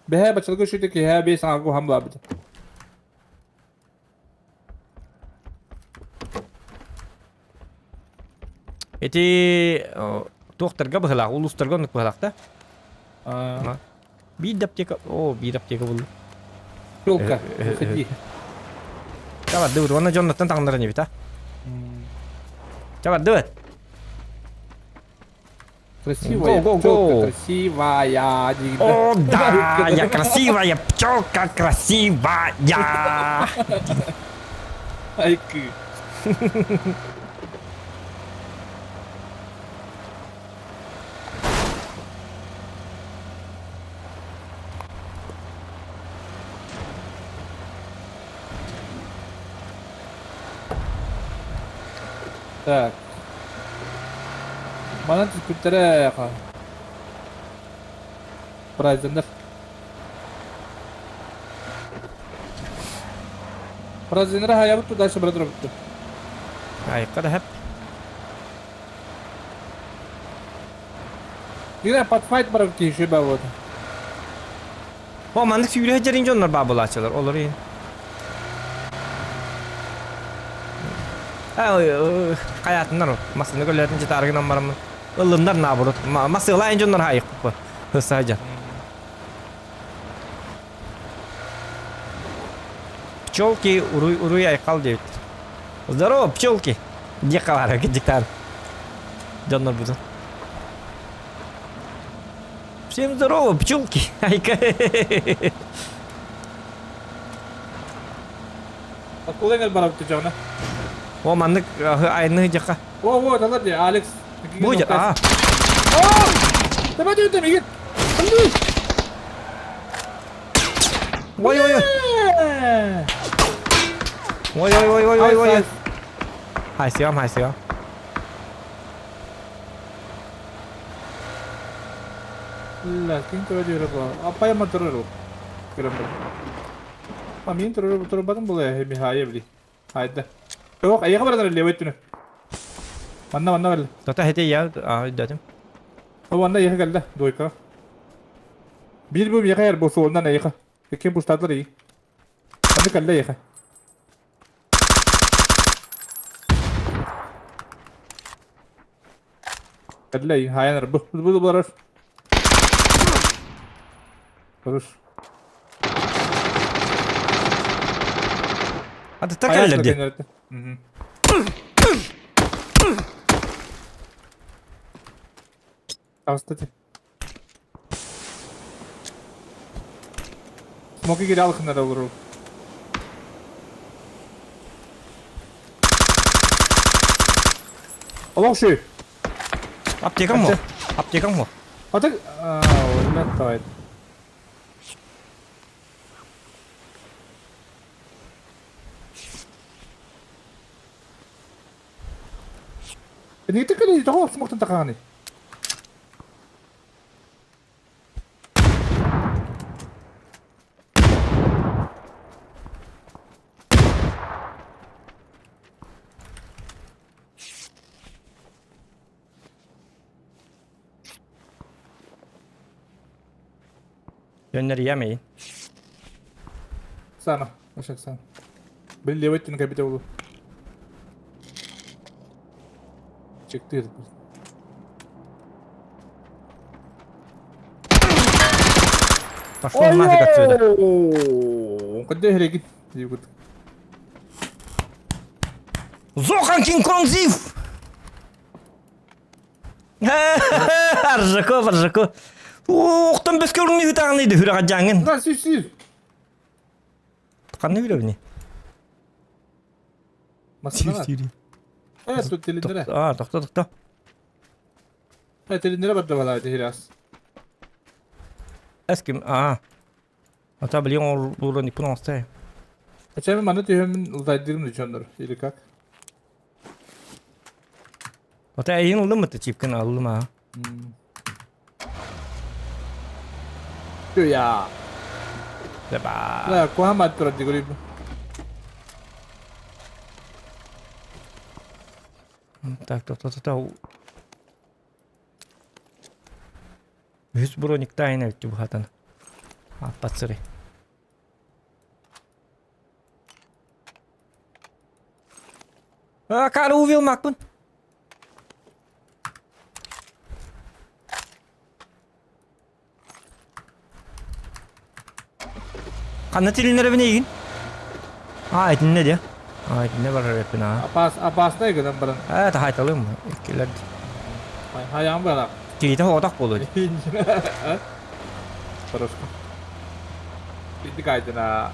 Бэһээ бачалга үчүгэй киһи бэйэ саҥа куһаҕан булаабыт. Ити туохтарга быһылаах, улуустарга оннук быһылаах да? Биир да аптека, о, биир аптека буллум. Пчелка, выходи. Чабардыбыт, уонна дьоннортон таҥнаран эбит, а? Чабардыбыт. Красивая Го, го, пчелка, го. красивая. О, да, я красивая пчелка, красивая. Айкы. Так. Манан түспүттэрэ Празднер. Празднер хаябыт дальше брат робытты. Айыкка да хэп. Дина подфайт барар киһи баа вот. О, маннык сүүрэ сылдьар дьоннор баа булааччылар. Олор иһин. Хайаатыннар ол. Массыына көлөтүн чытааргынан бараммын. Ыллыннар наоборот. Массыылаан дьоннор хаайыкпы. Хысса сылдьар. Пчелки уруй уруй айхал диэбит. Здорово, пчелки! Диэххэ баара кырдьыктаан. Дьоннор бутун. Всем здорово, пчелки! Айка. Акулеңер барабыт дьоно. О, маннык айны дьаха. О, о, далар де, Алекс. Будет, а. Давай, давай, давай, Ой, ой, ой. Ой, ой, ой, ой, ой, ой. Хайсыам, хайсыам. Ла, ким көрө диэри Аппайма турар. Көрөн баран. А мин турбатым була Михаил били. Хайда. Yok, айыга баран левый өттүнө. Манна манна кэллэ. Тата хете я а өйдөтүм. Ол манна айыга кэллэ, двойка. Биир бу миэхэ бу суолунан айыга. Икки бустаатылар iyi. Манна кэллэ айыга. Кэллэ iyi, хайанар бу. Бу барар. Хорош. Атыттар кэллэр дии. Кстати. Смоки кире алхыннар олору. Олох шүй. Аптекаң мо? Аптекаң мо? Атак... Өлмөт Энигитэ кэлэ тоҕо смоктан тахааны? Gönderiyemeyim. Сана, Ашак сана. Били левый өттүн кэбитэ буолуо. Чектир. Пошел нафиг отсюда. Куда херегин? Диигут. Зохан Кинг Конг Зив! Аржако, Аржако. Охтон бөскө урун үтаҕын иди хүрэ дьаҥын. Да, си си. Ханна билэбини? Масына. Э, тут телендere. Аа, тохто тохто. Э, телендere барда балаа дихирас. Эским, аа. Ата билин ол бурун иппун оҥостой. Хотя маны түһөмүн ылдайдырым дучоннор или как? Ата эйин ылдым мыты чипкин аллым аа. Я. Деба. Да, куһа турар дигуриб. Так, тохто тохто. Үһүс броник тайна өттү бухатан. Аппатсыры. А, кара увел макпын. Ханна тилиннэребин эйигин? Аа, итиннэ диэ. Аа, итиннэ барар эппин аа. Апас апастай гынан баран. Ээ, таһайталыым. Иккилэр. Хайаан барар. Киһитэ оҕотох буолуо дии. Хорошо. Иди кайдына.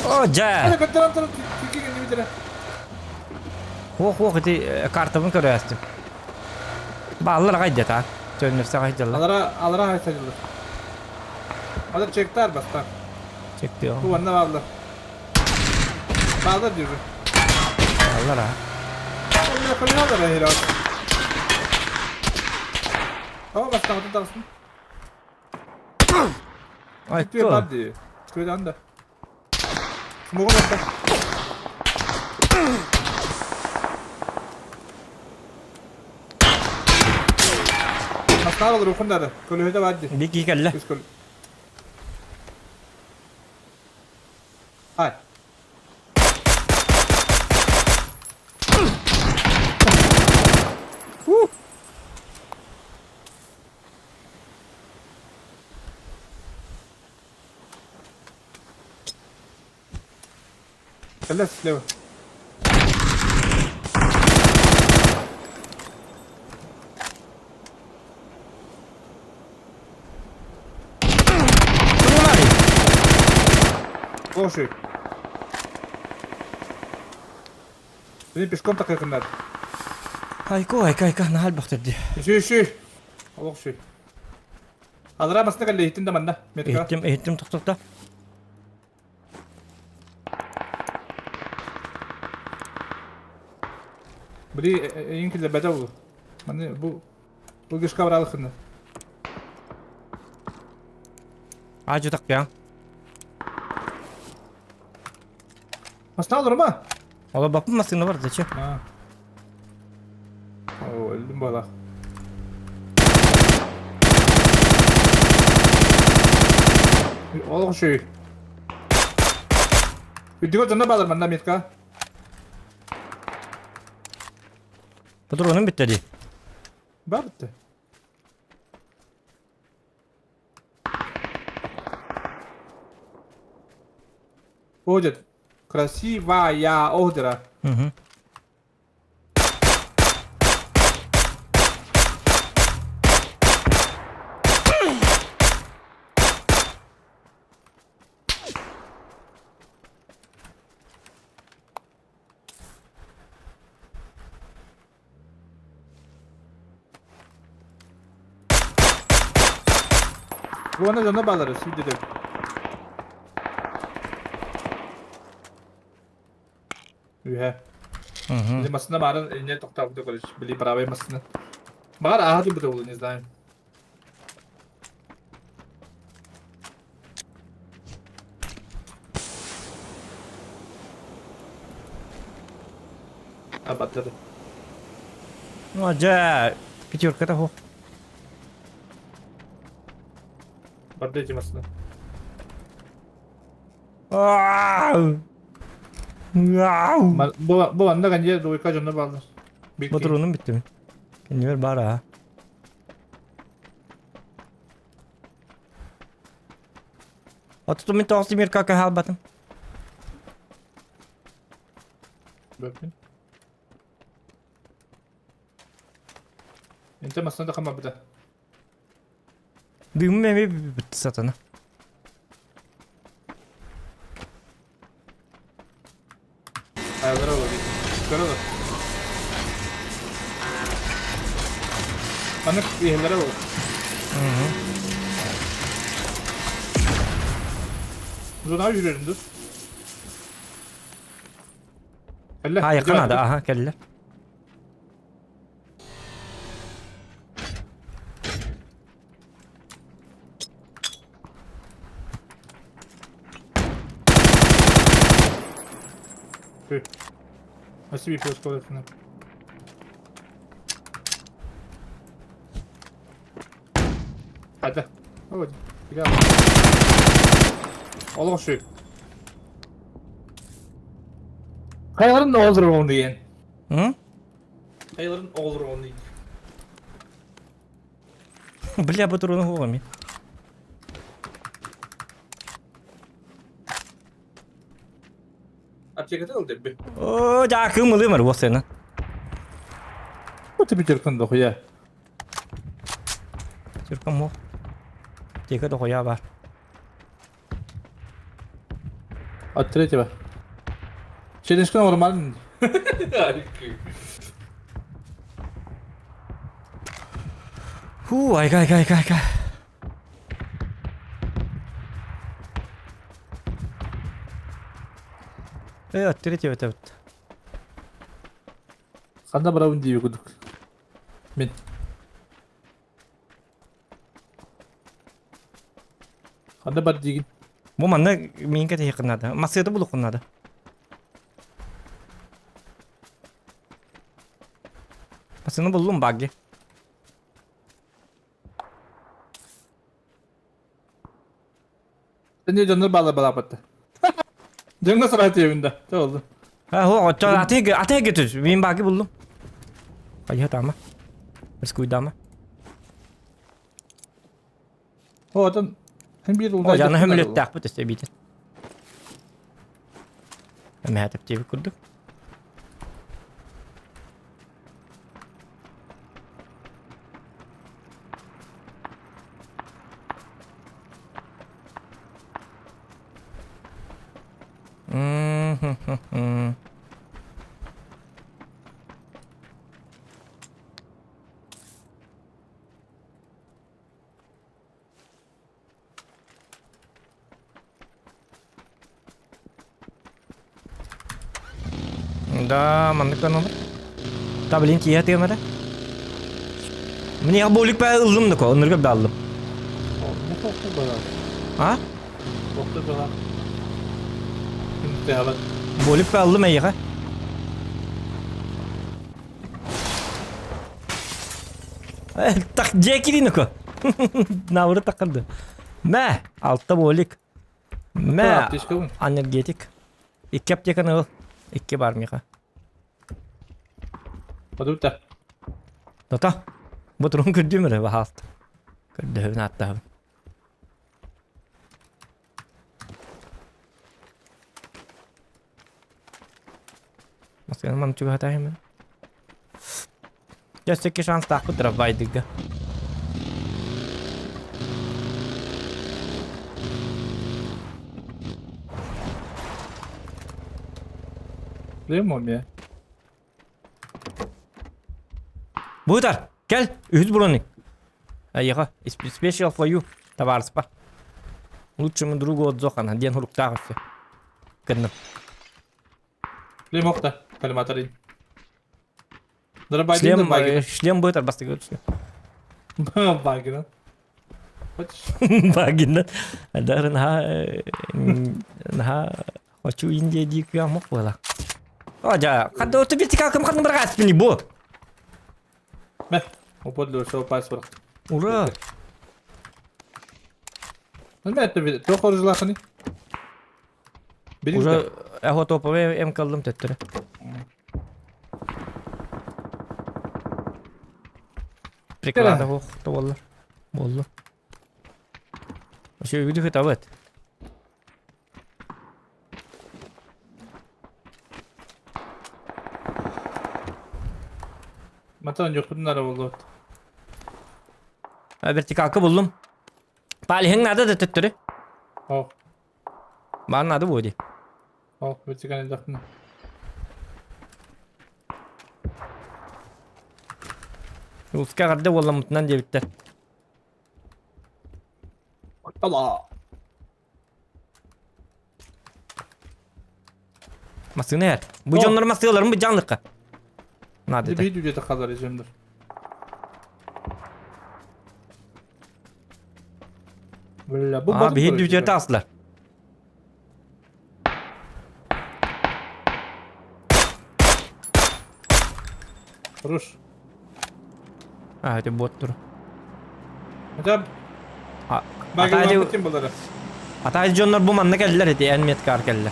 О, дьэ! Хуох Хуох, ити картабын көрөөстүм. Бааллар аҕай дьэ Төннөрсө аҕай дьалла. Алара алара хайсадылар. Алар чектар баста. Чектио. Бу манна бааллар. Бааллар диир. Бааллар а. Олла коллегалар хират. Ама баста отun тагысын. Ай, Түе бар ди. Түе анда. Смогу баста. Баста рухун Көлөһөтө бар ди. Бики кэллэ. Үс көл. Ай. Ух. Кэллэ слева. Слушай. Блин, пешком так как надо. Айко, айка, айка, нахал бахтыр ди. Еще, еще. Олох шүй. Алра басына кэллэ иһиттин да манна. Метка. Иһиттим, иһиттим, тохтохто. Били эйин киллэрбэтэ ол. Маны бу бу гышка баралыхына. Аа жутак пиаң. Масна олорма. Ола баппын массыына бар зачем? А. О, өлдүм бала. Олох үчүгэй. Үрдүгэр дьонно баалар манна метка. Патроным бүттэ дии. Бар бүттэ. Ходит. Красивая озеро. Угу. Уонна дьоно баалар сүүрдүлэр. Үһэ. Или массына баарын инне тохтообута короче. Били правая массына. Баар ааһа турбута буолуо, не знаю. Абаттады. Ну, дьэ, пятерката хо. Барды эти массына. Ау! Ау! Бу бу анда канье дуйка дьонно бааллар. Ботуруунум бүттү мин. Кэннибэр баар аа. Отуту мин тоҕус тимир кака хаалбатым. Бөппүн. Инте массына да хамабыта. Дыымым эмиэ бүттү сатана. Аялара олор. Көрө олор. Маннык иһэллэрэ ол. Зона yürüyorum dur. Кэллэ. А, якын ада, аха, кэллэ. Спасибо, пес, Хата. Вот. Олох үчүгэй. Хайаларын да олорор ону диэн. М? Хайаларын олорор ону диэн. Бля, патроны голыми. Аптеката ыл дебби. О, дьаакым ылым эр Вот тебе теркан дохуя. Теркан мох. Тека дохуя бар. От третьего. Челенджка нормально. Фу, айка, айка, айка, айка. Э, от третьего это вот. Ханна барабын дии кудук. Мин. Ханна бар диигин. Бу манна миин кэтэһиэххин наада. Массыата булуоххун наада. Массыаны буллум багги. Сен дьоннор баалар балаапатта. Дьоҥҥо сараат диэбин да. Чэ болду. А, хо, оччо атыга атыга түс. Мин багги буллум. Хайа таама. Рискуйдаама. О, отон хэн биир О, дьаана хөмөлөттээхпит өстө биитин. Эмэһэ тэптиэбит курдук. М-хм-хм-хм. Да, маннык номер. Та блин тиийэ тыам эрэ. Мне болик баа ыллым да ко, ынырга бааллым. Не тохту бара. А? Тохту бара. Ким Болик бааллым эйиэхэ. Так дьиэ кириин око. Науры такырды. Мэ, алта болик. Мэ, энергетик. Икки аптеканы ыл. Икки бар миха. Подумта. Тота. Бу турун көрдүм эрэ баһаалт. Көрдөһөбүн ааттаһабын. Масканы мам чугаһатаайым. Дьэ, өссө шанстаахпыт дробайдыга. Билем мия. Бутар, кел, үһүс броник. Айыха, special for you, табаарыспар. Лучшему другу от Зохана, диэн хуруктаах өссө. Кынным. Билем охта, коллиматор. Шлем, шлем будет арбастыгы Багина. Багина. Дары наха наха хочу Индия дии мок буола. О, жа, хадда оту битика кым ханны барга аспини бу. Мэ, уподлю шоу паспорт. Ура! Мэ, это то хоржлаханы. Уже эхо топовый эм калдым төттөрө. Приклада ох, то болла. Болла. Вообще үгүдү хытабыт. Матан жокпутун ара болду. Вертикалка буллум. Палихың надо да төттөрү. Ох. Баар надо буо ди. Ох, вертикальный дахны. Улуска карды уолламмытынан диэбиттэр. Ала. Массыына эр. Бу дьоннор массыыларын бу дьаҥлыкка. Надо Биир үйэтэ халар иземдер. Бля, бу Аа, биһир дүтүөтэ аслар. Хорош. Аа, это бот тур. Это Атай дьоннор бу манна кэллэр ити эн меткар кэллэр.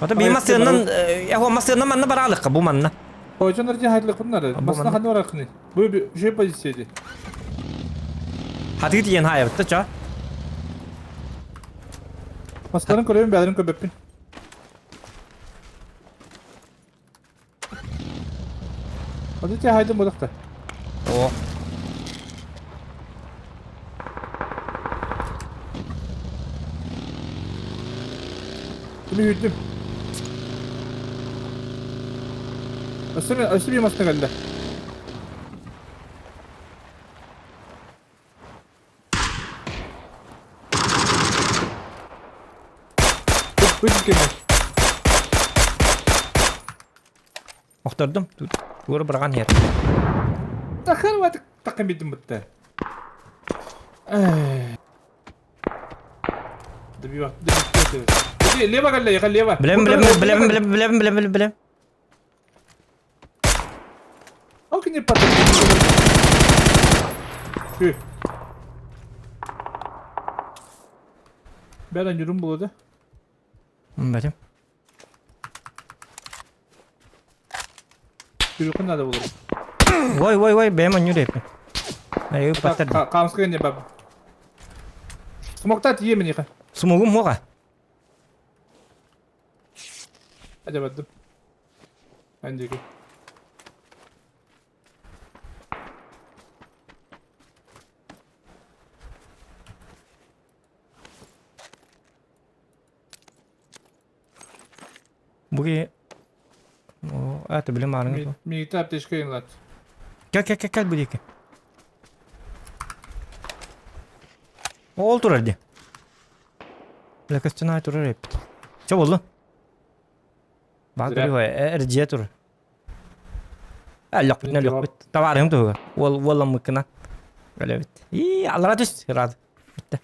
Ото би массыынан яхо массыынан манна бараалыкка бу манна. Хойжонор дьэ хайдлыкыннар. Масына ханна барахны. Бу үчүгэй позиция ди. Хатыы тиийэн хаайабытта чо. Мастарын көрөбүн бэйэлэрин көрбөппүн. Хатыы тиийэн хайдым бодохто. О. Кими үүрдүм. Өссө өссө биир маска кэллэ. Быт кими. Охтордум. Туора быраҕан иһэр. Тахар ватык тахын бидим бытта. Добивать, добивать. Лево кэллэ, ехал лево. Билэм, билэм, билэм, билэм, билэм, билэм, билэм. How can you put it? Бәрін жүрім болады. Бәрім. Жүріқін надо болады. Ой, ой, ой, бэм анюр еппин. Ай, паттар. Қамысқа не баб. Смокта тиемін еқа. Смогум моға. Ажабадым. Әндегі. Буги О, это билим арыңы. Мигите аптечка инлат. Кел, кел, кел, кел бу диэки. Ол турар ди. Бля, көстүнай турар эппит. Чэ болду? Баа Зря. көрү эрдьиэ тур. Өлөхпүт, өлөхпүт. Табаарыһым туһугар. Уол уолламмыккына. Өлөбүт. Ии, аллара түс, рад. Бүтте.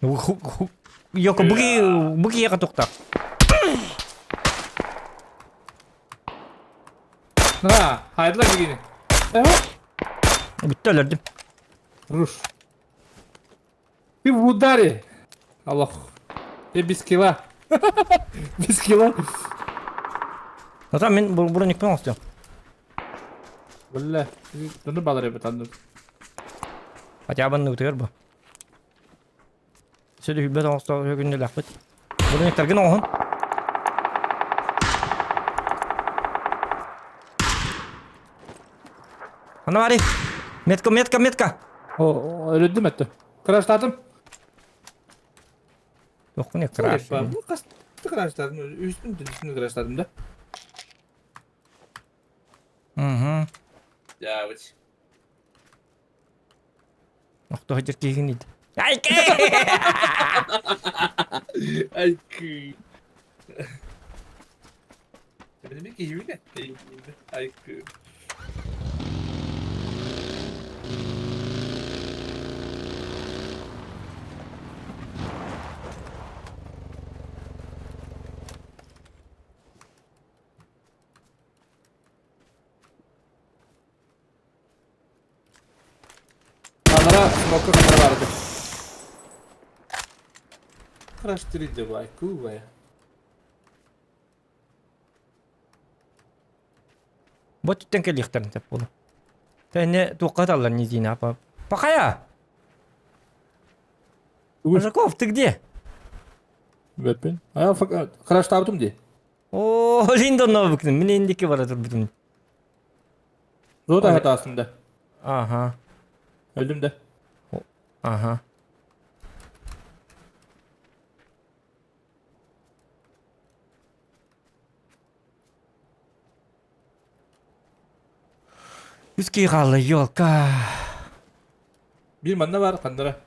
Йоко, бу бу киһиэхэ тухтар. На, хайдылар бигини. Бүтте өлөрдүм. Руш. Ты в ударе. Аллах. Я без килла. Без килла. Ата мен броникпен оңостуом. Бля, дunu балар эбит анны. Хотя бы нутыр бу. Сөдү хүлбэт оҥосто күннэлэхпит. Брониктаргын оҥоһун. Ана бары. Метка, метка, метка. О, өлөдүм этти. Краштадым. Тохку не краш. Бу кас краштадым. Үстүн үстүн краштадым да. Угу. Да, вот. Охто хадыр киһигин ид. Айкы! Айкы. Demek ki yine. Айкы. Анара смокка ханара барды. Краштырды айкы бая. Бу өттүттэн кэлиэхтэрин сөп буолуо. Тэһинэ туохха ыталлар низина апа. Пахая! Мужиков, ты где? Бэппин. А, краштаабытым дии. О, Линдон новыкны. Мин индики бара турбутум. Зода хатаастым да. Ага. Өлдүм да. Ага. Үс киһи хаалла, елка. Биир манна баар, ханнара.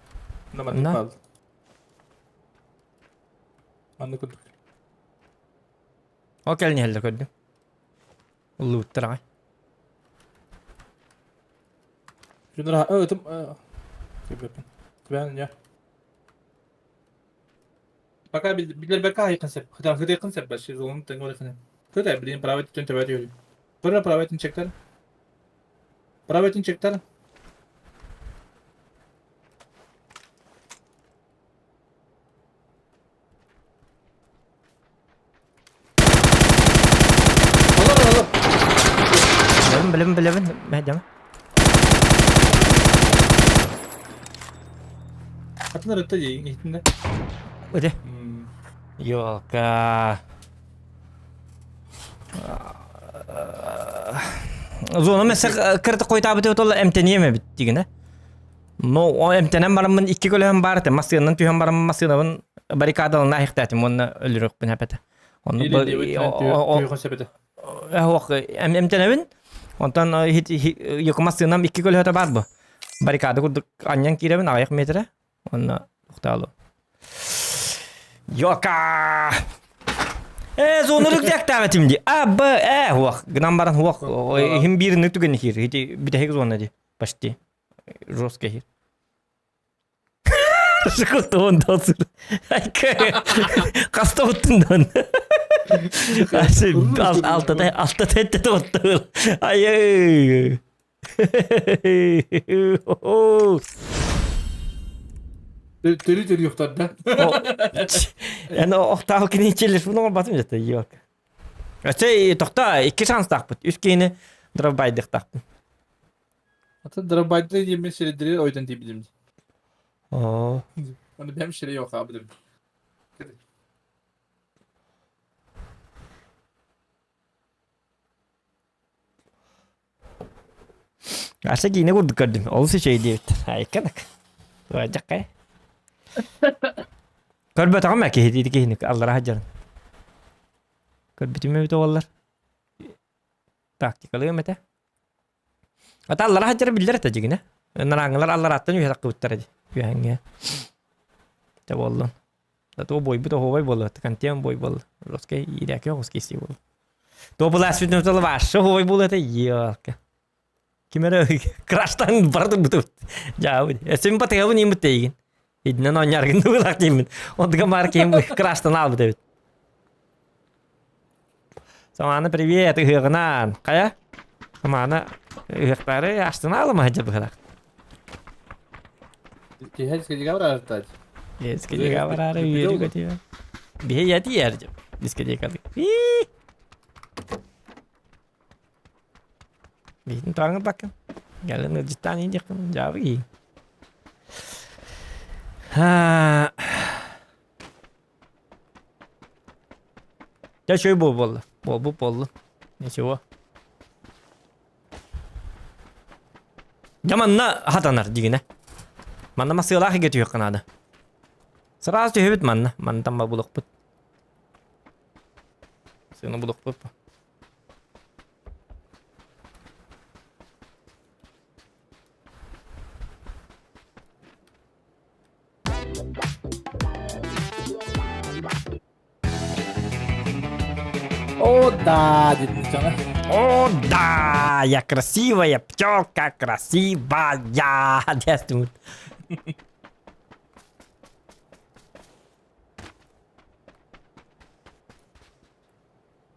Манна маннык Манна? хаалла. Манна курдук. Ол кэлин иһэллэр көрдүм. Уллубуттар аҕай. Шунара, ытым, Кэбэппин. Түбээн я. Пока билэрбэккэ хайыххын сөп. Хытыаххын сөп вообще золон тэҥ Кытай, блин, правый түн төбөт үһү. Көрө правый түн чектер. Правый түн чектер. Олор, олор. Билэбин, билэбин, билэбин. Мэһдэмэ. Атын ырытта дии, иһитиннэ. Өте. Елка. Зона мессе кырты койта бит ол эмтением эбит дигине. Но о эмтенен бараммын икки көлөһөн бар этэ массыынан түһэн бараммын массыынабын баррикадалана айхтаатым уонна өлүрүөхпүн эпэтэ. Онну Ох, эмтенебин. Онтон йоку массыынам икки көлөһөтө бар бу. Баррикада курдук анньан киирэбин аҕыйах метрэ. Онно ухтаалу. Йока! Э, зонурuk диэктээбэтим ди. А, Б, Э, хуах. Гынан баран хуах. Иһим бииринник түгэн хир. Ити бүтэһик зона ди. Почти. Жесткий хир. Шыкылтуон досыр. Хаста оттун Алтата алтата этте оттун. Ай. Төрү төрү юктар да. Эн охтаал кини телефон оҥорбатым дьэ yok. Өссө тохто икки шанстаахпыт. Үс киһини дробайдыктаахпын. Атын дробайды диэммин сирэйдэри ойдон тиийбитим. Оо. Оны бэм сирэй охаабытым. Аса киинэ курдук көрдүм. Олус үчүгэй диэбиттэр. Айканак. Туайдьаккай. Көрбөтөҕүм ээ киһи ити киһини аллара сылдьарын. Көрбүтүм эбит уоллар. Тактикалыым этэ. Ата аллара сылдьара биллэр этэ дьигинэ. Нарааҥҥылар алларааттан үөһэ таххыбыттара дии. Үөһэҥҥэ. Дьэ буоллун. Да туга буойбут оһуобай буолла. Контент буой буолла. Русский иирээки оҕус киирсии буолла. Туопулаас бүтүн вообще хуй буол это елка. Ким эрэ краштан барды бутут. Дьаабы. Эсим батыгабын имбит дейгин. Идинен оонньаргын дыбылах деймин. Онтуга бар ким краштан албыт эбит. Самана привет, ыһыаҕынан. Хайа? Самана ыһыахтары астына алыма дьабыһылах. Киһи дискотека барар Дискотека барары үөрүү көтүө. Биһи яти ердим. Дискотекады. Биһин туаңы бакын. Галын ыдьыттаан индиқин жабы ии. Дьэ үчүгэй буолла. Буолбут буоллун. Ничего. Дьэ манна хатанар дигинэ. Манна масыалаах игэ түһүөххэ наада. Сразу түһүбүт манна. Мантан ба булукпут. Сыны булукпут. О, да, дедин жаңа. О, да, я красивая пчелка, красивая. Диэстимут.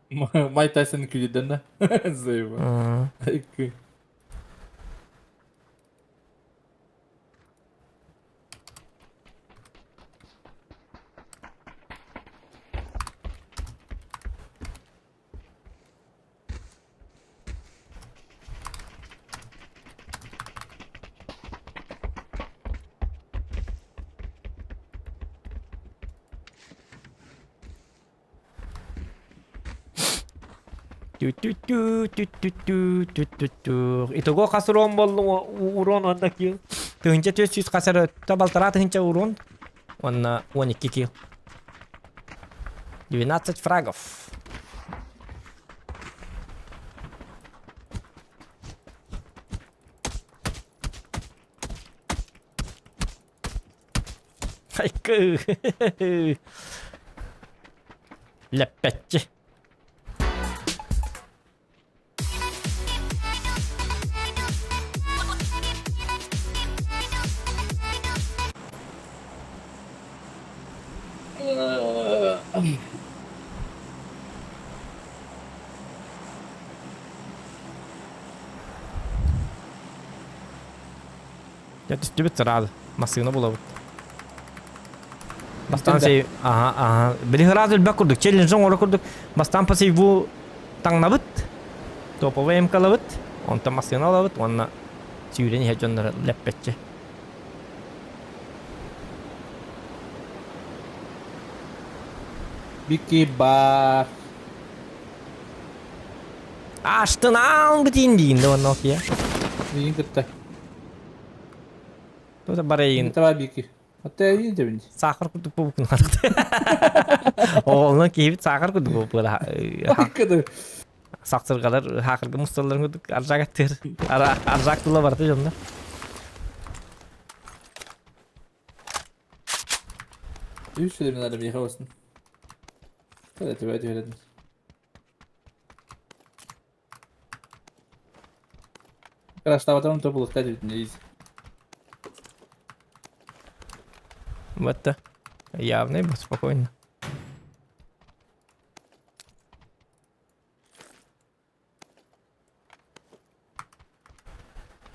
Майк Тайсон күйден да. Заеба. Итого хас урон боллуҥ урон уонна килл. 1400 хас эрэ балтараа тыһыынча урон уонна 12 килл. 12 фрагов. Хайкы. Лэппэччи. Дьэ түстүбүт сразу. Массыына булабыт. Бастаан сей... Ага, ага. Били сразу элбэх курдук. Челлендж оҥоро курдук. Бастаан по сейву таҥнабыт. Топовый МКлабыт. Онтон массыына ылабыт. Уонна сүүрэн иһэр дьоннор лэппэччи. Бики бар. Аштын аан битин диин да онно окия. Миигин кытта. Тута барайын. Таба бики. Отта эйин тебин. Сахар курдук буукун хатыкты. Оҕолно киһибит сахар курдук буупула. Кыды. Сахсыргалар хакыргы мусталларын курдук аржак аттыр. Аржак тула барты дьонно. Үс сүлемин адам яха болсын. Evet, evet, evet. Краштабатан тобулуктар дебит Вот явный был спокойно.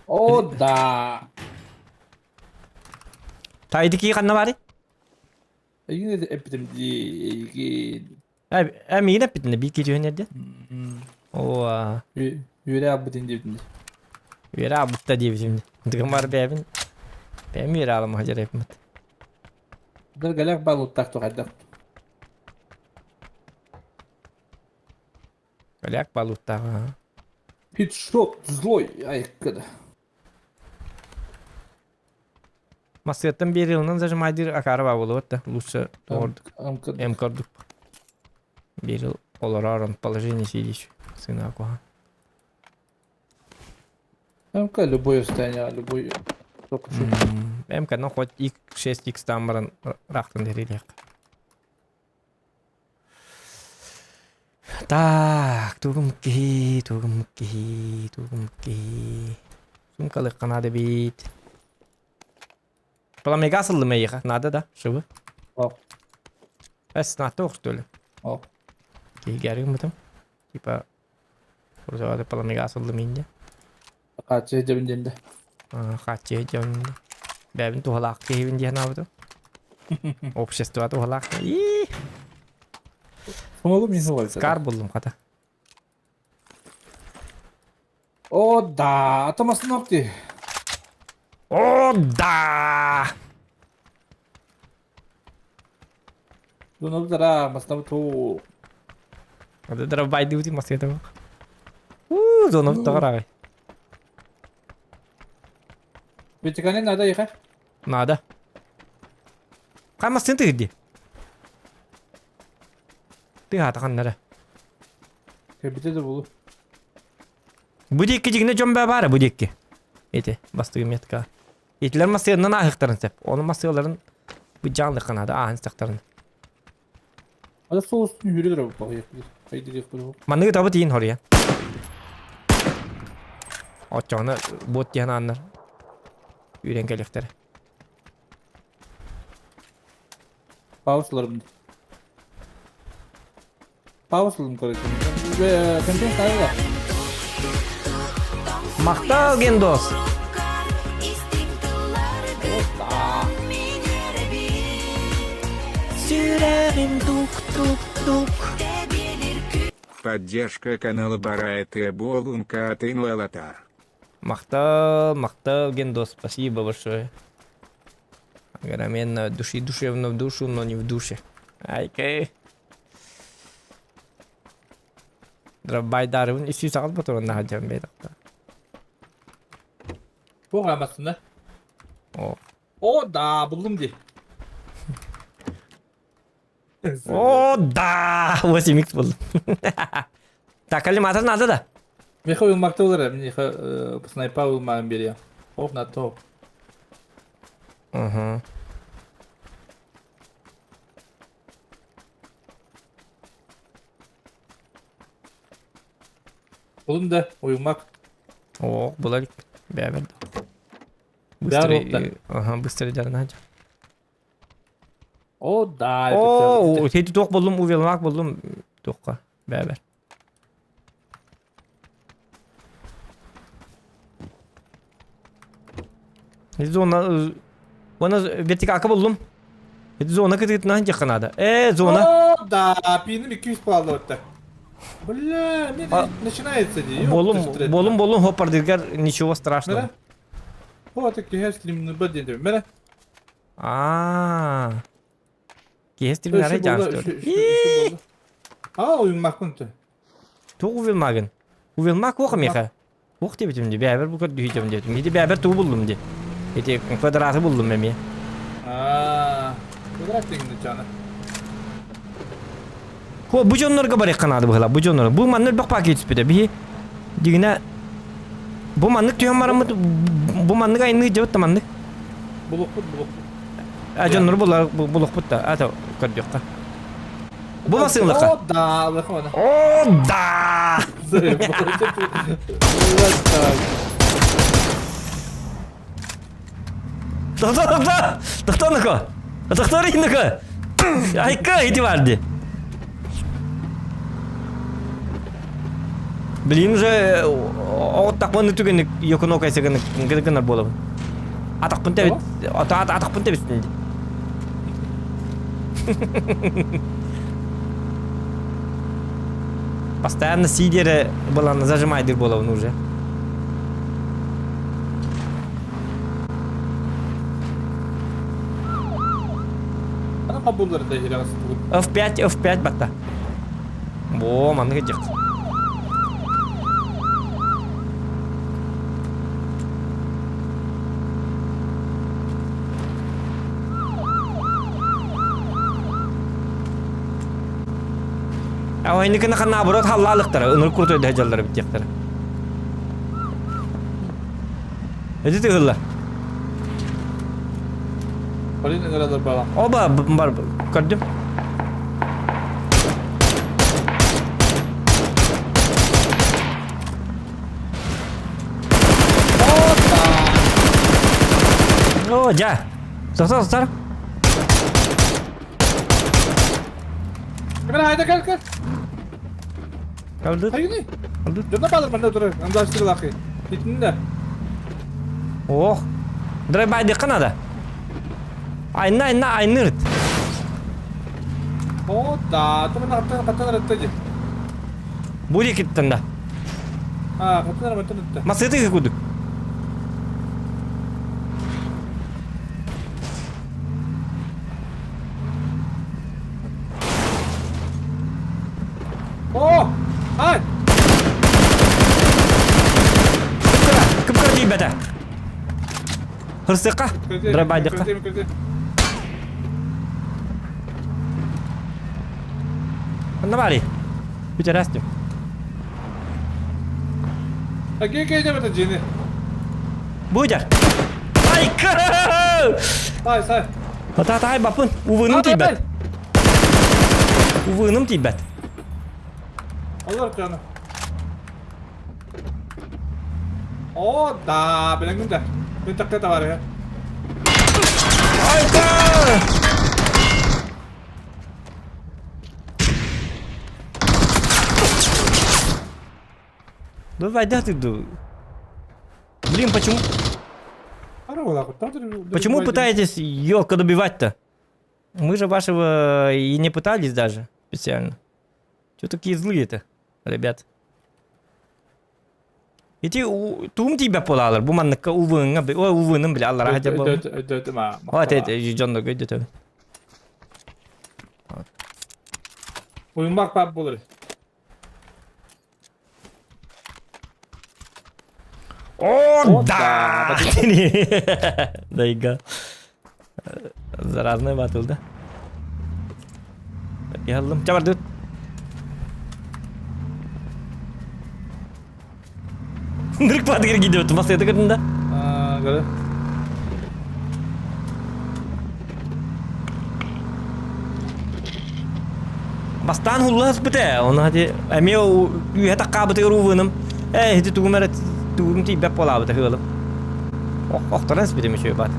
О, да. Тайдики ханна баарый? Эйигин эппитим дии, эйигин. Э, миигин эппитин биир киһи эрдэ. Оо, Үөрэ аалбытын диэбитин. Үөрэ аалбытта диэбитим. Дыгымар бэйэбин. Бэйэм үөрэ аалым хадьар эппит. Дыргалях балыттах тухайдах. Голяк балыттах. Хедшот злой айккада. Массыаттан биэри ылынан зажимайдыр акара ба болуот да. Лучше ордук. М көрдүк. Биир олорор положение сидишь. Сына куха. МК любой состояние, любой МК, ну хоть X6, X там баран рахтан дерилиэх. Так, тугум киһи, тугум киһи, тугум киһи. Сумкалыахха наада эбит. Пламега сыллым эйиэхэ, наада да, шыбы. О. Эс, наатта что ли? О. Киһигэрим бутум. Типа, Урзавады пламега сыллым инде. Хааччы дьэбин диэнде. Хааччы дьон бэбин туһалаах киһибин диэн аабытым. Общество туһалаах. Ии! Помогу мне завалиться. Скар буллум хата. О, да, а там остановки. О, да! Дунабдара, маснабыту. Ада байды маскета. У, зона тоҕор Ветикане надо ехать. Надо. Хаймастын тыгди. Тыһаатаханнара. Кэбите да булу. Бу диэки дьиҥнэ дьон баа баара бу диэки. Ити бастыгы метка. Итилэр массыыннан ааһыктарын сөп. Ону массыыларын быдьаанлыхха наада ааһан истэхтэрин. Ада соус үһүрү дөрөбү Манныгы табы тиин хоруйа. Оччоҕуна буот диэн ааннар үүрэн кэлиэхтэрэ. Паузаларым. Паузаларым короче. Контент ставила. Махтал, Гендос! Сүрэҕим тук-тук-тук. Поддержка канала Барайт Болунка Атын Лалатар. Махтал, махтал, Гендос, спасибо большое. Огроменно души душевно в душу, но не в душе. Айкэй. Драбайдарыбын үсүү саҕал ботурун наһадьан бэйдахта. Бу хаамасына. О. О, да, булдум ди. О, да! 8x булдум. Так, коллиматор надо да? Меха уйулмакта болар, меха снайпа уйулмагын берия. Оп, на топ. Угу. Булдум да, уйулмак. О, булар бәбер. Бәр Быстро, ага, быстро дәрнәҗ. О, да. О, тети туох булдум, увелмак булдум. Туохка, бәбер. Зона, она вертикалка булдум. Зона кытытынан жакынады. Э, зона. О, да, пиним 200 палды өттө. Бля, мне начинается ди. Болум, болум, болум, хоппардыргар ничего страшного. О, так киһэ стримны бар диэн Мэрэ. Аа. Киһэ стримнары жаастыр. Аа, уймакпын ты. Тугу увелмагын. Увелмак оқ меха. Ух деп ди, бәбер бу көр дүйдем деп. Миди бәбер туу булдум ди. Эти квадраты булдум эми. Аа, квадрат дегенде жаны. Хо, бу дьоннорго барыахха наада быһыла, бу дьоннор. Бу маннык элбэх пакет түспүтэ. Биһи дигинэ бу маннык түһэн бараммыт бу маннык айныы дьабыт да маннык. Булукпут, булукпут. А дьоннору булар булукпут да. Ата көрдүөххэ. Бу масыылыкка. О, да, лыхона. О, да! Тохтоо, тохтоо! Тохтоо нөкө! Тохтоо нөкө! Айка ити бар ди. Блин уже оҕуттахпын түгэнник йокуно кайсыгын гынар буолабын. Атахпын тэбит атахпын тэбистин ди. Постоянно сидеры была зажимайдыр буолабын уже. Ана кабуллары да хирагасы тугут. F5, F5 батта. Бо, маннык дьэх. А ойныкына наоборот халлаалыктара, ыныр крутой дәжаллары биттиэхтара. Эти тыгылла. Полин ыңыралар бала. Оба бар көрдүм. О, дьэ! Тохтор, тохтор. Кэл, хайда кэл, кэл. Калдыт. Хайыны? Калдыт. Дьонно баалар манна турар. Андастырылахы. Итиннэ. Ох. Драйбайдыхха надо. Айна, айна, айнырт. О, да, то манна хаттан хаттан ырытта дии. Бу диэкиттэн да. А, хаттан ырытта ырытта. Масыты кудук. О! Ай! Кыпкыра, кыпкыра тиийбэтэ. Хырсыка, драбайдыкка. Онно баарый? Бүтэрээстим. Бу дьар. Айка! Сай, сай. Ата тай бапын. Увыным тиийбэт. Увыным тиийбэт. Алар canı. О, да, билэҥҥин да. Мин такка товарища. Айка! Давай, да ты Блин, почему... Почему пытаетесь елка добивать-то? Мы же вашего и не пытались даже специально. Чего такие злые-то, ребят? Ити туум тебя полалар, бу манныкка увыҥҥа, ой, увыным, бля, аллара хотя бы. О, это дьонно көйдөтөбүн. Уймак пап болар. О, да! Дайга. Заразная батыл, да? Яллым. Чабардыт. Нырк падыгыр гидебет. Масыйды кырдында. Гары. Бастаан хулла сыппыта, ону хати эмиэ үөһэ таккаабытыгар уувыным, ээ ити тугум эрэ тугум тиийбэт буолаабыта ыалым. Охторон испитим үчүгэй баат.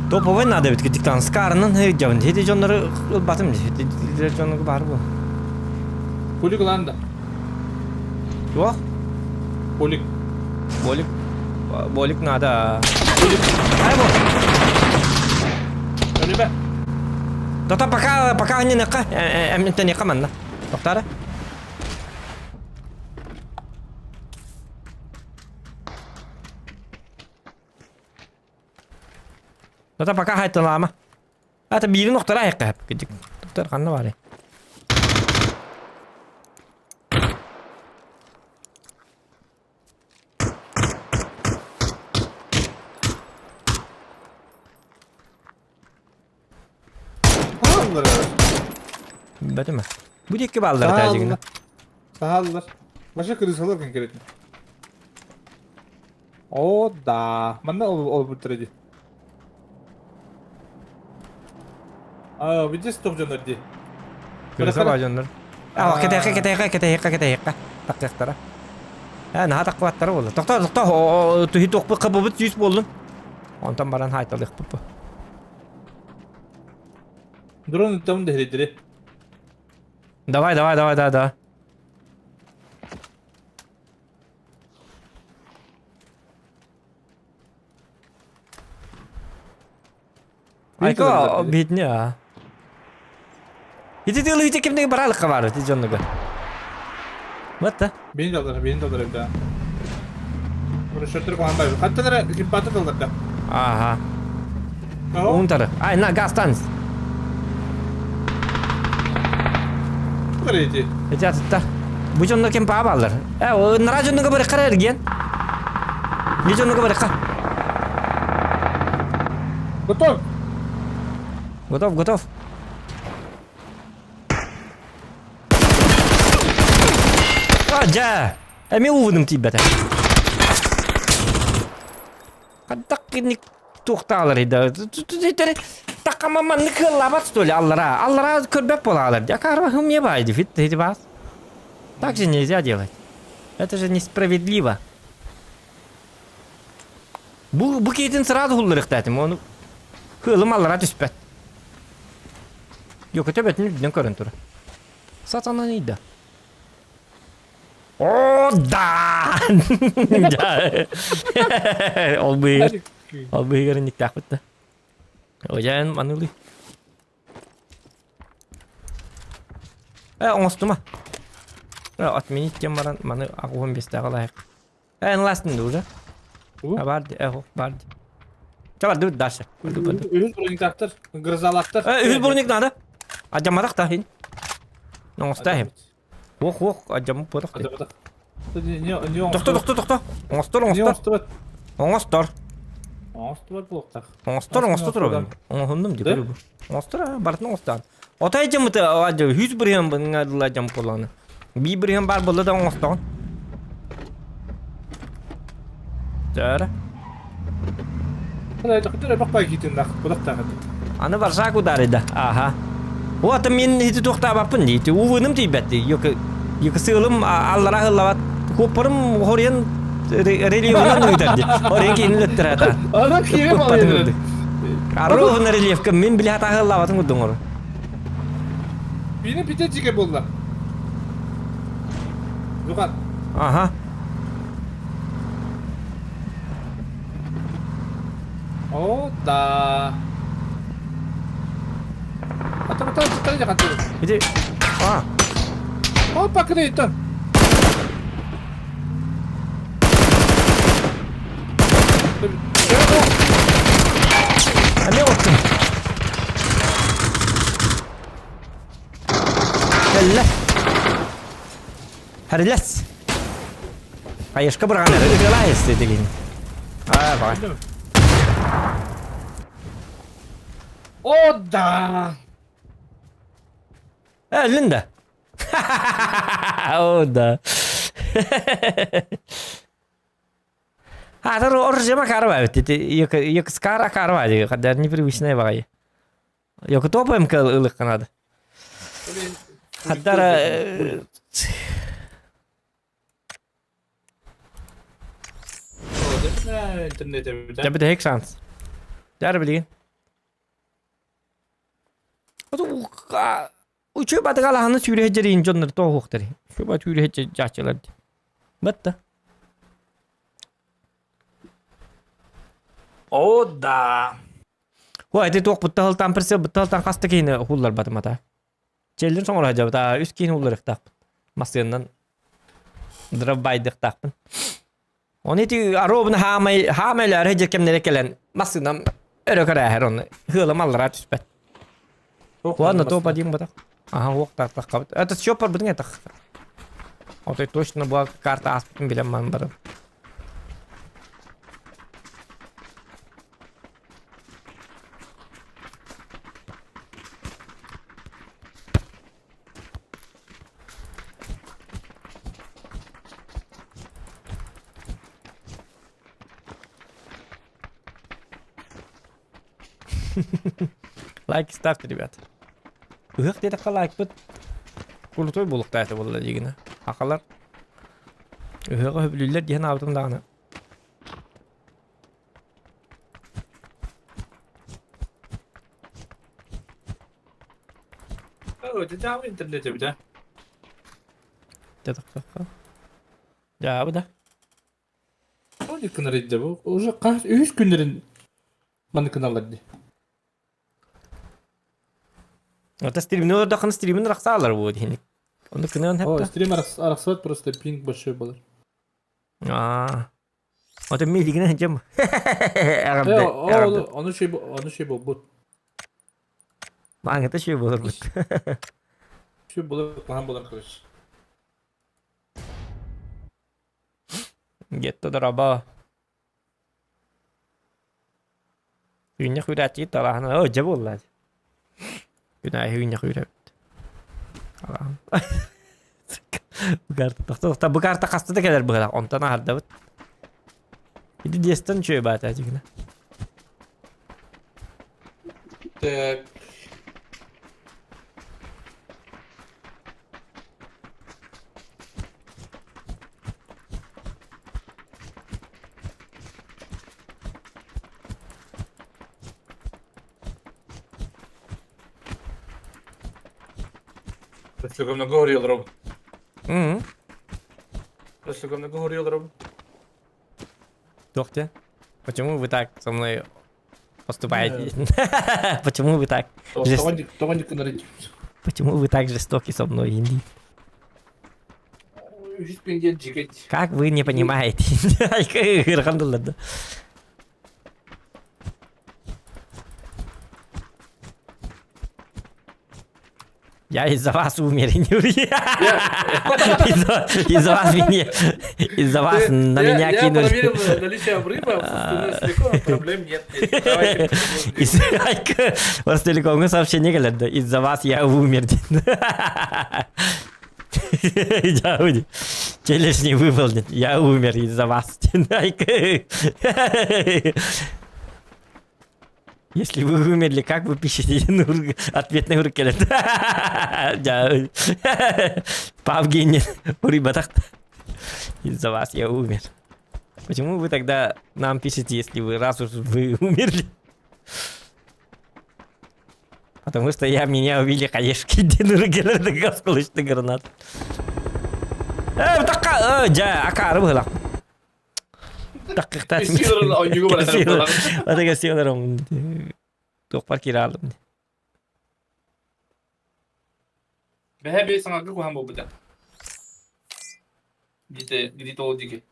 Топовой надо эбит диктан скарынан дьон хити дьоннору ылбатым хити дьоннору баар бу. Полик ылан да. Туох? Полик. Болик. Болик надо. Ай бу. Өлүбэ. Тота пока пока не нека эмтен манна. Токтара. Тота пока хайтылаама. Ата биирин охтора айыкка кидик. Доктор ханна бары. Саһаллар. Бэтиме. Бу диэки бааллар тажигина. Саһаллар. Баша крысалар конкретно. О, да. Манна ол ол ди. А, видишь, топ дьоннор ди. Крыса баа дьоннор. А, кэтэхэ кэтэхэ кэтэхэ кэтэхэ. Таққықтара. Ә, наһаа таққыбаттара буолла. Тохтоо, тохтоо, түһи туохпут хабыбыт сүүс буоллун. Онтон баран хаайталыахпыт. Дрон там дэһиридири. Давай, давай, давай, да, да. Айко, битне, а. Ити тылы ити кимдеги баралыкка бар, ити дьоннуга. Вот Бейин далдар, бейин далдар эбда. Расчеттер кухан бай. Хаттанара кимпаты далдар да. Ага. Унтары. Ай, на газ танц. Эти. Эти атытта. Бу дьонно ким паабаллар. Э, нара дьоннуга барыкка эрген. Би дьоннуга барыкка. Готов. Готов, готов. А, дьэ! Эмиэ увудум тиийбэтэ. Хайдах киник туохтаалар да такама маннык кыаллаабат что ли аллара аллара көрбөт буолаалар дии акаарба хымье баайды фит эти бас так же нельзя делать это же несправедливо бу бу киитин сразу хулларыхтаатым ону кыылым аллара түспэт Йокөтө бөтүн үрдүнэн көрөн тура сатанан ыйда О, да! Ол быыгар, ол быыгар инниктээхпит да. Ожаан манылый. Э, оҥостума. Э, отменить диэн баран маны агуһун биэстээх ылайык. Э, ынластын да уже. А бар ди, э, бар ди. Ча барды дальше. Үһүс брониктаахтар, грозалаахтар. Э, үһүс броник надо. Адьамматах да хин. Оҥостаахым. Ох, ох, адьаммыт буотах дии. Тохто, тохто, тохто. Оҥостор, оҥостор. Оҥостор. Оҥостубат буолуохтаах. Оҥостор, оҥосто турабын. Оҥоһуннум дии көрү бу. Оҥостор, а, барытын оҥостоон. Отой дьаммыты, үс бырыһыан быҥа дьам буоллаҕына. Биир бырыһыан баар буолла да оҥостоҕун. Чара. Аны Варшак ударыйда. Аха. Вот мин ити туохтаабаппын дии. Увыным тиийбэт дии. Йока сыылым аллара ыһыллабат. Куоппарым хоруйан рельефынан ыытар дии. Хоруйан киинин өттөрө Ана киирим алайын. Ровно рельефка мин биле хатаһыллабатын курдук оҥорор. Бини бите жиге болла. Жухан. Ага. О, да. Ата ата ата ата Иди. А. Опа, кредит. Эмиэ оттум. Кэллэ. Харилес. Хаешка бырҕан эрэ ытыалаайыс дии Аа, баҕай. О, да! Э, Линда. О, да. Аатар оружие Макарова эбит. Ити Акарова дии. Хаддар непривычная баҕайы. Йоко топаем ылыхха надо. Хаддара Интернет Дьэ шанс. Дьэ билигин. Үчүгэй батыгалаһаны сүүрэ сылдьар дьоннор тоһуохтар. Үчүгэй сүүрэ сылдьар дьааччылар дии. Батта. О, да. Ой, ити туох буттаһылтан присел буттаһылтан хаста киһини хулларбатым ата. Челлин соҥоро сылдьабыт, үс киһини улларыахтаахпын. Массыыннан дроббайдыахтаахпын. Оны ити аробуна хаамай хаамайлары дьэ кэмнэрэ кэлэн массыынам өрө көрөөһөр ону ыалым аллараа түспэт. Ладно, то подим батах. Ага, уох тахтаххабыт. Это счет барбытын этах. Отой точно была карта аспытын билем ман барым. Лайк ставьте, ребят. Ыһыах диэтэххэ лайкпыт крутой буолуохтаах этэ буолла дигинэ. Хахалар ыһыаҕы сөбүлүүллэр диэн аабытым даҕаны. Дьаабы интернет эбит а? Дьаабы да. Оник гынар идде бу. Уже хас үһүс күннэрин маннык гыналлар дии. Ата стримни олордоххуна стримин арахсаалар буо диһиник. Оннук гыныан О, хэппэ. стрим арахсыбат просто пинг большой болар. Аа. Ото миилигинэ сылдьам. Э, Эҕэрдэ, эҕэрдэ. ону шей ону шей буолбут. Мааҥыта шей буоларбыт. Шей буолар, куһаҕан буолар короче. Гетто дороба. Үүннэх үүрээччи талааһына оо дьэ буолла. Күн аайы үүннэх үүрэбит. Алаһын. Бу карта тохто бу карта хаста да кэлэр быһыылаах. Онтон аһардабыт. Ити диэстэн үчүгэй баата дьигинэ. Так. Слишком много говорил, Ром. Слишком много говорил, Ром. Туох диэн? Почему вы так со мной поступаете? Почему вы так Почему вы так жестоки со мной, Инди? Как вы не понимаете? Ыарахан тыллар да. Я из-за вас умер, Из-за вас меня, из-за вас на меня кинули. Я проверил наличие обрыва, с проблем нет. Ростелекомҥа сообщение кэлэр да, из-за вас я умер. Челлендж не выполнен, я умер из-за вас. Если вы умерли, как вы пишете ответный уркелет? Павгин урибатах. Из-за вас я умер. Почему вы тогда нам пишете, если вы раз уж вы умерли? Потому что я меня убили хаешки диэн осколочный гранат. Э, такка, э, дьэ, акаары быһылах. Таккыктаат. Отага силарым. Туохпар киирэ хааллым. Бэһэ бей саҥарга куһаҕан буолбута. Дите, где-то ол диги.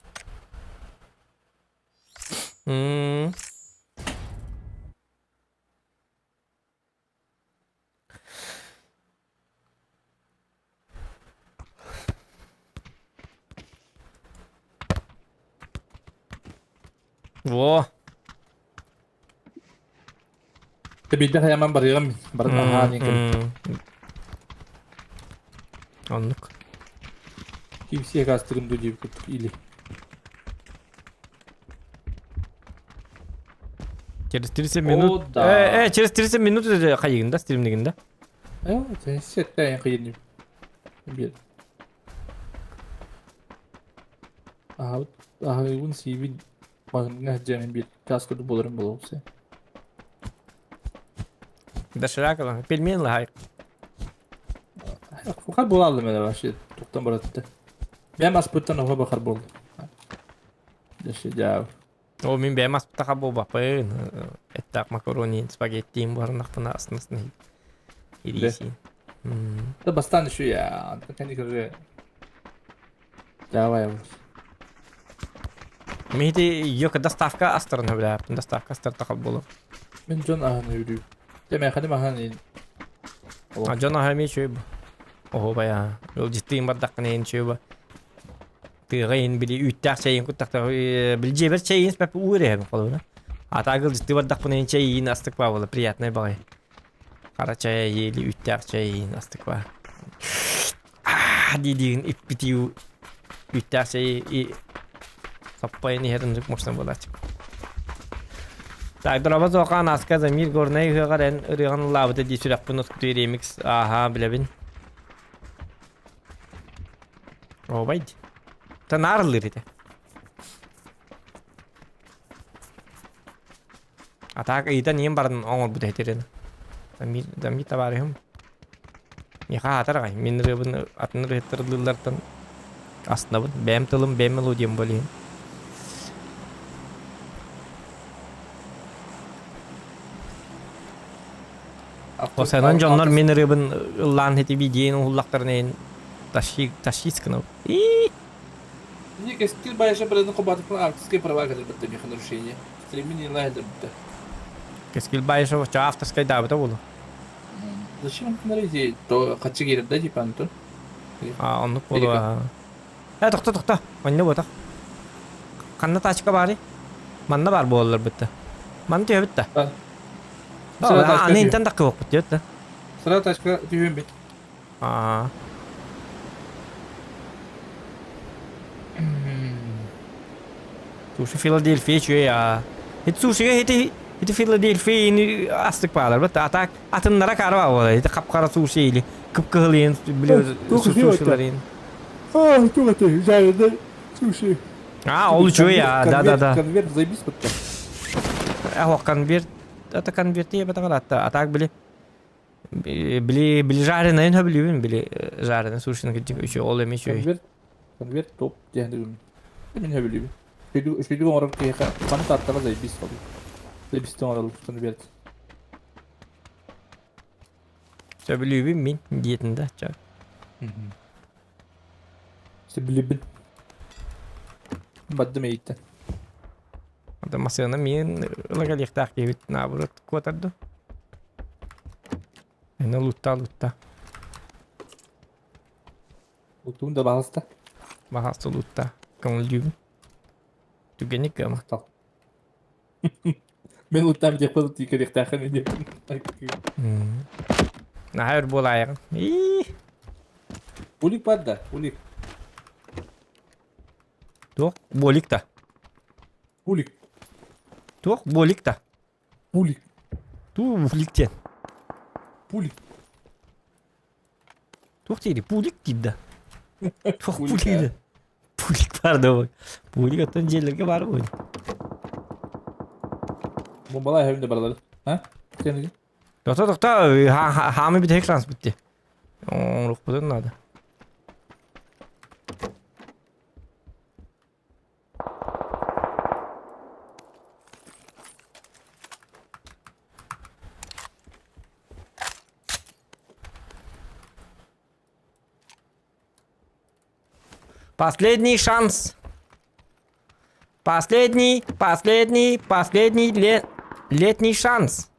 Во. Биирдэ хайаман барыаҕым барыта аһаан иҥкэбит. Оннук. Кимсиэ каастыгын дуу диэбит курдук или. Через 30 минут. О, да. Э, э, через 30 минут уже хайыгын да, стримнигин да? Э, сетте хайыгын. Бир. Аһабыт аһыыбын сиибин маһыҥҥа сылдьаммын биир чаас курдук буоларым буолуо Доширак пельмень лаһай. Хар буолаллым эрэ вообще туктан баратта. Бэйэм аспыттан оһо бахар буолла. Дьэ дьаабы. О, мин бэйэм аспытаха буолбаппын. Эттээх макаронин, спагеттиин буһарынахпына астынасына ириисиин. Да бастаан еще я. Кэнникерге Давай. Мити йок доставка астарын хөбүлээппин доставка астартаха буолу. Мин дьон аһын үрүү. Тэмээхэни маһан ин. А дьон аһа эмиэ үчүгэй бу. Оһуобай ыалдьыттыын бардаххына иһин үчүгэй бу. Тыаҕа иһин били үүттээх чэйин куттахта били дьиэбэр чэйин испэппин уу эрэ иһэбин холобура. А так ыалдьыттыы бардахпына иһин чэйин астык баа буолла приятнай баҕайы. Хара чай или үүттээх чэйин астык баа. Аа дии-диигин иппитии үүттээх чэйи и саппайын иһэр ынырык мощно буолааччы. Так, дороба Зохан Аска Замир Горнай ыһыаҕар эн ырыаҕын ыллаабыта дии сүрэхпин ускутуй ремикс ааһаа билэбин. Ообай дии. Танаар ыллыыр этэ. А так ыйытан ийэм баран оҥорбут этирин. Замир, Замир товарищым. Миэхэ аатар аҕай. Мин ырыабын атын ырыаһыттар ыллыыллартан астынабын. Бэйэм тылым, бэйэм мелодиям буолуо иһин. Осанан дьоннор мин ырыабын ыллаан һитиби диэн уһуллахтарына иһин тащи тащись гынабын. Ии! Не, кэскил байша быраны хобатыппын авторские права кэлбитте миэхэ нарушение. Стримин не лайдырбыта. Кэскил Баишев оччо авторскайдаабыта буолуо. Зачем смотрите, то хаччы киирэр да типа Антон? А, оннук буолуо. Э, тохто, тохто. Манна буотах. Ханна тачка баарый? Манна баар буолаллар бытта. Манна түһэбит да. Аны интен таккыбаппыт диэт да. Сыра тачка түһүөн бит. Аа. Суши Филадельфия үчүгэй аа. Ити сушига ити ити Филадельфияны астык баалар бат. А так атыннара кара буолар. Ити хап-хара суши или кып-кыһыл иин били сушилар иин. А, туох этэй? Жареный суши. А, ол үчүгэй аа, да да да. Конверт заебись бытта. Ах, конверт. Это конверт я батаҕар А так били били били жареный хөбүлүүбүн били жареный сушины кырдьык үчүгэй ол эмиэ үчүгэй. Конверт конверт топ диэн дэгим. Мин хөбүлүүбүн. Үчүгэй оҥорор киһиэхэ ханы тааттаҕа заебись болуу. Заебись оҥорор конверт. Сөбүлүүбүн мин диэтин да ча. Сөбүлүүбүн. Бардым эйиттэн. Ата массыына миин ыла кэлиэхтээх киһибит наоборот куотарду. Эне лутта лутта. Луттуун да баҕаста. Баҕаста лутта. Көҥүлдүүбүн. Түгэник кыама. Махтал. Мен луттаам диэхпин луттуу кэлиэхтээххин диэппин. Наһаа өр буолаайаҕын. Ии. Улик бар да, улик. Туох? Болик да. Улик. Туох? Болик да. Пулик. Туу пулик диэн. Пулик. Туох диэри? Пулик диир да. Туох пулик да. Пулик бар да Пулик оттон дьиэлэргэ баар буолуо. Бомбалай эһэбин да баралар. А? Сен Тохто тохто хаамы бүтэһик шанс бүтте. Оҥоруохпутун наада. Последний шанс. Последний, последний, последний летний шанс.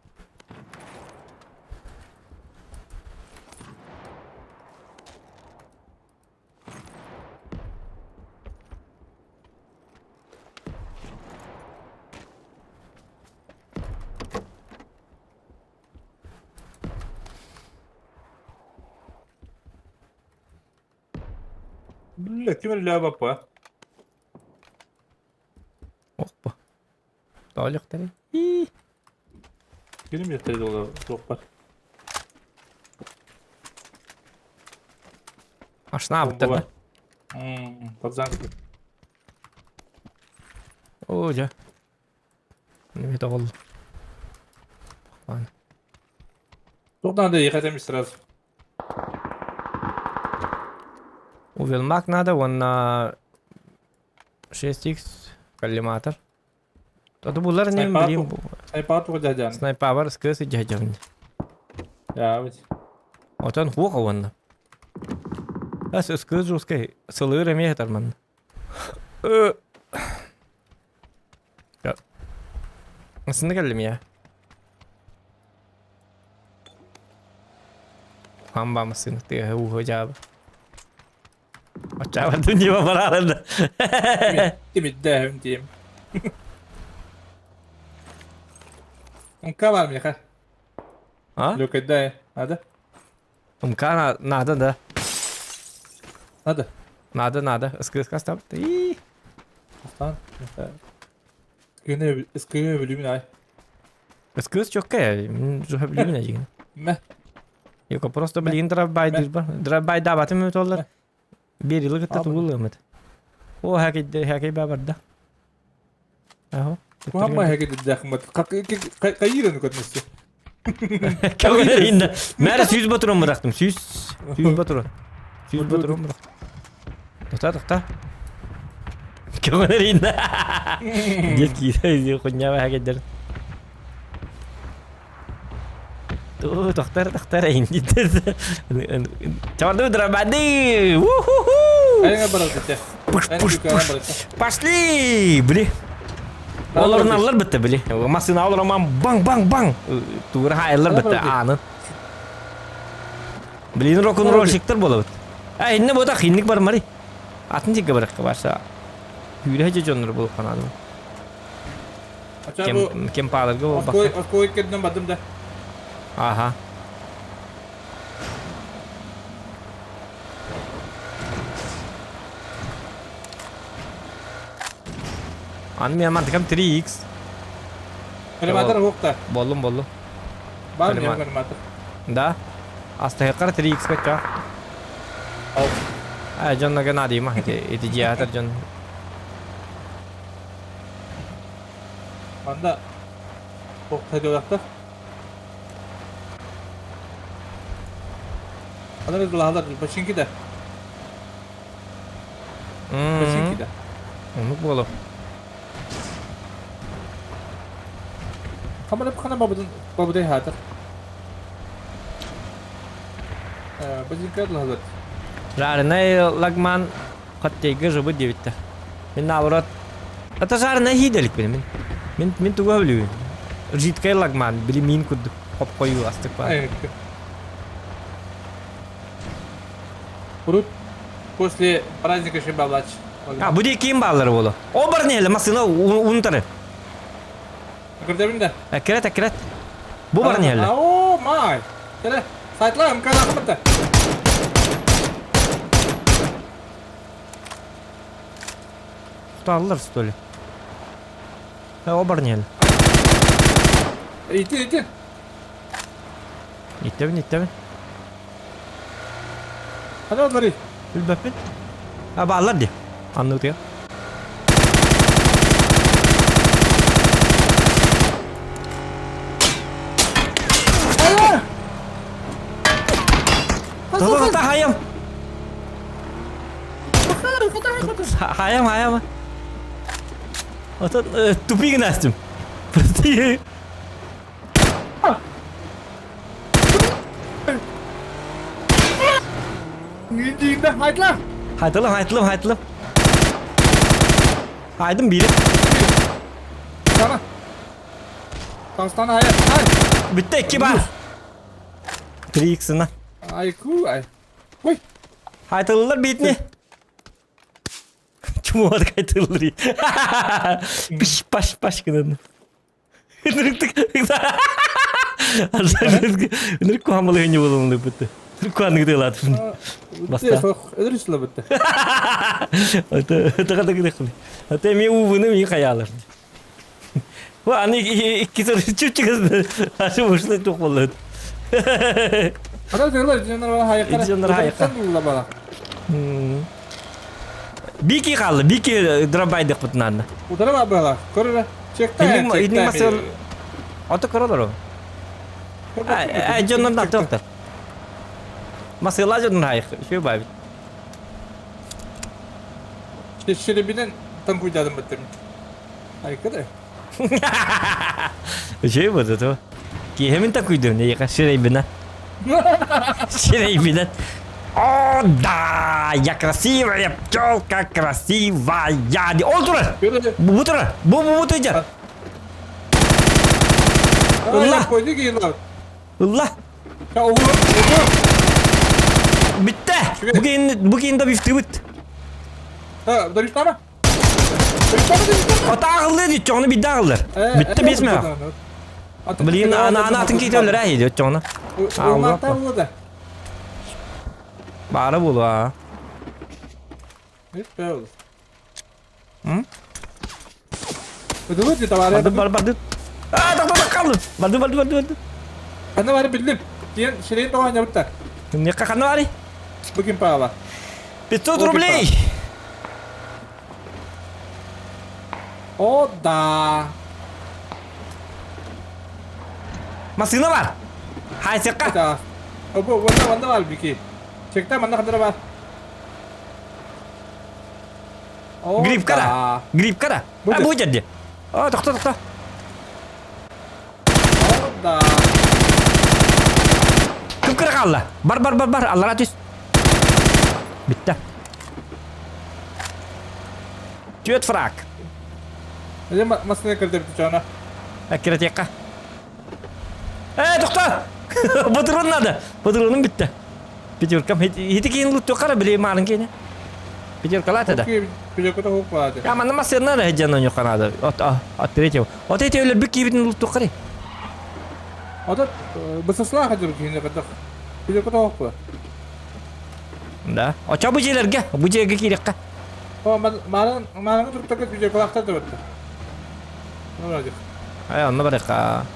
Бля, ким эрэ баппа. Оппа. Тоолуктары. Ии. Ким миэстэ туох бар. Ашнаабыттар да. Подзан. Оо, дьэ. Неме тоҕол. Туох надо ехать эмис сразу. Увелмак надо уонна 6x коллиматор. Тото булар не блин. Снайпа туга дядян. Снайпа скысы дядян. Я ведь. Отон хуоха уонна. Ас скыз жускай сылыр эмиэ тарман. Сынны кэллим я. Хамба массыына тыаһа ууһа дьаабы. Оччоҕо ньыма бараалар да. Тимирдээһин диэм. Умка бар миэхэ. А? Лөкөйдөө надо? Умка надо да. Надо. Надо, надо. Ыск астап. И. Астан. Скыны скыны бүлүмүн ай. Ыск чөккэ. Жуха бүлүмүн ажигин. Мэ. Йоко просто блин драйв-бай дирба. Драйв-бай дабатым өтөллөр. Бир yılı кытта тугул ымыт. О, хакей хакей бабарда. Ахо. Куһамма хакей дәхмат. Кайырын көтмөстү. Көгөр инде. Мәрі сүүс батырон бырақтым. Сүүс. Сүүс батырон. Сүүс батырон бырақтым. Тоқта, тоқта. Көгөр инде. Дед кире хуйня хакейдер. Ту, тоқтар, тоқтар инде. Чаварды драбады. Уху-ху. Айыңа барат Пуш, пуш, пуш. Пошли, бли. Олорун аллар бітті, били. Масына олороман баң, баң, баң. Тугура хайылар бітті, аны. Блин, рок-н-ролльщиктер болабыт. А, инне бота хинник бар мари. Атын тикке баракка барса. Хүрэ жоннор болуп канады. Кем кем палырга бол бакка. Оской кедден бадым да. Ага. Аны мен мантыкам 3x. Коллиматор уохта. Боллум боллум. Бар мне коллиматор. Да. Астайкар 3x кача. А дьонно надо эти эти диатр дьон. Манда Охтадылахта. Алар дылаалар бачинки да. Бачинки да. Оннук буолуо. Хамарып хана бабыдын бабыдай хаатар. Бачинка дылаалар. Жареный лагман хаттейга жыбы диэбиттэр. Мин наоборот Это жареный хиделик мин. Мин мин тугу өлүүн. Жидкай лагман били мин курдук хоп хойуу астык бар. Урут после праздника еще баблач. А, бу ким баалар боло. О бар неле масына унтары. Көрдөбүн да. Әккерет, әккерет. Бу бар неле. О, май. Келе. Сайтла МК рахматта. Туталлар что ли? О бар неле. Ити, ити. Иттебин, иттебин. Хана олары. Билбэппин. А баалар ди. Анны утуйа. Тота хайам. Хайам, хайам. Отон тупик настым. Прости. Индиинде хайтла. Хайтылым, хайтылым, хайтылым. Хайдым бири. Сана. Тастан ай. Ай. Бүтте икки бар. 3x-ына. Айку ай. Ой. Хайтылылар битни. Чумуат хайтылылар. Пиш паш паш гынан. Ынырыктык. Ынырык куамалы не болымды бітті. Куаны гыдылат. Баста. Өдөрүсүлө бүтті. Это када гыдык. Ата ми увыны ми хаялар. Ва аны икки сыр чүп-чүп ашы ушны тух болот. Ана дылар дьоннор хайыкка. Дьоннор хайыкка. Бики калды, бики дробайдык бутунан. Удара бабала. Көрө. Чекта. Инник масыр. Ото көрөлөр. Ай, дьоннор на токтор. Масыла дьоннор хайык. Шү бабит. Шеребинен танкуйдадым беттим. Айкы да. Шү бу то. Кихемин такуйдым, не яка шеребина. Шеребина. О, да! Я красивая пчелка, красивая! Ол турар! Бу турар! Бу бу бу туйдер! Ылла! Койду кийин Ылла! Битте! Бу кийин да бифтибит. Ха, дөрүштама? Ата агылды дейт, жоғны бидде агылдар. Битте бесме. Блин, ана ана атын кейтелер әй дейт жоғны. Алла. Бары болу а. Барды бар барды. А, так так қалды. Барды барды барды барды. Хана бары билдим. Диен ширин тоған жабытта. Не қақаны бары? Бүгін пағала. 500 рублей. О, да. Масына бар. Хайсыққа. Да. Бу, ванда ванда бар бики. Чекта манда қандыра бар. Грипп кара. Грипп кара. А, бу жерде. О, тоқта, тоқта. О, да. Кім кіре қалды? Бар, бар, бар, бар. Аллара түс. Бітті. Түет фраг. Эже масына кірді бітті жана. Әккерет екка. Э, тоқта! Патрон надо. Патроным бітті. Пятеркам. Хити кейін лут қара біле марын кейіне. Пятерка лата да. Пятерка хук болады. Я мана масына да жана не канада. От от третьего. От эти өлөр бүк кибитин лут қара. Ото бысысла хажыр кейіне кадак. Пятерка хук ба. Да. Оча бу жерлерге, бу жерге кирекка. О, марын марын туруп такы пятерка лактар деп өттү. Ай, онно барыахха.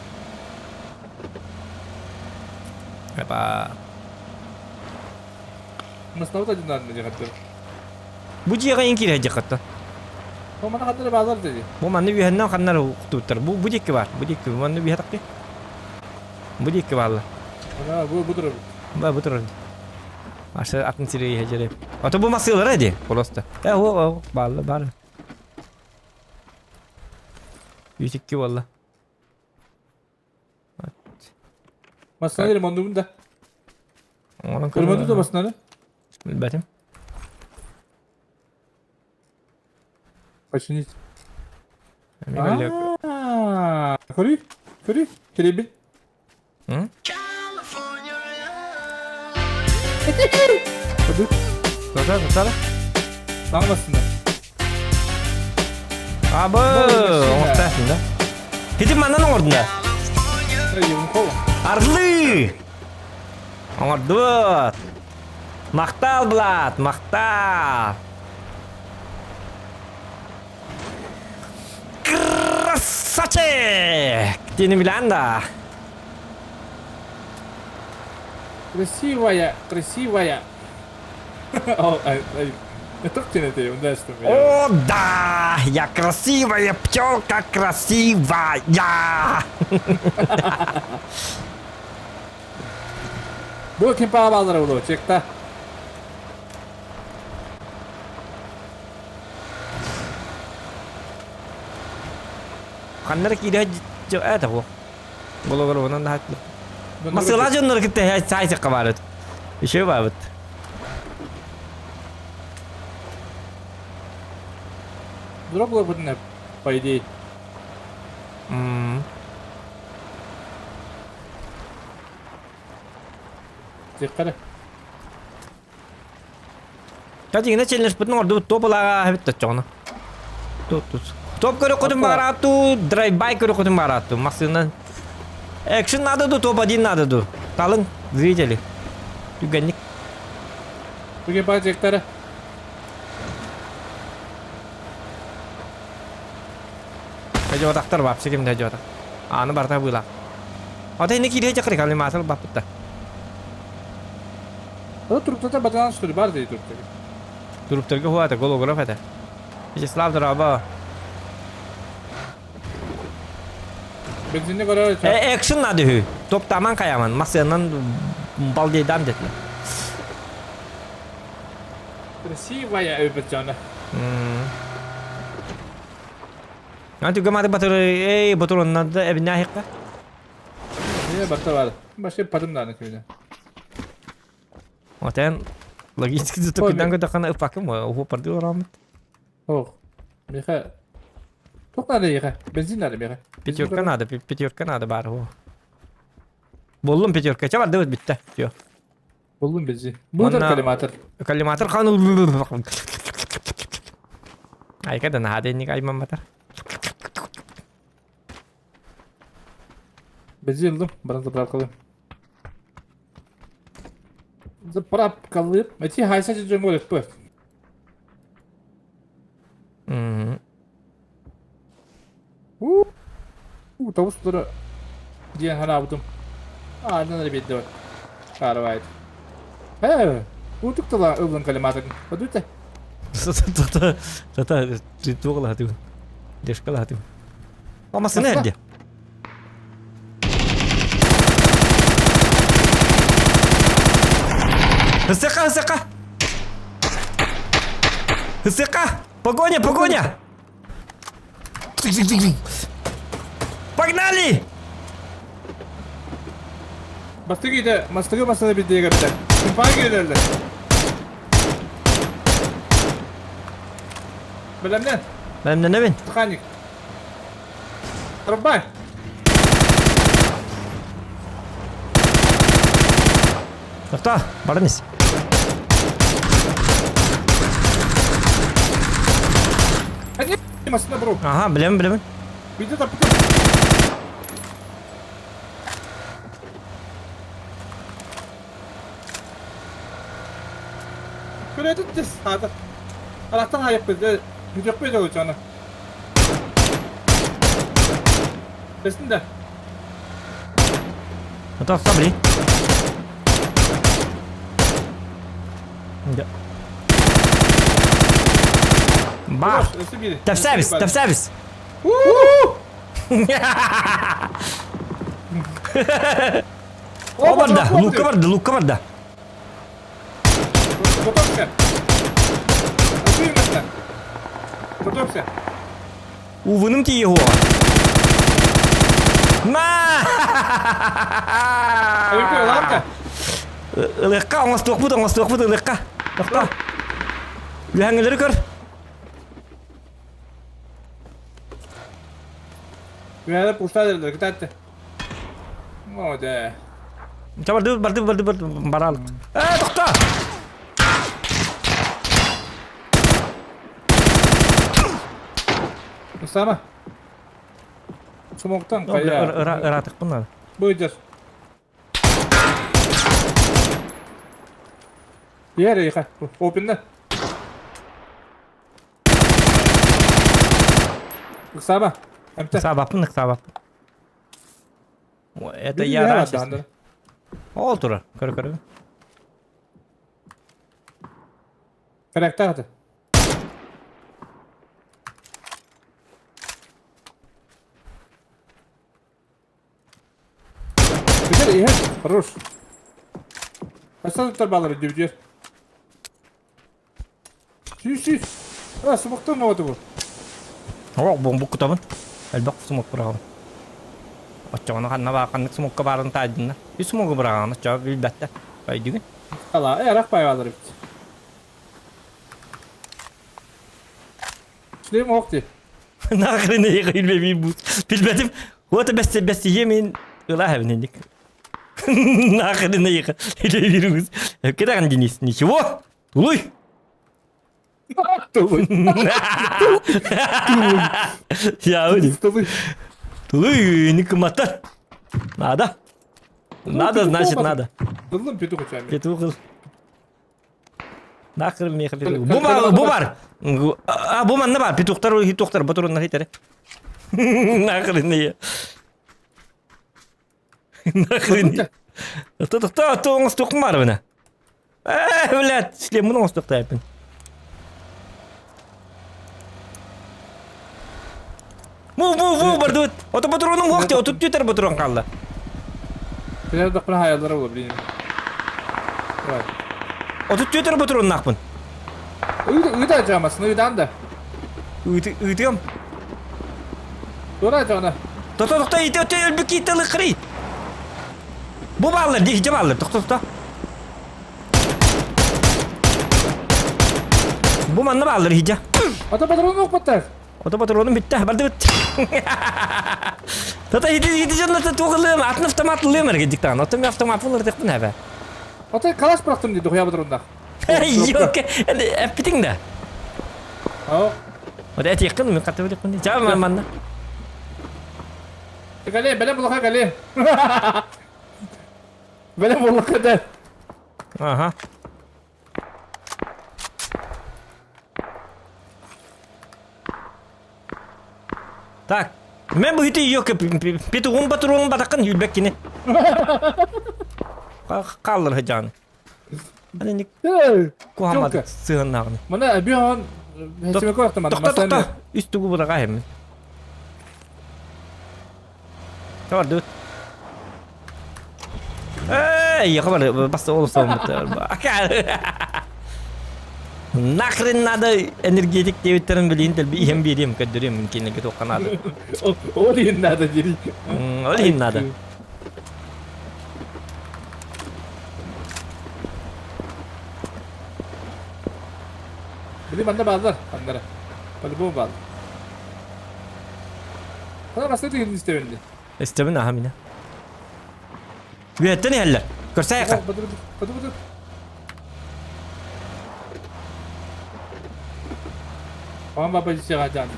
Опа. Маснабыт один дьахаттар. Бу дьиэҕэ ин киирэ дьахатта. Бу мана хаттары баалар дии. Бу манны үөһэннэн ханнар уктубуттар. Бу бу диэки бар. Бу диэки манны үөһэ тахты. Бу диэки бааллар. Ана бу бу турар. Ба бу турар. Аша атын сири иһэ Ото бу масыылара ди, просто. Э, о, баалла бар. 102 буолла. Массыына ремонтуубун да. Оҥорон Ремонту да массыынаны? Билбэтим. Починить. Аа, көрүй, көрүй, киребин. Тутар, тутар. Саҥа массыына. Абы, оҥортаахтын да. Хитим манан оҥордун да. Орлы! Оҥордубут. Махтал, Влад, махтал. Красавчик! Диэни билээн да. Красивая, красивая. О, ай, ай. О, да! Я красивая пчелка, красивая! Бу ким паабаалара буолуо, чекта. Ханнара киирэ это бу. Бологор онон да Масыла дьоннор кытта саайсыкка баарыт. Еще баабыт. Дроп буларбытын по идее. Тиэххэ Катина челлендж-пытын ордубут топ ылааҕа эбит оччоҕуна. Тут тут. Топ көрө бараатту, драйв-бай көрө бараатту. Массыына. Экшен надо ду, топ-1 надо ду. Талын, зрители. Түгэнник. Бүгүн баажыктара. Хэдьуотахтар вообще ким хэдьуотах. Аны барта быылаах. Ата инне киирэ чакыры калиматор баппытта. Ол туруктата батаан что ли бар дии туруктага. Туруктарга хуата голограф это. Вячеслав дороба. Бензинни көрөр. Э, экшен надо үһү. Топтаман каяман. Массыанан балдейдан детилер. Красивая өбөт жана. Антүгө маты батыр эй батыр оннан да эбиннээхикка. Ээ барта бар. Башка падым дааны күнэ. Отен логически тупидан көтөххөнө ыппаккын уһу пардыы олороммут. Ох. Миэхэ туох наада эйиэхэ? Бензин наада миэхэ. Пятерка надо, пятерка надо баар уһу. Буллум пятерка, чэ бардыбыт бүттэ. Все. Буллум бензин. Бу коллиматор. Коллиматор хан Айка да наһаа инник аймамматар. Бензин ыллым, баран заправкалыым. Заправкалыып. Эти хайса дьоҥҥо өлөппүт. Уу, тоҕус тура диэн хараабытым. Аанан эрэ биэрдэ Хаарабайт. Ээ, уутук тыла ыллын коллиматорын. Подуйте. Тата, тата, туох Дешкалаатым. Массыына эрдэ. Ысыка, ысыка! Ысыка! Погоня, погоня! Погнали! Бастыгы итэ, мастыгы массыына биирдигэ кэптэ. Кимпаа киирэллэр. Бэлэмнэн. Бэлэмнэнэбин. Механик. Трамвай. Тоқта, баран ис. Массыына бро. Ага, билэбин, билэбин. Биирдэ таппытым. Көрөтүн тес аата. Арахтан хайыппыт, бүтүөхпүт олучана. Бэстин да. Это сабли. Да. Бах! Тәпсәбез, тәпсәбез! О, барда, лука барда, лука барда. Готовься! Готовимся! Готовься! Увыным ти его. На! Ылыхка, оҥостуохпут, оҥостуохпут, ылыхка. Тохто. Үһэҥҥилэри көр. Үһэлэр пуста дедилер, кытаатты. О, да. Барды, барды, барды, барды, барал. Э, тохто! Сама. Сумоктан кая. Ыраатыкпын надо. Быйдыр. Иэр Опинна. Ыксаба. Ыксабаппын, ыксабаппын. Это я раньше. Ол турар. Көрө көрө. Кэлэктаҕыты. Бүтэр иһэр. Хорош. Хасан туттар балары дүбүдүөр. Сүүс сүүс. А, сумуктан оҕото бу. Ох, бомбук кутабын. Элбэх сумук быраҕабын. Оччоҕуна ханна баар ханнык сумукка баарын таайдыннар. Үс сумугу быраҕаҕын оччоҕо билбэттэр. Өйдүгүн? Ала, э, арах байбалар эбит. Шлем ох дии. Нахрен билбэбин бу. Билбэтим. Вот бэс бэс мин ыла хэбин Нахрен вирус. Кедахан Денис, ничего. Тулуй. Тулуй. Я уйду. Тулуй. Тулуй, не кыматтар. Надо. Надо, значит, надо. Тыллым петух учами. Петух. Нахрен меха петух. Бу бар, бу бар. А, бу манна бар. Петухтар, хитухтар, батуруннар хитере. Нахрен не. Нахрен. Тохто, тоңостук бар бына. Э, блядь, шлемын оңостук тайпын. Бу, бу, бу, бардыбыт. Ото патронун уақты, отут түтер патрон қалды. Билер дақпын хаяллара була билин. Давай. Отут түтер патрон нақпын. Ыйда жамасын, ыйдан да. Ыытыам. Тура жана. Тохто, тохто, ити өтө өлбүк ити лыкырый. Бу баллар, дихже баллар, тохто, тохто. Бу манна баллар хиджа. Ата патрон оқпаттар. Ото патроным битте, барды бит. Тата хити хити жанна туғылым, атын автомат лым эрге диктан. Ото ми автомат булыр деп нәбә. Ата калаш бырақтым дейді хуя патронда. Yok, эппитиң да. Ау. Вот эти якын мен катып элек Жа манна. Кале, бәле булаха кале. Бәле булаха да. Ага. Так, мен бу хити yok петугун патрон батакын юлбек кине. Қаллыр хыжан. Аны ник кухаммад сыгыннагын. Мына бион хесиме кояктым ана. Тохто, тохто. Үстүгү бурага хем. Тавар дүт. Эй, якы басты ол Нахрен надо энергетик дебиттерин билин тел бием берем көддөрөм кинеге тоқанады. Ол ең надо дери. Ол ең надо. Били манда базар, андара. По-любому базар. Хана басты деген истебенди. Истебин аха мина. Үөттен иһэллэр. Көрсәйхэ. Баdır баdır баdır. Tamam baba жан.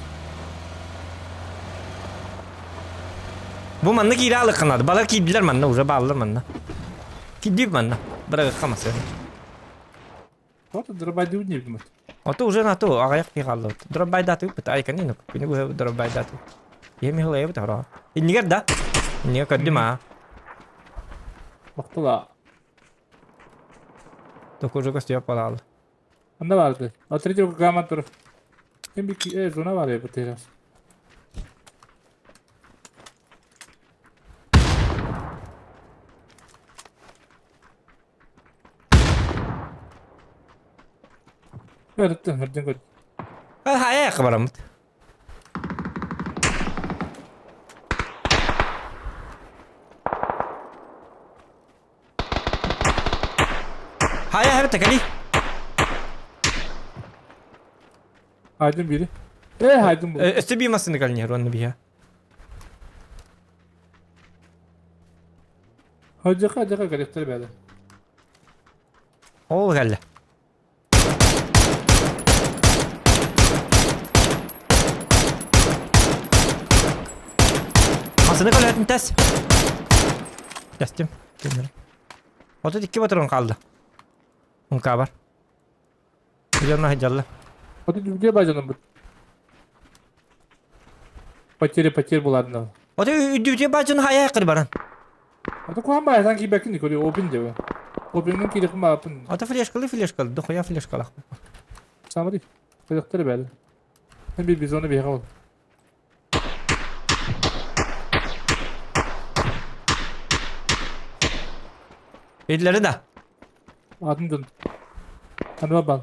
Бу манна киирэ алыкканады. Балар киирдилер манна, уже бааллар манна. Киирдип манна. Бырагы камасы. Вот дробайды не думать. Ото уже на то, ағаяқ пиғалды. Дробайдаты үппіт, айкан ені күні бұ дробайдаты. Киһи михалайбыт хоро. Иннигэр да? Иннигэр көрдүм аа. Махтала. Токужука степ балаал. Анда барды. А третий гамма тур. Ким би зона бар ya bu teras. Көрдүм, көрдүм, көрдүм. Хайа барамыт. Хайа хэбэтэ кэлий. Хайдым бири. Э, хайдым бу. Өссө бии массыына кэлин иһэр уонна биһэ. Хайдыка, хайдыка кэлиэхтэр бэйэлэр. Ол кэллэ. Массыына көлөһөтүн тэс. Тэстим. 32 батырын қалды. Унка бар. Дьонно сылдьаллар. Отут үгдэ бажаным бут. Потеря потерь буларна. Ото үдүтэ бажын хая кыр баран. Ото кухан байсан кийбэкин дикори опин дева. Опингын киирихин баапын. Ото флешкалы флешкалы дохуя флешкалах. Самари. Кыдыктар бәлі. Мен bir bizonu bir ol. Эдлери да. Атын дын. Анва бан.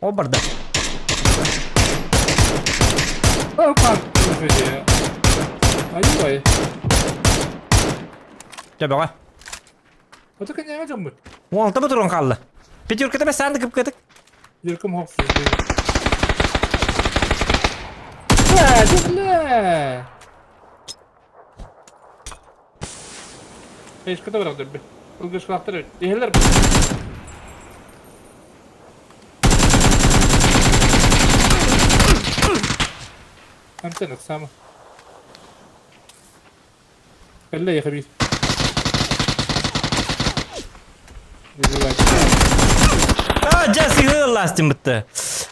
Ол барда. Опа! Ай-ой. Дьэ бөҕө. Ото кэннээҕи дьоммут. Уолта ботурун хаалла. Пятерката бэсээн кып-кытык. Юркам хопсуз. Бля, бля! Эшката барах дөрбү. Ылгышкалахтар иһэллэр. Антен ыксаама. Кэллэ я хабис. А, дьэ сыһыаллаастым бытты.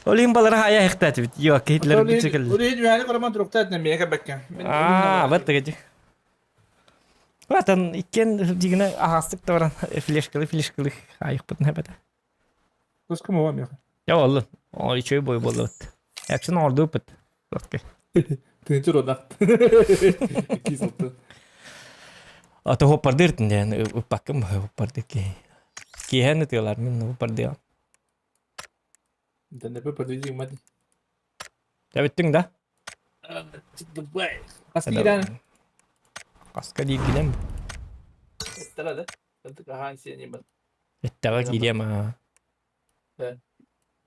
Ол иһин балара хайа иһихтээтибит. Йо, киһитлэр бүтсэ кэллэ. Улиин үһэни короман туруктаат нэмиэ кэбэккэ. Аа, бат тыгыдьы. Ватан иккен дигинэ аһаастык да баран флешкалы флешкалы айықпытын хэбэтэ. Тоскум оҕом яха. Я боллун. О, үчүгэй бой буоллубут. Экшен оҥордууппут. Тыынчыр одах. Кисылты. Ата хоппардыртын диэн ыппаккым хоппарды ки. Киэһэн ытыалар мин хоппардыам. Дэнэпэ подведик мати. Тэбиттиҥ да? Хаска киирэн. Хаска дииргинэн. Эттэрэ да. Хаан сиэни бар. Эттэҕэ киириэм аа.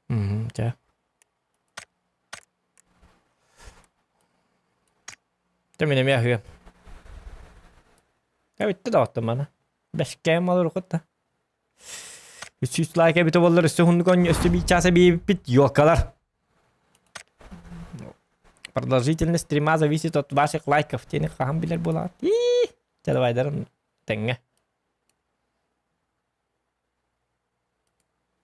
Мм, чэ. Дьэ мин эмиэ аһыам. Дьэ бүттэ да оттон маны. Бэскэм олорукут да. 300 лайк эбитэ буоллар өссө уһуннук оонньуу өссө биир чаас эбиэбиппит ёлкалар. Продолжительность стрима зависит от ваших лайков. Тени хаһан билэр буолаҕыт. Ии, чэ давайдарым тэҥҥэ.